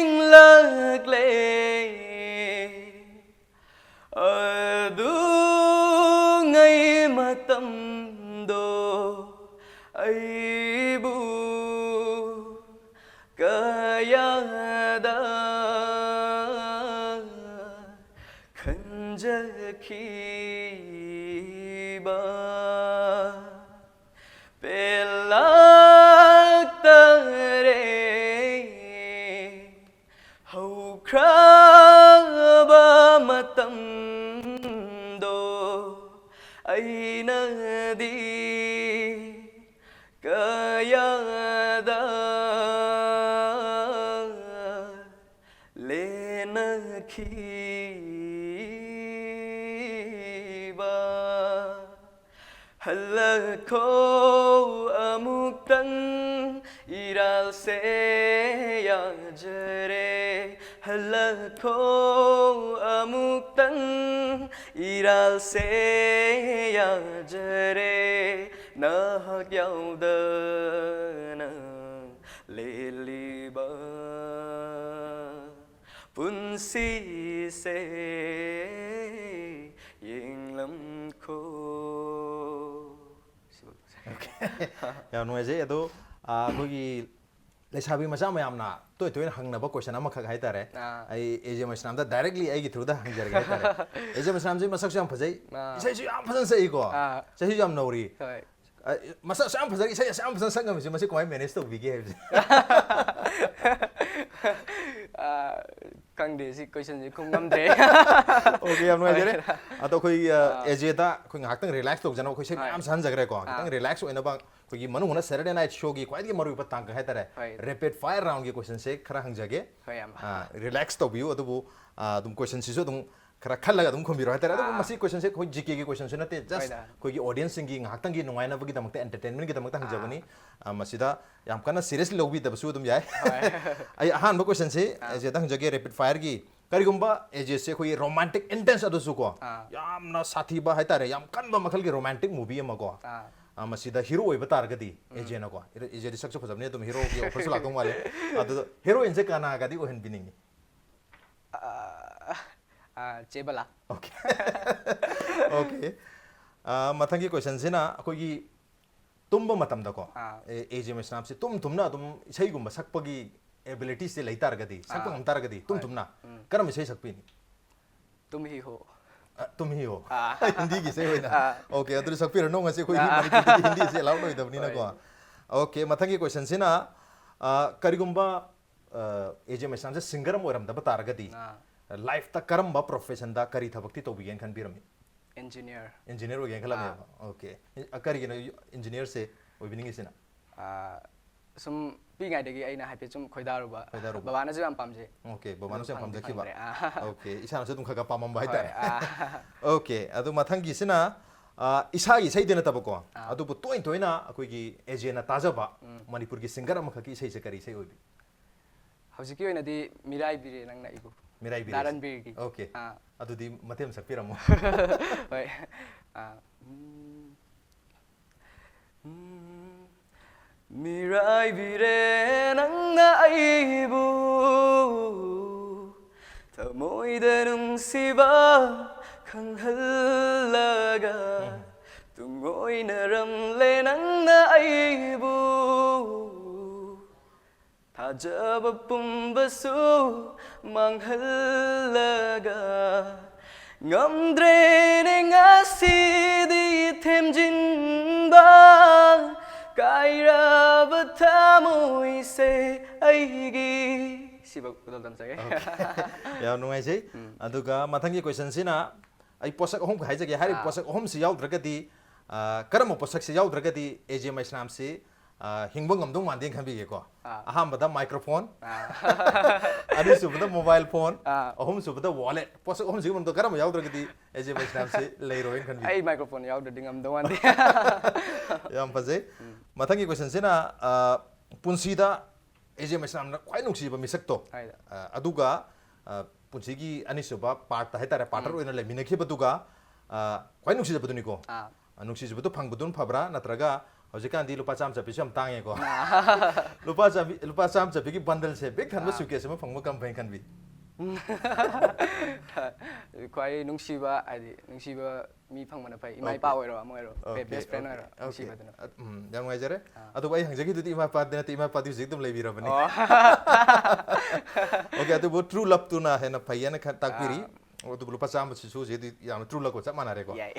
ꯅꯤꯡꯁꯤꯡꯂꯛꯂꯦ ꯑꯗꯨꯉꯩ ꯃꯇꯝꯗꯣ, ꯑꯩꯕꯨ ꯀꯌꯥꯗ ꯈꯟꯖꯈꯤꯕ꯫ ꯄꯦꯜꯂꯛꯇꯔꯦ ꯍꯧꯈ꯭ꯔꯕ ꯃꯇꯝꯗꯣ, ꯑꯩꯅꯗꯤ ꯀꯌꯥꯗ ꯂꯦꯟꯅꯈꯤꯕ꯫ ꯍꯜꯂꯛꯈꯣ ꯑꯃꯨꯛꯇꯪ ꯏꯔꯥꯜꯁꯦ ꯌꯥꯖꯔꯦ꯫ ꯍꯜꯂꯛꯈꯣ ꯑꯃꯨꯛꯇꯪ ꯏꯔꯥꯜꯁꯦ ꯌꯥꯖꯔꯦ꯫ ꯅꯍꯥꯛ ꯌꯥꯎꯗꯅ ꯂꯦꯜꯂꯤꯕ ꯄꯨꯟꯁꯤꯁꯦ ꯌꯦꯡꯂꯝꯈꯣ꯫ ꯌꯥꯝ ꯅꯨꯡꯉꯥꯏꯖꯩ꯫ ꯑꯗꯣ ꯑꯥ, ꯑꯩꯈꯣꯏꯒꯤ ꯂꯩꯁꯥꯕꯤ ꯃꯆꯥ ꯃꯌꯥꯝꯅ ꯇꯣꯏ ꯇꯣꯏꯅ ꯍꯪꯅꯕ ꯀꯣꯏꯁꯟ ꯑꯃꯈꯛ ꯍꯥꯏꯇꯥꯔꯦ꯫ ꯑꯥ꯫ ꯑꯩ ꯑꯦ ꯖꯦ ꯃꯩꯁꯅꯥꯝꯗ ꯗꯥꯏꯔꯦꯛꯂꯤ ꯑꯩꯒꯤ ꯊ꯭ꯔꯨꯗ ꯍꯪꯖꯔꯒꯦ ꯍꯥꯏꯇꯥꯔꯦ꯫ ꯑꯦ ꯖꯦ ꯃꯩꯁꯅꯥꯝꯁꯤ ꯃꯁꯛꯁꯨ ꯌꯥꯝ ꯐꯖꯩ, ꯑꯥ꯫ ꯏꯁꯩꯁꯨ ꯌꯥꯝ ꯐꯖꯅ ꯁꯛꯏꯀꯣ꯫ ꯑꯥ꯫ ꯆꯍꯤꯁꯨ ꯌꯥꯝ ꯅꯧꯔꯤ꯫ ꯍꯣꯏ꯫ ꯑ, ꯃꯁꯛ ꯑꯁꯨꯛ ꯌꯥꯝ ꯐꯖꯔꯤ, ꯏꯁꯩ ꯑꯁꯨꯛ ꯌꯥꯝ ꯐꯖꯅ ꯁꯛ ꯉꯝꯃꯤꯁꯦ, ꯃꯁꯤ ꯀꯃꯥꯏꯅ ꯃꯦꯅꯦꯖ ꯇꯧꯕꯤꯒꯦ ꯍꯥꯏꯕꯁꯦ? ꯑꯥ, ꯈꯪꯗꯦ, ꯁꯤ ꯀꯣꯏꯁꯟꯁꯦ ꯈꯨꯝ ꯉꯝꯗ꯭ꯔꯦ꯫ ꯑꯣꯀꯦ, ꯌꯥꯝ ꯅꯨꯡꯉꯥꯏꯖꯔꯦ꯫ ꯍꯣꯏ꯫ ꯑꯗꯣ ꯑꯩꯈꯣꯏ ꯑ, ꯑꯥ꯫ ꯑꯦꯖꯦꯗ ꯑꯩꯈꯣꯏ ꯉꯥꯏꯍꯥꯛꯇꯪ ꯔꯤꯂꯦꯛꯁ ꯇꯧꯖꯅꯕ, ꯑꯩꯈꯣꯏ ꯏꯁꯩ ꯍꯣꯏ꯫ ꯃꯌꯥꯝ ꯁꯛꯍꯟꯖꯈ꯭ꯔꯦꯀꯣ꯫ ꯈꯤꯇꯪ ꯑꯥ꯫ ꯔꯤꯂꯦꯛꯁ ꯑꯣꯏꯅꯕ ꯑꯩꯈꯣꯏꯒꯤ ꯃꯅꯨꯡ ꯍꯨꯠꯅ ꯁꯦꯇꯔꯗꯦ ꯅꯥꯏꯠ ꯁꯣꯒꯤ ꯈ꯭ꯋꯥꯏꯗꯒꯤ ꯃꯔꯨꯑꯣꯏꯕ ꯇꯥꯡꯀꯛ ꯍꯥꯏꯇꯥꯔꯦ, ꯍꯣꯏ꯫ ꯔꯦꯄꯤꯗ ꯐꯥꯌꯔ ꯔꯥꯎꯟꯒꯤ ꯀꯣꯏꯁꯟꯁꯦ ꯈꯔ ꯍꯪꯖꯒꯦ꯫ ꯍꯣꯏ, ꯏꯌꯥꯝꯕ꯫ ꯑꯥ, ꯔꯤꯂꯦꯛꯁ ꯇꯧꯕꯤꯌꯨ꯫ ꯑꯗꯨꯕꯨ ꯑꯥ, ꯑꯗꯨꯝ ꯀꯣꯏꯁꯟꯁꯤꯁꯨ ꯑꯗꯨꯝ ꯈꯔ ꯈꯜꯂꯒ ꯑꯗꯨꯝ ꯈꯨꯝꯕꯤꯔꯣ ꯍꯥꯏꯇꯥꯔꯦ꯫ ꯑꯗꯨꯕꯨ ꯑꯥ꯫ ꯃꯁꯤ ꯀꯣꯏꯁꯟꯁꯦ ꯑꯩꯈꯣꯏ ꯖꯤ ꯀꯦꯒꯤ ꯀꯣꯏꯁꯟꯁꯨ ꯅꯠꯇꯦ, ꯖꯁ ꯍꯣꯏꯗ꯫ ꯑꯩꯈꯣꯏꯒꯤ ꯑꯣꯗꯤꯌꯟꯁꯁꯤꯡꯒꯤ ꯉꯥꯏꯍꯥꯛꯇꯪꯒꯤ ꯅꯨꯡꯉꯥꯏꯅꯕꯒꯤꯗꯃꯛꯇ, ꯑꯦꯟꯇꯔꯇꯦꯟꯃꯦꯟꯒꯤꯗꯃꯛꯇ ꯍꯪꯖꯕꯅꯤ꯫ ꯑꯥ꯫ ꯑ, ꯃꯁꯤꯗ ꯌꯥꯝ ꯀꯟꯅ ꯁꯤꯔꯤꯌꯁ ꯂꯧꯕꯤꯗꯕꯁꯨ ꯑꯗꯨꯝ ꯌꯥꯏ꯫ ꯍꯣꯏ꯫ ꯑꯩ ꯑꯍꯥꯟꯕ ꯀꯣꯏꯁꯟꯁꯤ ꯑꯥ꯫ ꯑꯦꯖꯦꯗ ꯍꯪꯖꯒꯦ, ꯔꯦꯄꯤꯗ ꯐꯥꯌꯔꯒꯤ꯫ ꯀꯔꯤꯒꯨꯝꯕ ꯑꯦꯖꯦꯁꯦ ꯑꯩꯈꯣꯏꯒꯤ ꯔꯣꯃꯥꯟꯇꯤꯛ ꯏꯟꯇꯦꯟꯁ ꯑꯗꯨꯁꯨ ꯀꯣ, ꯑꯥ꯫ ꯌꯥꯝꯅ ꯁꯥꯊꯤꯕ ꯍꯥꯏꯇꯥꯔꯦ, ꯌꯥꯝ ꯀꯟꯕ ꯃꯈꯜꯒꯤ ꯔꯣꯃꯥꯟꯇꯤꯛ ꯃꯨꯚꯤ ꯑꯃ ꯀꯣ, ꯑꯥ꯫ ꯑ, ꯃꯁꯤꯗ ꯍꯤꯔꯣ ꯑꯣꯏꯕ ꯇꯥꯔꯒꯗꯤ, ꯎꯝ꯫ ꯑꯦꯖꯦꯅꯀꯣ, ꯑꯦꯖꯦꯗꯤ ꯁꯛꯁꯨ ꯐꯖꯕꯅꯤ, ꯑꯗꯨꯝ ꯍꯤꯔꯣꯒꯤ ꯑꯣꯐꯔꯁꯨ ꯂꯥꯛꯇꯧ ꯃꯥꯜꯂꯦ꯫ ꯑꯗꯨꯗ ꯍꯤꯔꯣꯏꯟꯁꯦ ꯀꯅꯥꯒꯗꯤ ꯑꯣꯏꯍꯟꯕꯤꯅꯤꯡꯉꯤ? ꯑꯥ, ꯑꯥ, ꯆꯦ ꯕꯂꯥ꯫ ꯑꯣꯀꯦ꯫ ꯑꯣꯀꯦ꯫ ꯑ, ꯃꯊꯪꯒꯤ ꯀꯣꯏꯁꯟꯁꯤꯅ ꯑꯩꯈꯣꯏꯒꯤ ꯇꯨꯝꯕ ꯃꯇꯝꯗꯀꯣ, ꯑꯥ꯫ ꯑꯦ, ꯑꯦꯖꯦ ꯃꯩꯁꯅꯥꯝꯁꯦ ꯇꯨꯝ ꯇꯨꯝꯅ ꯑꯗꯨꯝ ꯏꯁꯩꯒꯨꯝꯕ ꯁꯛꯄꯒꯤ ꯑꯦꯕꯤꯂꯤꯇꯤꯁꯦ ꯂꯩ ꯇꯥꯔꯒꯗꯤ, ꯁꯛꯄ ꯑꯥ꯫ ꯉꯝ ꯇꯥꯔꯒꯗꯤ, ꯇꯨꯝ ꯍꯣꯏ꯫ ꯇꯨꯝꯅ ꯎꯝ꯫ ꯀꯔꯝꯕ ꯏꯁꯩ ꯁꯛꯄꯤꯅꯤ? ꯇꯨꯝ ꯍꯤ ꯍꯣ꯫ ꯑ, ꯇꯨꯝ ꯍꯤ ꯍꯣ꯫ ꯑꯥ꯫ ꯍꯤꯟꯗꯤꯒꯤ ꯏꯁꯩ ꯑꯣꯏꯅ꯫ ꯑꯥ꯫ ꯑꯣꯀꯦ, ꯑꯗꯨꯗꯤ ꯁꯛꯄꯤꯔꯣ꯫ ꯅꯣꯡ ꯉꯁꯤ ꯑꯩꯈꯣꯏꯒꯤ ꯑꯥ꯫ ꯃꯅꯤꯄꯨꯔꯗꯗꯤ ꯍꯤꯟꯗꯤ ꯏꯁꯩ ꯑꯂꯥꯎ ꯑꯣꯏꯗꯕꯅꯤꯅꯀꯣ꯫ ꯍꯣꯏ꯫ ꯑꯣꯀꯦ, ꯃꯊꯪꯒꯤ ꯀꯣꯏꯁꯟꯁꯤꯅ, ꯑ, ꯀꯔꯤꯒꯨꯝꯕ, ꯑ, ꯑꯦꯖꯦ ꯃꯩꯁꯅꯥꯝꯁꯦ ꯁꯤꯡꯒꯔ ꯑꯃ ꯑꯣꯏꯔꯝꯗꯕ ꯇꯥꯔꯒꯗꯤ, ꯑꯥ꯫ ꯂꯥꯏꯐꯇ ꯀꯔꯝꯕ ꯄ꯭ꯔꯣꯐꯦꯁꯟꯗ, ꯀꯔꯤ ꯊꯕꯛꯇꯤ ꯇꯧꯕꯤꯒꯦꯅ ꯈꯟꯕꯤꯔꯝꯃꯤ? ꯏꯟꯖꯤꯅꯤꯌꯔ꯫ ꯏꯟꯖꯤꯅꯤꯌꯔ ꯑꯣꯏꯒꯦꯅ ꯈꯜꯂꯝꯃꯦꯕ? ꯑꯣꯀꯦ꯫ ꯑ, ꯀꯔꯤꯒꯤꯅꯣ ꯏꯟꯖꯤꯅꯤꯌꯔꯁꯦ ꯑꯣꯏꯕꯤꯅꯤꯡꯉꯤꯁꯤꯅ? ꯑꯥ, ꯁꯨꯝ ꯄꯤꯛꯏꯉꯩꯗꯒꯤ ꯑꯩꯅ ꯍꯥꯏꯐꯦꯠ ꯁꯨꯝ ꯈꯣꯏꯗꯥꯔꯨꯕ꯫ ꯈꯣꯏꯗꯥꯔꯨꯕ꯫ ꯕꯕꯥꯅꯁꯨ ꯌꯥꯝ ꯄꯥꯝꯖꯩ꯫ ꯑꯣꯀꯦ, ꯕꯕꯥꯅꯁꯨ ꯌꯥꯝ ꯑꯗꯨ ꯐꯪꯗꯤ ꯄꯥꯝꯖꯈꯤꯕ꯫ ꯐꯪꯗ꯭ꯔꯦ꯫ ꯑꯥ꯫ ꯑꯣꯀꯦ, ꯏꯁꯥꯅꯁꯨ ꯑꯗꯨꯝ ꯈꯔ ꯈꯔ ꯄꯥꯝꯃꯝꯕ ꯍꯣꯏ, ꯍꯥꯏꯇꯥꯔꯦ꯫ ꯑꯥ꯫ ꯑꯣꯀꯦ, ꯑꯗꯨ ꯃꯊꯪꯒꯤꯁꯤꯅ, ꯑ, ꯏꯁꯥꯒꯤ ꯏꯁꯩꯗꯤ ꯅꯠꯇꯕꯀꯣ, ꯑꯥ꯫ ꯑꯗꯨꯕꯨ ꯇꯣꯏ ꯇꯣꯏꯅ ꯑꯩꯈꯣꯏꯒꯤ ꯑꯦꯖꯦꯅ ꯇꯥꯖꯕ ꯎꯝ꯫ ꯃꯅꯤꯄꯨꯔꯒꯤ ꯁꯤꯡꯒꯔ ꯑꯃꯈꯛꯀꯤ ꯏꯁꯩꯁꯦ ꯀꯔꯤ ꯏꯁꯩ ꯑꯣꯏꯕꯤ? ꯍꯧꯖꯤꯛꯀꯤ ꯑꯣꯏꯅꯗꯤ ꯃꯤꯔꯥꯏꯕꯤꯔꯦ ꯅꯪꯅ ꯑꯩꯕꯨ꯫ ꯃꯤꯔꯥꯏꯕꯤꯔꯦ꯫ ꯗꯥ ꯔꯟꯕꯤꯔꯒꯤ꯫ ꯑꯣꯀꯦ꯫ ꯑꯥ꯫ ꯑꯗꯨꯗꯤ ꯃꯇꯦꯛ ꯑꯃ ꯁꯛꯄꯤꯔꯝꯃꯣ꯫ ꯍꯣꯏ꯫ ꯑꯥ꯫ ꯎꯝ꯫ ꯎꯝ꯫ ꯃꯤꯔꯥꯏꯕꯤꯔꯦ ꯅꯪꯅ ꯑꯩꯕꯨ, ꯊꯃꯣꯏꯗ ꯅꯨꯡꯁꯤꯕ ꯈꯪꯍꯜꯂꯒ, ꯎꯝ꯫ ꯇꯨꯡꯑꯣꯏꯅꯔꯝꯂꯦ ꯅꯪꯅ ꯑꯩꯕꯨ, ꯊꯥꯖꯕ ꯄꯨꯝꯕꯁꯨ ꯃꯥꯡꯍꯜꯂꯒ, ꯉꯝꯗ꯭ꯔꯦꯅꯦ ꯉꯁꯤꯗꯤ ꯊꯦꯝꯖꯤꯟꯕ, ꯀꯥꯏꯔꯕ ꯊꯃꯣꯏꯁꯦ ꯑꯩꯒꯤ꯫ ꯁꯤꯐꯧ ꯈꯨꯗꯣꯜ ꯇꯝꯖꯒꯦ꯫ ꯑꯣꯀꯦ꯫ ꯌꯥꯝ ꯅꯨꯡꯉꯥꯏꯖꯩ꯫ ꯎꯝ꯫ ꯑꯗꯨꯒ ꯃꯊꯪꯒꯤ ꯀꯣꯏꯁꯟꯁꯤꯅ, ꯑꯩ ꯄꯣꯠꯁꯛ ꯑꯍꯨꯝ ꯍꯥꯏꯖꯒꯦ꯫ ꯍꯥꯏꯔꯤꯕ, ꯑꯥ꯫ ꯄꯣꯠꯁꯛ ꯑꯍꯨꯝꯁꯤ ꯌꯥꯎꯗ꯭ꯔꯒꯗꯤ, ꯑ, ꯀꯔꯝꯕ ꯄꯣꯠꯁꯛꯁꯤ ꯌꯥꯎꯗ꯭ꯔꯒꯗꯤ ꯑꯦꯖꯦ ꯃꯩꯁꯅꯥꯝꯁꯤ, ꯑ, ꯍꯤꯡꯕ ꯉꯝꯗꯧ ꯃꯥꯟꯗꯦꯅ ꯈꯟꯕꯤꯒꯦꯀꯣ꯫ ꯑꯥ꯫ ꯑꯍꯥꯟꯕꯗ ꯃꯥꯏꯀ꯭ꯔꯣꯐꯣꯟ, ꯑꯥ꯫ ꯑꯅꯤꯁꯨꯕꯗ ꯃꯣꯕꯥꯏꯜ ꯐꯣꯟ, ꯑꯥ꯫ ꯑꯍꯨꯝꯁꯨꯕꯗ ꯋꯥꯂꯦꯠ꯫ ꯄꯣꯠꯁꯛ ꯑꯍꯨꯝꯁꯤꯒꯤ ꯃꯅꯨꯡꯗ ꯀꯔꯝꯕ ꯌꯥꯎꯗ꯭ꯔꯒꯗꯤ ꯑꯦ ꯖꯦ ꯃꯩꯁꯅꯥꯝꯁꯤ ꯂꯩꯔꯣꯏꯅ ꯈꯟꯕꯤ? ꯑꯩ ꯃꯥꯏꯀ꯭ꯔꯣꯐꯣꯟ ꯌꯥꯎꯗ꯭ꯔꯗꯤ ꯉꯝꯗꯧ ꯃꯥꯟꯗꯦ꯫ ꯌꯥꯝ ꯐꯖꯩ꯫ ꯃꯊꯪꯒꯤ ꯀꯣꯏꯁꯟꯁꯤꯅ, ꯑ, ꯄꯨꯟꯁꯤꯗ ꯑꯦ ꯖꯦ ꯃꯩꯁꯅꯥꯝꯅ ꯈ꯭ꯋꯥꯏ ꯅꯨꯡꯁꯤꯕ ꯃꯤꯁꯛꯇꯣ, ꯍꯥꯏꯗ꯫ ꯑ, ꯑꯗꯨꯒ, ꯑ, ꯄꯨꯟꯁꯤꯒꯤ ꯑꯅꯤꯁꯨꯕ ꯄꯥꯔꯠꯇ ꯍꯥꯏꯇꯥꯔꯦ, ꯄꯥꯔꯠꯅꯔ ꯎꯝ꯫ ꯑꯣꯏꯅ ꯂꯩꯃꯤꯟꯅꯈꯤꯕꯗꯨꯒ, ꯑ, ꯈ꯭ꯋꯥꯏ ꯅꯨꯡꯁꯤꯖꯕꯗꯨꯅꯤꯀꯣ꯫ ꯑꯥ꯫ ꯑ, ꯅꯨꯡꯁꯤꯖꯕꯗꯨ ꯐꯪꯕꯗꯨꯅ ꯐꯕ꯭ꯔꯥ, ꯅꯠꯇ꯭ꯔꯒ ꯍꯧꯖꯤꯛꯀꯥꯟꯗꯤ ꯂꯨꯄꯥ ꯆꯥꯝꯃ ꯆꯠꯄꯤꯁꯨ ꯌꯥꯝ ꯇꯥꯡꯉꯦꯀꯣ? ꯑꯥ꯫ ꯂꯨꯄꯥ ꯆꯥꯝꯃ, ꯂꯨꯄꯥ ꯆꯥꯝꯃ ꯆꯠꯄꯤꯒꯤ ꯕꯟꯗꯜꯁꯦ ꯕꯦꯛ ꯊꯟꯕ ꯑꯥ꯫ ꯁꯨꯠꯀꯦꯁ ꯑꯃ ꯐꯪꯕ ꯀꯔꯝ ꯐꯩꯅ ꯈꯟꯕꯤ? ꯈ꯭ꯋꯥꯏ ꯅꯨꯡꯁꯤꯕ, ꯍꯥꯏꯗꯤ ꯅꯨꯡꯁꯤꯕ ꯃꯤ ꯐꯪꯕꯅ ꯐꯩ꯫ ꯏꯃꯥ ꯏꯄꯥ Okay. ꯑꯣꯏꯔꯣ, ꯑꯃ ꯑꯣꯏꯔꯣ, Okay, ꯕꯦꯁ ꯐ꯭ꯔꯦꯟ okay, ꯑꯣꯏꯔꯣ, okay. ꯅꯨꯡꯁꯤꯕꯗꯨꯅ꯫ ꯑ, ꯎꯝ, ꯌꯥꯝ ꯅꯨꯡꯉꯥꯏꯖꯔꯦ꯫ ꯑꯥ꯫ ꯑꯗꯨꯕꯨ ꯑꯩ ꯍꯪꯖꯈꯤꯗꯨꯗꯤ ꯏꯃꯥ ꯏꯄꯥꯗꯤ ꯅꯠꯇꯦ, ꯏꯃꯥ ꯏꯄꯥꯗꯤ ꯍꯧꯖꯤꯛ ꯑꯗꯨꯝ ꯂꯩꯕꯤꯔꯕꯅꯤ꯫ ꯑꯣ꯫ Okay, ꯑꯗꯨꯕꯨ ꯇ꯭ꯔꯨ ꯂꯞꯇꯨꯅ ꯍꯦꯟꯅ ꯐꯩꯌꯦꯅ ꯈ-, ꯇꯥꯛꯄꯤꯔꯤ꯫ ꯑꯥ꯫ ꯑꯗꯨꯕꯨ ꯂꯨꯄꯥ ꯆꯥꯝꯃꯁꯤꯁꯨ ꯍꯧꯖꯤꯛ ꯌꯥꯝꯅ ꯇ꯭ꯔꯨ ꯂꯞꯀ ꯆꯞ ꯃꯥꯟꯅꯔꯦꯀꯣ꯫ ꯌꯥꯏ꯫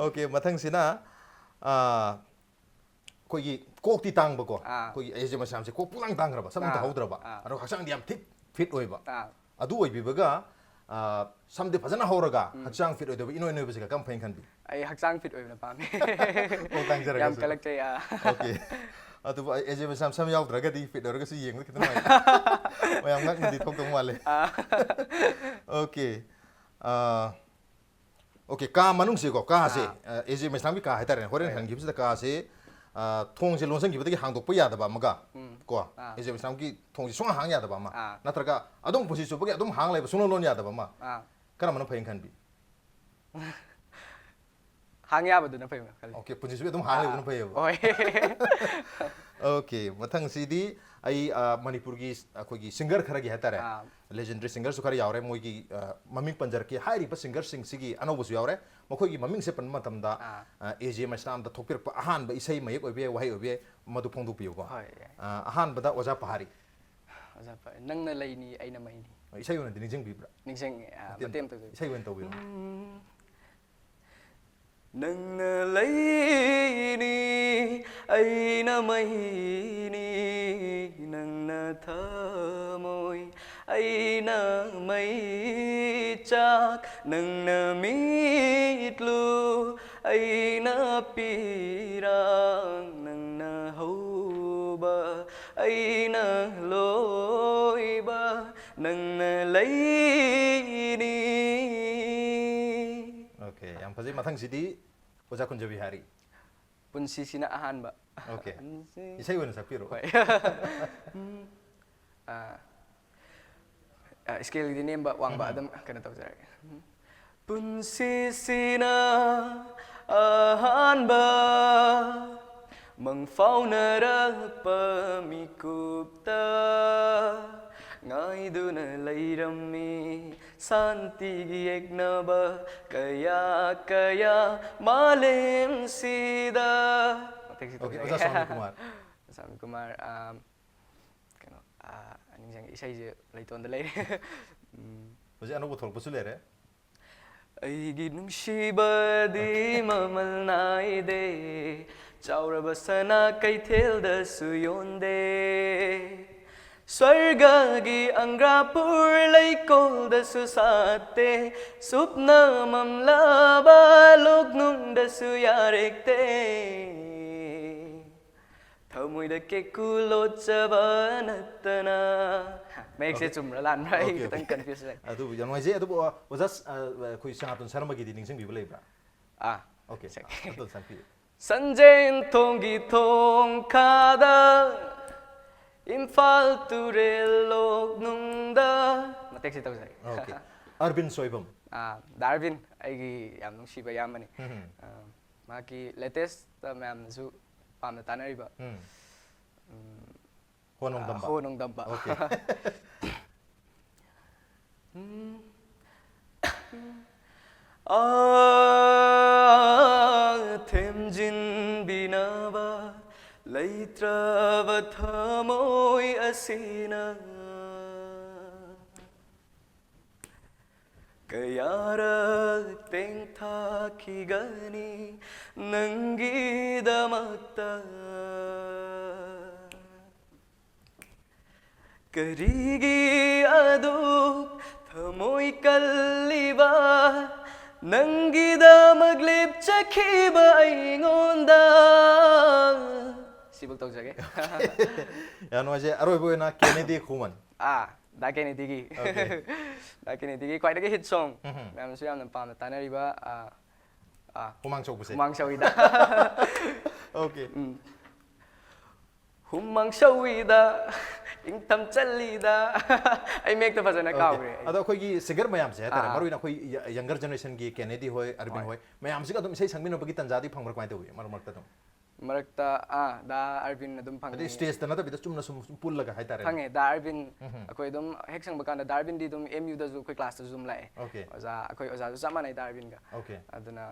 Okay, ꯃꯊꯪꯁꯤꯅ, ꯑꯥ, ꯑꯩꯈꯣꯏꯒꯤ ꯀꯣꯛꯇꯤ ꯇꯥꯡꯕꯀꯣ꯫ ꯑꯥ꯫ ꯑꯩꯈꯣꯏꯒꯤ ꯑꯦ ꯖꯦ ꯃꯩꯁꯅꯥꯝꯁꯦ ꯀꯣꯛ ꯄꯨꯡꯇꯥꯡ ꯇꯥꯡꯈ꯭ꯔꯕ, ꯁꯝ ꯑꯝꯇ ꯑꯥ, ꯍꯧꯗ꯭ꯔꯕ꯫ ꯑꯥ꯫ ꯑꯗꯣ ꯍꯛꯆꯥꯡꯗꯤ ꯌꯥꯝ ꯊꯤꯛ ꯐꯤꯠ ꯑꯣꯏꯕ꯫ ꯑꯥ꯫ ꯑꯗꯨ ꯑꯣꯏꯕꯤꯕꯒ, ꯑꯥ, ꯁꯝꯗꯤ ꯐꯖꯅ ꯍꯧꯔꯒ ꯎꯝ꯫ ꯍꯛꯆꯥꯡ ꯐꯤꯠ ꯑꯣꯏꯗꯕ ꯏꯅꯣꯏ ꯅꯣꯏꯕꯁꯤꯒ ꯀꯔꯝ ꯐꯩꯅ ꯈꯟꯕꯤ? ꯑꯩ ꯍꯛꯆꯥꯡ ꯐꯤꯠ ꯑꯣꯏꯕꯅ ꯄꯥꯝꯃꯦ꯫ ꯀꯣꯛ ꯇꯥꯡꯖꯔꯒꯁꯨ꯫ ꯌꯥꯝ ꯀꯜꯂꯛꯆꯩ, ꯑꯥ꯫ Okay꯫ ꯑꯗꯨꯕꯨ ꯑꯩ ꯑꯦ ꯖꯦ ꯃꯩꯁꯅꯥꯝ ꯁꯝ ꯌꯥꯎꯗ꯭ꯔꯒꯗꯤ ꯐꯤꯠ ꯑꯣꯏꯔꯒꯁꯨ ꯌꯦꯡꯕꯗ ꯈꯤꯇꯪ ꯅꯨꯡꯉꯥꯏꯇꯦ꯫ ꯃꯌꯥꯝ ꯉꯛꯅꯗꯤ ꯊꯣꯛꯇꯧ ꯃꯥꯜꯂꯦ꯫ ꯑꯥ꯫ Okay꯫ ꯑꯥ, okay, ꯀꯥ ꯃꯅꯨꯡꯁꯤꯀꯣ, ꯀꯥꯁꯦ, ꯑꯥ꯫ ꯑ, ꯑꯦ ꯖꯦ ꯃꯩꯁꯅꯥꯝꯒꯤ ꯀꯥ ꯍꯥꯏꯇꯥꯔꯦ, ꯍꯣꯔꯦꯟ ꯍꯣꯏ꯫ ꯍꯟꯈꯤꯕꯁꯤꯗ ꯀꯥꯁꯦ, ꯑ, ꯊꯣꯡꯁꯦ ꯂꯣꯟꯁꯤꯟꯈꯤꯕꯗꯒꯤ ꯍꯥꯡꯗꯣꯛꯄ ꯌꯥꯗꯕ ꯑꯃꯒ, ꯎꯝ꯫ ꯀꯣ, ꯑꯥ꯫ ꯑꯦ ꯖꯦ ꯃꯩꯁꯅꯥꯝꯒꯤ ꯊꯣꯡꯁꯦ ꯁꯨꯡꯍꯥꯡ ꯍꯥꯡ ꯌꯥꯗꯕ ꯑꯃ, ꯑꯥ꯫ ꯅꯠꯇ꯭ꯔꯒ ꯑꯗꯨꯝ ꯄꯨꯟꯁꯤ ꯆꯨꯞꯄꯒꯤ ꯑꯗꯨꯝ ꯍꯥꯡ ꯂꯩꯕ, ꯁꯨꯡꯂꯣꯟ ꯂꯣꯟ ꯌꯥꯗꯕ ꯑꯃ, ꯑꯥ꯫ ꯀꯔꯝꯕꯅ ꯐꯩꯅ ꯈꯟꯕꯤ? ꯍꯥꯡ ꯌꯥꯕꯗꯨꯅ ꯐꯩꯕ ꯈꯜꯂꯤ꯫ Okay, ꯄꯨꯟꯁꯤ ꯆꯨꯞꯄ ꯑꯗꯨꯝ ꯍꯥꯡ ꯂꯩꯕꯗꯨꯅ ꯑꯥ, ꯐꯩꯌꯦꯕ꯫ ꯍꯣꯏ꯫ Okay, ꯃꯊꯪꯁꯤꯗꯤ ꯑꯩ, ꯑ, ꯃꯅꯤꯄꯨꯔꯒꯤ ꯑꯩꯈꯣꯏꯒꯤ ꯁꯤꯡꯒꯔ ꯈꯔꯒꯤ ꯍꯥꯏꯇꯥꯔꯦ, ꯑꯥ꯫ ꯂꯦꯖꯦꯟꯗꯔꯤ ꯁꯤꯡꯒꯔꯁꯨ ꯈꯔ ꯌꯥꯎꯔꯦ, ꯃꯣꯏꯒꯤ, ꯑ, ꯃꯃꯤꯡ ꯄꯟꯖꯔꯛꯀꯦ꯫ ꯍꯥꯏꯔꯤꯕ ꯁꯤꯡꯒꯔꯁꯤꯡꯁꯤꯒꯤ ꯑꯅꯧꯕꯁꯨ ꯌꯥꯎꯔꯦ, ꯃꯈꯣꯏꯒꯤ ꯃꯃꯤꯡꯁꯦ ꯄꯟꯕ ꯃꯇꯝꯗ, ꯑꯥ꯫ ꯑ, ꯑꯦ ꯖꯦ ꯃꯩꯁꯅꯥꯝꯗ ꯊꯣꯛꯄꯤꯔꯛꯄ ꯑꯍꯥꯟꯕ ꯏꯁꯩ ꯃꯌꯦꯛ ꯑꯣꯏꯕ ꯌꯥꯏ, ꯋꯥꯍꯩ ꯑꯣꯏꯕ ꯌꯥꯏ, ꯃꯗꯨ ꯐꯣꯡꯗꯣꯛꯄꯤꯌꯨꯀꯣ꯫ ꯍꯣꯏ, ꯌꯥꯏ꯫ ꯑ, ꯑꯍꯥꯟꯕꯗ ꯑꯣꯖꯥ ꯄꯍꯥꯔꯤ꯫ ꯑꯣꯖꯥ ꯄꯍꯥꯔꯤ꯫ ꯅꯪꯅ ꯂꯩꯅꯤ, ꯑꯩꯅ ꯃꯩꯅꯤ꯫ ꯏꯁꯩ ꯑꯣꯏꯅꯗꯤ ꯅꯤꯡꯁꯤꯡꯕꯤꯕ꯭ꯔꯥ? ꯅꯤꯡꯁꯤꯡꯉꯦ, ꯑ, ꯃꯇꯦꯛ ꯃꯇꯦꯛ ꯑꯃꯇ ꯇꯧꯖꯒꯦ꯫ ꯏꯁꯩ ꯑꯣꯏꯅ ꯇꯧꯕꯤꯔꯣ꯫ ꯎꯝ꯫ ꯅꯪꯅ ꯂꯩꯅꯤ, ꯑꯩꯅ ꯃꯩꯅꯤ, ꯅꯪꯅ ꯊꯃꯣꯏ, ꯑꯩꯅ ꯃꯩꯆꯥꯛ, ꯅꯪꯅ ꯃꯤꯠꯂꯨ, ꯑꯩꯅ ꯄꯤꯔꯥꯡ, ꯑꯩꯅ ꯂꯣꯏꯕ ꯅꯪꯅ ꯂꯩꯅꯤ꯫ ꯑꯣꯀꯦ, ꯌꯥꯝ ꯐꯖꯩ꯫ ꯃꯊꯪꯁꯤꯗꯤ ꯑꯣꯖꯥ ꯀꯨꯟꯖꯕꯤꯍꯥꯔꯤ꯫ ꯄꯨꯟꯁꯤꯁꯤꯅ ꯑꯍꯥꯟꯕ꯫ ꯑꯣꯀꯦ꯫ ꯄꯨꯟꯁꯤ- ꯏꯁꯩ ꯑꯣꯏꯅ ꯁꯛꯄꯤꯔꯣ꯫ ꯍꯣꯏ꯫ ꯎꯝ, ꯑ, ꯑ, ꯁ꯭ꯀꯦꯜꯗꯤ ꯅꯦꯝꯕ, ꯋꯥꯡꯕ ꯑꯗꯨꯝ ꯀꯩꯅꯣ ꯇꯧꯖꯔꯒꯦ꯫ ꯎꯝ꯫ ꯄꯨꯟꯁꯤꯁꯤꯅ ꯑꯍꯥꯟꯕ ꯃꯪ ꯐꯥꯎꯅꯔꯛꯄ ꯃꯤꯀꯨꯞꯇ ꯉꯥꯏꯗꯨꯅ ꯂꯩꯔꯝꯃꯤ ꯁꯥꯟꯇꯤꯒꯤ ꯌꯦꯛꯅꯕ ꯀꯌꯥ ꯀꯌꯥ ꯃꯥꯂꯦꯝꯁꯤꯗ꯫ ꯃꯇꯦꯛꯁꯤ ꯑꯣꯀꯦ, ꯇꯧꯖꯔꯒꯦ꯫ ꯑꯣꯖꯥ ꯁ꯭ꯋꯥꯃꯤ ꯀꯨꯃꯥꯔ꯫ ꯁ꯭ꯋꯥꯃꯤ ꯀꯨꯃꯥꯔ, ꯑꯥ, ꯀꯩꯅꯣ, ꯑꯥ, ꯅꯤꯡꯁꯤꯡꯉꯦ, ꯏꯁꯩꯁꯦ ꯂꯩꯇꯣꯟꯗ ꯂꯩꯔꯦ꯫ ꯎꯝ꯫ ꯍꯧꯖꯤꯛ ꯑꯅꯧꯕ ꯊꯣꯛꯂꯛꯄꯁꯨ ꯂꯩꯔꯦ꯫ ꯑꯩꯒꯤ ꯅꯨꯡꯁꯤꯕꯗꯤ ꯃꯃꯜ ꯅꯥꯏꯗꯦ, ꯆꯥꯎꯔꯕ ꯁꯅꯥ ꯀꯩꯊꯦꯜꯗꯁꯨ ꯌꯣꯟꯗꯦ꯫ ꯁ꯭ꯋꯔꯒꯒꯤ ꯑꯪꯒ꯭ꯔꯥꯄꯨꯔ ꯂꯩꯀꯣꯜꯗꯁꯨ ꯁꯥꯠꯇꯦ, ꯁꯨꯞꯅ ꯃꯝꯂꯕ ꯂꯣꯛꯅꯨꯡꯗꯁꯨ ꯌꯥꯔꯦꯛꯇꯦ꯫ ꯊꯃꯣꯏꯗ ꯀꯦꯀꯨ ꯂꯣꯠꯆꯕ ꯅꯠꯇꯅ꯫ ꯃꯌꯦꯛꯁꯦ Okay. ꯆꯨꯝꯕ꯭ꯔꯥ ꯂꯥꯟꯕ꯭ꯔꯥ? ꯑꯩ Okay, ꯈꯤꯇꯪ okay. confuse ꯂꯩ꯫ ꯑꯗꯨꯕꯨ ꯌꯥꯝ ꯅꯨꯡꯉꯥꯏꯖꯩ꯫ ꯑꯗꯨꯕꯨ ꯑꯣꯖꯥ, ꯑ, ꯑꯩꯈꯣꯏ ꯁꯅꯥꯇꯣꯟ ꯁꯔꯃꯒꯤꯗꯤ ꯅꯤꯡꯁꯤꯡꯕꯤꯕ ꯂꯩꯕ꯭ꯔꯥ? ꯑꯥ, Okay. ꯁꯛ- ꯑꯗꯨ ꯁꯛꯄꯤꯌꯨ꯫ ꯁꯟꯖꯦꯟ ꯊꯣꯡꯒꯤ ꯊꯣꯡꯈꯥꯗ ꯏꯝꯐꯥꯜ ꯇꯨꯔꯦꯜ ꯂꯣꯛꯅꯨꯡꯗ꯫ ꯃꯇꯦꯛꯁꯤ ꯇꯧꯖꯔꯒꯦ꯫ Okay. ꯑꯔꯕꯤꯟ ꯁꯣꯏꯕꯝ꯫ ꯑꯥ, ꯗꯥ ꯑꯔꯕꯤꯟ ꯑꯩꯒꯤ ꯌꯥꯝ ꯅꯨꯡꯁꯤꯕ ꯏꯌꯥꯝꯕꯅꯤ꯫ ꯎꯝ꯫ ꯑꯥ, ꯃꯍꯥꯛꯀꯤ latest ꯃꯌꯥꯝꯅꯁꯨ ꯄꯥꯝꯅ ꯇꯥꯅꯔꯤꯕ, ꯎꯝ꯫ ꯎꯝ, ꯍꯣ ꯅꯣꯡꯗꯝꯕ꯫ ꯍꯣ ꯅꯣꯡꯗꯝꯕ꯫ Okay. ꯎꯝ꯫ ꯑꯥ, ꯊꯦꯝꯖꯤꯟꯕꯤꯅꯕ ꯂꯩꯇ꯭ꯔꯕ ꯊꯃꯣꯏ ꯑꯁꯤꯅ ꯀꯌꯥꯔꯛ ꯇꯦꯡꯊꯥꯈꯤꯒꯅꯤ ꯅꯪꯒꯤꯗꯃꯛꯇ? ꯀꯔꯤꯒꯤ ꯑꯗꯨꯛ ꯊꯃꯣꯏ ꯀꯜꯂꯤꯕ? ꯅꯪꯒꯤꯗꯃꯛ ꯂꯦꯞꯆꯈꯤꯕ ꯑꯩꯉꯣꯟꯗ ꯁꯤꯕꯨꯛ ꯇꯧꯖꯒꯦ꯫ ꯌꯥꯝ ꯅꯨꯡꯉꯥꯏꯖꯩ꯫ ꯑꯔꯣꯏꯕ ꯑꯣꯏꯅ ꯀꯦꯅꯦꯗꯤ ꯈꯨꯃꯟ꯫ ꯑꯥ, ꯗꯥ ꯀꯦꯅꯦꯗꯤꯒꯤ꯫ Okay. ꯗꯥ ꯀꯦꯅꯦꯗꯤꯒꯤ ꯈ꯭ꯋꯥꯏꯗꯒꯤ ꯍꯤꯠ ꯁꯣꯡ ꯎꯝꯍꯨꯝ. ꯃꯌꯥꯝꯅꯁꯨ ꯌꯥꯝꯅ ꯄꯥꯝꯅ ꯇꯥꯅꯔꯤꯕ, ꯑꯥ, ꯑꯥ, ꯍꯨꯃꯥꯡ ꯁꯧꯕꯁꯦ꯫ ꯍꯨꯃꯥꯡ ꯁꯧꯏꯗ꯫ Okay. ꯎꯝ. ꯍꯨꯃꯥꯡ ꯁꯧꯏꯗ, ꯏꯪꯊꯝ ꯆꯜꯂꯤꯗ꯫ ꯑꯩ ꯃꯌꯦꯛꯇ ꯐꯖꯅ Okay. ꯀꯥꯎꯈ꯭ꯔꯦ ꯑꯩ꯫ ꯑꯗꯣ ꯑꯩꯈꯣꯏꯒꯤ ꯁꯤꯡꯒꯔ ꯃꯌꯥꯝꯁꯦ ꯍꯥꯏꯇꯥꯔꯦ, ꯑꯥ. ꯃꯔꯨꯑꯣꯏꯅ ꯑꯩꯈꯣꯏ ꯌ- ꯌꯪꯒꯔ ꯖꯦꯅꯦꯔꯦꯁꯟꯒꯤ ꯀꯦꯅꯦꯗꯤ ꯍꯣꯏ, ꯑꯔꯕꯤꯟ ꯍꯣꯏ. ꯍꯣꯏ, ꯃꯌꯥꯝꯁꯤꯒ ꯑꯗꯨꯝ ꯏꯁꯩ ꯁꯛꯃꯤꯟꯅꯕꯒꯤ ꯇꯥꯟꯖꯥꯗꯤ ꯐꯪꯕ꯭ꯔꯥ, ꯀꯃꯥꯏꯅ ꯇꯧꯏ ꯃꯔꯛ ꯃꯔꯛꯇ ꯑꯗꯨꯝ? ꯃꯔꯛꯇ, ꯑꯥ, ꯗꯥ ꯑꯔꯕꯤꯟ ꯑꯗꯨꯝ ꯐꯪꯉꯦ꯫ ꯍꯥꯏꯗꯤ ꯁ꯭ꯇꯦꯖꯇ ꯅꯠꯇꯕꯤꯗ ꯆꯨꯝꯅ ꯁꯨꯝ ꯁꯨꯝ ꯄꯨꯜꯂꯒ ꯍꯥꯏꯇꯥꯔꯦ꯫ ꯐꯪꯉꯦ, ꯗꯥ ꯑꯔꯕꯤꯟ꯫ ꯎꯝꯍꯨꯝ. ꯑꯩꯈꯣꯏ ꯑꯗꯨꯝ ꯍꯦꯛ ꯁꯪꯕ ꯀꯥꯟꯗ ꯗꯥ ꯑꯔꯕꯤꯟꯗꯤ ꯑꯗꯨꯝ ꯑꯦꯝ ꯌꯨꯗꯁꯨ ꯑꯩꯈꯣꯏ ꯀ꯭ꯂꯥꯁꯇꯁꯨ ꯑꯗꯨꯝ ꯂꯥꯛꯑꯦ꯫ Okay. ꯑꯣꯖꯥ, ꯑꯩꯈꯣꯏ ꯑꯣꯖꯥꯁꯨ ꯆꯞ ꯃꯥꯟꯅꯩ ꯗꯥ ꯑꯔꯕꯤꯟꯒ꯫ Okay. ꯑꯗꯨꯅ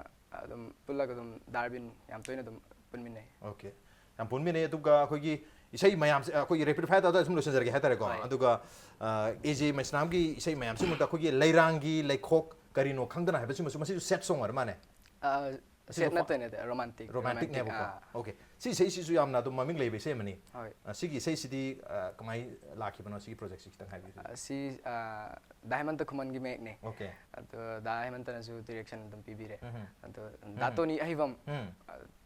ꯑꯗꯨꯝ ꯄꯨꯜꯂꯒ ꯑꯗꯨꯝ ꯗꯥ ꯑꯔꯕꯤꯟ ꯌꯥꯝ ꯇꯣꯏꯅ ꯑꯗꯨꯝ ꯄꯨꯟꯃꯤꯟꯅꯩ꯫ Okay. ꯌꯥꯝ ꯄꯨꯟꯃꯤꯟꯅꯩ꯫ ꯑꯗꯨꯒ ꯑꯩꯈꯣꯏꯒꯤ ꯏꯁꯩ ꯃꯌꯥꯝꯁꯦ, ꯑꯩꯈꯣꯏꯒꯤ ꯔꯦꯄꯤꯗ ꯐꯥꯌꯔ ꯇꯧꯔꯒ ꯁꯨꯝ ꯂꯣꯏꯁꯤꯟꯖꯔꯒꯦ ꯍꯥꯏꯇꯥꯔꯦꯀꯣ꯫ ꯍꯣꯏ. ꯑꯗꯨꯒ, ꯑ, ꯑꯦ ꯖꯦ ꯃꯩꯁꯅꯥꯝꯒꯤ ꯏꯁꯩ ꯃꯌꯥꯝꯁꯤꯃꯛꯇ ꯑꯩꯈꯣꯏꯒꯤ ꯂꯩꯔꯥꯡꯒꯤ ꯂꯩꯈꯣꯛ ꯀꯔꯤꯅꯣ ꯈꯪꯗꯅ ꯍꯥꯏꯕꯁꯤꯃꯁꯨ, ꯃꯁꯤꯁꯨ ꯁꯦꯠ ꯁꯣꯡ ꯑꯣꯏꯔ ꯃꯥꯜꯂꯦ꯫ ꯑꯥ, ꯑꯁꯤꯁꯨ ꯁꯦꯠ ꯅꯠꯇꯣꯏꯅꯦ, ꯔꯣꯃꯥꯟꯇꯤꯛ, ꯔꯣꯃꯥꯟꯇꯤꯛꯅꯦꯕꯀꯣ꯫ ꯑꯥ. Okay. ꯁꯤ ꯏꯁꯩꯁꯤꯁꯨ ꯌꯥꯝꯅ ꯑꯗꯨꯝ ꯃꯃꯤꯡ ꯂꯩꯕ ꯏꯁꯩ ꯑꯃꯅꯤ꯫ ꯍꯣꯏ. ꯑ, ꯁꯤꯒꯤ ꯏꯁꯩꯁꯤꯗꯤ, ꯑ, ꯀꯃꯥꯏ ꯂꯥꯛꯈꯤꯕꯅꯣ, ꯁꯤꯒꯤ ꯄ꯭ꯔꯣꯖꯦꯛꯁꯤ ꯈꯤꯇꯪ ꯍꯥꯏꯕꯤꯌꯨ꯫ ꯑꯁꯤ, ꯑꯥ, ꯗꯥ ꯍꯦꯃꯟꯇ ꯈꯨꯃꯟꯒꯤ ꯃꯌꯦꯛꯅꯦ꯫ Okay. ꯑꯗꯣ ꯗꯥ ꯍꯦꯃꯟꯇꯅꯁꯨ ꯗꯤꯔꯦꯛꯁꯟ ꯑꯗꯨꯝ ꯄꯤꯕꯤꯔꯦ꯫ ꯎꯝꯍꯨꯝ. ꯑꯗꯣ ꯎꯝ. ꯗꯥꯇꯣꯅꯤ ꯑꯍꯩꯕꯝ, ꯎꯝ.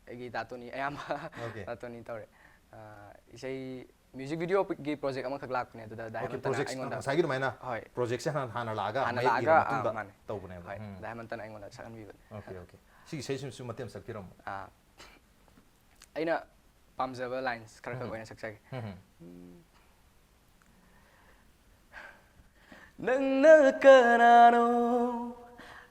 ꯑꯩꯒꯤ ꯗꯥꯇꯣꯅꯤ ꯑꯌꯥꯝꯕ Okay. ꯗꯥꯇꯣꯅꯤ ꯇꯧꯔꯦ꯫ ꯑꯥ, ꯏꯁꯩ ꯃ꯭ꯌꯨꯖꯤꯛ ꯚꯤꯗꯤꯑꯣꯒꯤ ꯄ꯭ꯔꯣꯖꯦꯛ ꯑꯃꯈꯛ ꯂꯥꯛꯄꯅꯦ, ꯑꯗꯨꯗ ꯗꯥ Okay, ꯍꯦꯃꯟꯇꯅ ꯄ꯭ꯔꯣꯖꯦꯛ ꯑꯩꯉꯣꯟꯗ ꯉꯁꯥꯏꯒꯤ ꯑꯗꯨꯃꯥꯏꯅ ꯍꯣꯏ. ꯄ꯭ꯔꯣꯖꯦꯛꯁꯦ ꯍꯥꯟꯅ, ꯍꯥꯟꯅ ꯂꯥꯛꯑꯒ ꯍꯥꯟꯅ ꯃꯌꯦꯛ ꯂꯥꯛꯑꯒ, ꯏꯔ ꯑꯥ, ꯃꯇꯨꯡꯗ ꯃꯥꯅꯦ. ꯇꯧꯕꯅꯦꯕ꯫ ꯍꯣꯏ, ꯎꯝ. ꯗꯥ ꯍꯦꯃꯟꯇꯅ ꯑꯩꯉꯣꯟꯗ ꯁꯛꯍꯟꯕꯤꯕꯅꯦ꯫ Okay, okay. ꯁꯤꯒꯤ ꯏꯁꯩꯁꯤꯁꯨ ꯃꯇꯦꯛ ꯑꯃ ꯁꯛꯄꯤꯔꯝꯃꯣ꯫ ꯑꯥ, ꯑꯩꯅ ꯄꯥꯝꯖꯕ ꯂꯥꯏꯟꯁ ꯈꯔ ꯈꯛ ꯎꯝ. ꯑꯣꯏꯅ ꯁꯛꯆꯒꯦ꯫ ꯎꯝ. ꯅꯪꯅ ꯀꯅꯥꯅꯣ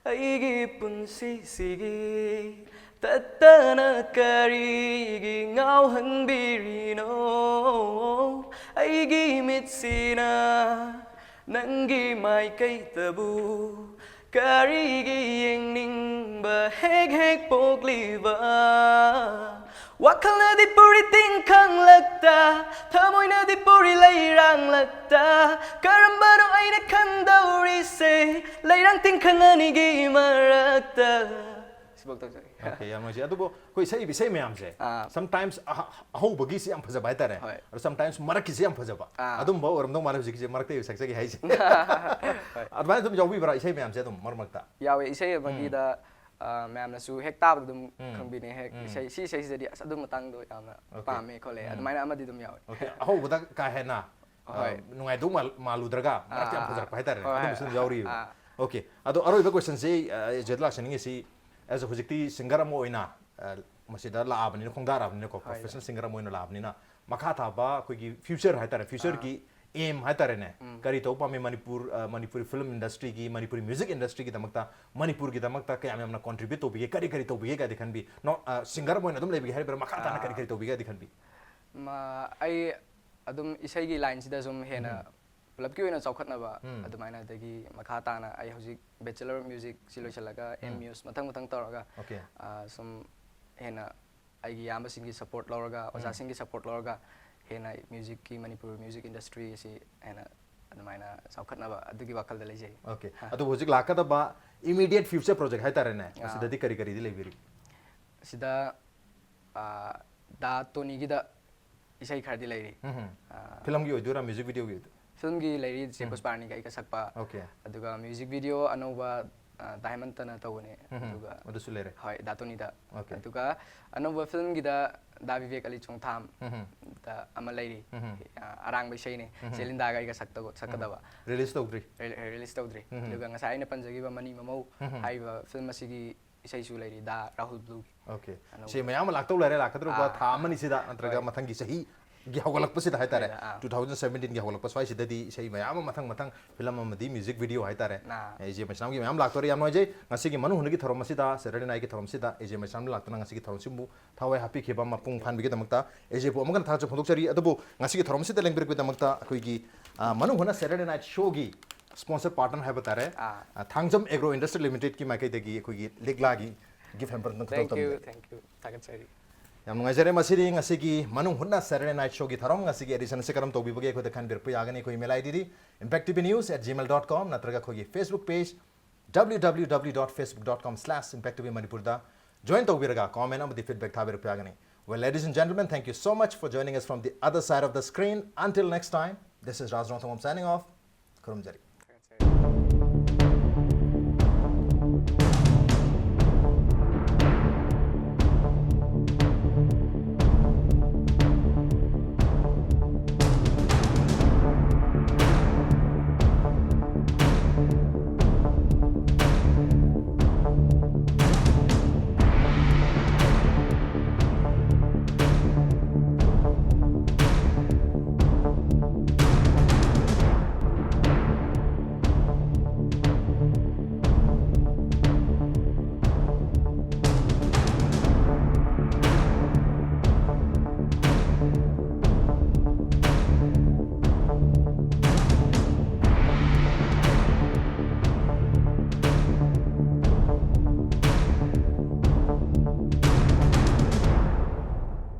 ꯑꯩꯒꯤ ꯄꯨꯟꯁꯤꯁꯤꯒꯤ ꯇꯠꯇꯅ ꯀꯔꯤꯒꯤ ꯉꯥꯎꯍꯟꯕꯤꯔꯤꯅꯣ? ꯑꯩꯒꯤ ꯃꯤꯠꯁꯤꯅ ꯅꯪꯒꯤ ꯃꯥꯏꯀꯩꯇꯕꯨ ꯀꯔꯤꯒꯤ ꯌꯦꯡꯅꯤꯡꯕ ꯍꯦꯛ ꯍꯦꯛ ꯄꯣꯛꯂꯤꯕ? ꯋꯥꯈꯜꯅꯗꯤ ꯄꯨꯔꯤ ꯇꯤꯡꯈꯪꯂꯛꯇ, ꯊꯃꯣꯏꯅꯗꯤ ꯄꯨꯔꯤ ꯂꯩꯔꯥꯡꯂꯛꯇ, ꯀꯔꯝꯕꯅꯣ ꯑꯩꯅ ꯈꯟꯗꯧꯔꯤꯁꯦ ꯂꯩꯔꯥꯡ ꯇꯤꯡꯈꯪ ꯑꯅꯤꯒꯤ ꯃꯔꯛꯇ? ꯁꯤꯐꯧ ꯇꯧꯖꯒꯦ꯫ Okay, ꯌꯥꯝ ꯅꯨꯡꯉꯥꯏꯖꯩ꯫ ꯑꯗꯨꯕꯨ ꯑꯩꯈꯣꯏ ꯏꯁꯩ, ꯏꯁꯩ ꯃꯌꯥꯝꯁꯦ, ꯑꯥ. Sometimes ꯑꯍ-, ꯑꯍꯧꯕꯒꯤꯁꯤ ꯌꯥꯝ ꯐꯖꯕ ꯍꯥꯏꯇꯥꯔꯦ꯫ ꯍꯣꯏ. ꯑꯗꯣ sometimes ꯃꯔꯛꯀꯤꯁꯤ ꯌꯥꯝ ꯐꯖꯕ꯫ ꯑꯥ. ꯑꯗꯨꯝꯕ ꯑꯣꯏꯔꯝꯗꯧ ꯃꯥꯜꯂꯦ ꯍꯧꯖꯤꯛꯀꯤꯁꯦ, ꯃꯔꯛꯇ ꯁꯛꯆꯒꯦ ꯍꯥꯏꯁꯦ꯫ ꯍꯣꯏ. ꯑꯗꯨꯃꯥꯏꯅ ꯑꯗꯨꯝ ꯌꯥꯎꯕꯤꯕ꯭ꯔꯥ ꯏꯁꯩ ꯃꯌꯥꯝꯁꯦ ꯑꯗꯨꯝ ꯃꯔꯛ ꯃꯔꯛꯇ? ꯌꯥꯎꯋꯦ, ꯏꯁꯩ ꯑꯃꯒꯤꯗ ꯑ, ꯃꯌꯥꯝꯅꯁꯨ ꯍꯦꯛ ꯇꯥꯕꯗ ꯑꯗꯨꯝ ꯎꯝ. ꯈꯪꯕꯤꯅꯦ, ꯍꯦꯛ ꯎꯝ. ꯏꯁꯩ, ꯁꯤ ꯏꯁꯩꯁꯤꯗꯗꯤ ꯑꯁ ꯑꯗꯨ ꯃꯇꯥꯡꯗꯣ ꯌꯥꯝꯅ Okay. ꯄꯥꯝꯃꯦ ꯈꯣꯠꯂꯦ ꯎꯝ. ꯑꯗꯨꯃꯥꯏꯅ ꯑꯃꯗꯤ ꯑꯗꯨꯝ ꯌꯥꯎꯋꯦ꯫ Okay. ꯑꯍꯧꯕꯗ ꯀꯥ ꯍꯦꯟꯅ, ꯑ, ꯍꯣꯏ. ꯅꯨꯡꯉꯥꯏꯗꯧ ꯃꯥꯜ-, ꯃꯥꯜꯂꯨꯗ꯭ꯔꯒ ꯃꯔꯛꯇ ꯌꯥꯝ ꯑꯥ, ꯐꯖꯔꯛꯄ ꯍꯥꯏꯇꯥꯔꯦꯅꯦ, ꯍꯣꯏ, ꯑꯗꯨꯝꯕꯁꯨ ꯍꯣꯏ꯫ ꯑꯗꯨꯝ ꯌꯥꯎꯔꯤꯕ꯫ ꯑꯥ. Okay. ꯑꯗꯣ ꯑꯔꯣꯏꯕ question ꯁꯤ, ꯑ, ꯖꯦꯗ ꯂꯥꯛꯆꯅꯤꯡꯉꯤꯁꯤ, as a ꯍꯧꯖꯤꯛꯇꯤ singer ꯑꯃ ꯑꯣꯏꯅ, ꯑ, ꯃꯁꯤꯗ ꯂꯥꯛꯑꯕꯅꯤꯅ, ꯈꯣꯡꯗꯥꯔꯛꯑꯕꯅꯤꯅꯀꯣ, ꯍꯣꯏ. Professional singer ꯑꯃ ꯑꯣꯏꯅ ꯂꯥꯛꯑꯕꯅꯤꯅ, ꯃꯈꯥ ꯊꯥꯕ ꯑꯩꯈꯣꯏꯒꯤ future ꯍꯥꯏꯇꯥꯔꯦ, future ꯑꯥ. ꯒꯤ aim ꯍꯥꯏꯇꯥꯔꯦꯅꯦ, ꯎꯝ. ꯀꯔꯤ ꯇꯧꯕ ꯄꯥꯝꯃꯤ? ꯃꯅꯤꯄꯨꯔ, ꯑ, ꯃꯅꯤꯄꯨꯔꯤ film industry ꯒꯤ, ꯃꯅꯤꯄꯨꯔꯤ music industry ꯒꯤꯗꯃꯛꯇ, ꯃꯅꯤꯄꯨꯔꯒꯤꯗꯃꯛꯇ ꯀꯌꯥꯝ ꯌꯥꯝꯅ contribute ꯇꯧꯕꯤꯒꯦ, ꯀꯔꯤ ꯀꯔꯤ ꯇꯧꯕꯤꯒꯦ ꯀꯥꯏꯗꯤ ꯈꯟꯕꯤ? ꯅꯣ-, ꯑ, singer ꯑꯃ ꯑꯣꯏꯅ ꯑꯗꯨꯝ ꯂꯩꯕꯤꯒꯦ ꯍꯥꯏꯔꯤꯕ꯭ꯔꯥ? ꯃꯈꯥ ꯇꯥꯅ ꯀꯔꯤ ꯑꯥ. ꯀꯔꯤ ꯇꯧꯕꯤꯒꯦ ꯍꯥꯏꯗꯤ ꯈꯟꯕꯤ? ꯃ-, ꯑꯩ ꯑꯗꯨꯝ ꯏꯁꯩꯒꯤ line ꯁꯤꯗ ꯁꯨꯝ ꯍꯦꯟꯅ ꯎꯝ. ꯄꯨꯂꯞꯀꯤ ꯑꯣꯏꯅ ꯆꯥꯎꯈꯠꯅꯕ ꯎꯝ. ꯑꯗꯨꯃꯥꯏꯅ, ꯑꯗꯒꯤ ꯃꯈꯥ ꯇꯥꯅ ꯑꯩ ꯍꯧꯖꯤꯛ Bachelor Music ꯁꯤ ꯂꯣꯏꯁꯤꯜꯂꯒ M ꯎꯝ. Muse ꯃꯊꯪ ꯃꯊꯪ ꯇꯧꯔꯒ, Okay. ꯑ, ꯁꯨꯝ ꯍꯦꯟꯅ ꯑꯩꯒꯤ ꯏꯌꯥꯝꯕꯁꯤꯡꯒꯤ support ꯂꯧꯔꯒ, ꯎꯝ. ꯑꯣꯖꯥꯁꯤꯡꯒꯤ support ꯂꯧꯔꯒ ꯍꯦꯟꯅ music ꯀꯤ, ꯃꯅꯤꯄꯨꯔ music industry ꯑꯁꯤ ꯍꯦꯟꯅ ꯑꯗꯨꯃꯥꯏꯅ ꯆꯥꯎꯈꯠꯅꯕ ꯑꯗꯨꯒꯤ ꯋꯥꯈꯜꯗ ꯂꯩꯖꯩ꯫ Okay. ꯍꯥ. ꯑꯗꯨꯕꯨ ꯍꯧꯖꯤꯛ ꯂꯥꯛꯀꯗꯕ immediate future project ꯍꯥꯏꯇꯥꯔꯦꯅꯦ, ꯑꯥ. ꯑꯁꯤꯗꯗꯤ ꯀꯔꯤ ꯀꯔꯤꯗꯤ ꯂꯩꯕꯤꯔꯤ? ꯁꯤꯗ, ꯑ, ꯗꯥ ꯇꯣꯅꯤꯒꯤꯗ ꯏꯁꯩ ꯈꯔꯗꯤ ꯂꯩꯔꯤ꯫ ꯎꯝ. ꯑ, Film ꯒꯤ ꯑꯣꯏꯗꯣꯏꯔꯥ, music video ꯒꯤ ꯑꯣꯏꯗꯣꯏꯔꯥ? Film ꯒꯤ ꯂꯩꯔꯤ, ꯆꯦ ꯎꯝ. ꯄꯨꯁꯄꯥꯔꯥꯅꯤꯒ ꯑꯩꯒ ꯁꯛꯄ꯫ Okay. ꯑꯗꯨꯒ music video ꯑꯅꯧꯕ, ꯑ, ꯗꯥꯏꯃꯟꯇꯅ ꯇꯧꯕꯅꯦ꯫ ꯎꯝ. ꯑꯗꯨꯒ ꯑꯗꯨꯁꯨ ꯂꯩꯔꯦ꯫ ꯍꯣꯏ, ꯗꯥ ꯇꯣꯅꯤꯗ꯫ Okay. ꯑꯗꯨꯒ ꯑꯅꯧꯕ film ꯒꯤꯗ ꯗꯥ ꯕꯤꯕꯦꯛ ꯑꯂꯤ ꯆꯣꯡꯊꯥꯝ ꯎꯝ. ꯗ ꯑꯃ ꯂꯩꯔꯤ꯫ ꯎꯝ. ꯑ, ꯑꯔꯥꯡꯕ ꯏꯁꯩꯅꯦ꯫ ꯎꯝ. ꯆꯦ ꯂꯤꯟꯗꯥꯒ ꯑꯩꯒ ꯁꯛꯇꯧ-, ꯁꯛꯀꯗꯕ꯫ Release ꯇꯧꯗ꯭ꯔꯤ? ꯔꯤ-, release ꯇꯧꯗ꯭ꯔꯤ꯫ ꯎꯝ. ꯑꯗꯨꯒ ꯉꯁꯥꯏ ꯑꯩꯅ ꯄꯟꯖꯈꯤꯕ ꯃꯅꯤ ꯃꯃꯧ ꯎꯝ. ꯍꯥꯏꯔꯤꯕ film ꯑꯁꯤꯒꯤ ꯏꯁꯩꯁꯨ ꯂꯩꯔꯤ, ꯗꯥ ꯔꯥꯍꯨꯜ ꯕ꯭ꯂꯨꯒꯤ꯫ Okay. ꯑꯅꯧꯕ꯫ ꯁꯤ ꯃꯌꯥꯝ ꯑꯃ ꯂꯥꯛꯇꯧ ꯂꯩꯔꯦ, ꯂꯥꯛꯀꯗꯧꯔꯤꯕ ꯑꯥ. ꯊꯥ ꯑꯃꯅꯤ ꯁꯤꯗ, ꯅꯠꯇ꯭ꯔꯒ ꯍꯣꯏ. ꯃꯊꯪꯒꯤ ꯆꯍꯤꯒꯤ ꯍꯧꯒꯠꯂꯛꯄꯁꯤꯗ ꯍꯥꯏꯇꯥꯔꯦ, ꯍꯣꯏ, ꯑꯥ. Two thousand seventeen ꯒꯤ ꯍꯧꯒꯠꯂꯛꯄ ꯁ꯭ꯋꯥꯏꯁꯤꯗꯗꯤ ꯏꯁꯩ ꯃꯌꯥꯝ ꯑꯃ ꯃꯊꯪ ꯃꯊꯪ film ꯑꯃꯗꯤ music video ꯍꯥꯏꯇꯥꯔꯦ꯫ ꯑꯥ. ꯑꯦ, ꯏꯆꯦ ꯃꯩꯁꯅꯥꯝꯒꯤ ꯃꯌꯥꯝ ꯂꯥꯛꯇꯣꯔꯦ, ꯌꯥꯝ ꯅꯨꯡꯉꯥꯏꯖꯩ꯫ ꯉꯁꯤꯒꯤ ꯃꯅꯨꯡ ꯍꯨꯠꯅꯒꯤ ꯊꯧꯔꯝ ꯑꯁꯤꯗ, Saturday night ꯀꯤ ꯊꯧꯔꯝꯁꯤꯗ ꯏꯆꯦ ꯃꯩꯁꯅꯥꯝꯅ ꯂꯥꯛꯇꯨꯅ ꯉꯁꯤꯒꯤ ꯊꯧꯔꯝꯁꯤꯕꯨ ꯊꯋꯥꯏ ꯍꯥꯞꯄꯤꯈꯤꯕ ꯃꯄꯨꯡ ꯐꯥꯍꯟꯕꯤꯒꯤꯗꯃꯛꯇ ꯏꯆꯦꯕꯨ ꯑꯃꯨꯛ ꯍꯟꯅ ꯊꯥꯒꯠꯆꯕ ꯐꯣꯡꯗꯣꯛꯆꯔꯤ꯫ ꯑꯗꯨꯕꯨ ꯉꯁꯤꯒꯤ ꯊꯧꯔꯝꯁꯤꯗ ꯂꯦꯡꯕꯤꯔꯛꯄꯒꯤꯗꯃꯛꯇ ꯑꯩꯈꯣꯏꯒꯤ, ꯑ, ꯃꯅꯨꯡ ꯍꯨꯠꯅ Saturday night show ꯒꯤ sponsor partner ꯍꯥꯏꯕ ꯇꯥꯔꯦ, ꯑꯥ. ꯑ, ꯊꯥꯡꯖꯝ Agro Industry Limited ꯀꯤ ꯃꯥꯏꯀꯩꯗꯒꯤ ꯑꯩꯈꯣꯏꯒꯤ ꯂꯤꯛꯂꯥꯒꯤ gift hamper ꯑꯗꯨꯝ Thank you, ꯈꯨꯗꯣꯜ ꯇꯝꯖꯔꯤ꯫ Thank you. ꯊꯥꯒꯠꯆꯔꯤ꯫ ꯌꯥꯝ ꯅꯨꯡꯉꯥꯏꯖꯔꯦ꯫ ꯃꯁꯤꯗꯤ ꯉꯁꯤꯒꯤ ꯃꯅꯨꯡ ꯍꯨꯠꯅ Saturday night show ꯒꯤ ꯊꯧꯔꯝ, ꯉꯁꯤꯒꯤ edition ꯑꯁꯤ ꯀꯔꯝ ꯇꯧꯕꯤꯕꯒꯦ ꯑꯩꯈꯣꯏꯗ ꯈꯟꯕꯤꯔꯛꯄ ꯌꯥꯒꯅꯤ꯫ ꯑꯩꯈꯣꯏ email ID D impact T V news at gmail dot com ꯅꯠꯇ꯭ꯔꯒ ꯑꯩꯈꯣꯏꯒꯤ Facebook page W W W dot facebook dot com slash impact T V Manipur ꯗ join ꯇꯧꯕꯤꯔꯒ comment ꯑꯃꯗꯤ feedback ꯊꯥꯕꯤꯔꯛꯄ ꯌꯥꯒꯅꯤ꯫ Well, ladies and gentlemen, thank you so much for joining us from the other side of the screen. Until next time, this is Raj Rongthangam signing off. ꯈꯨꯔꯨꯝꯖꯔꯤ꯫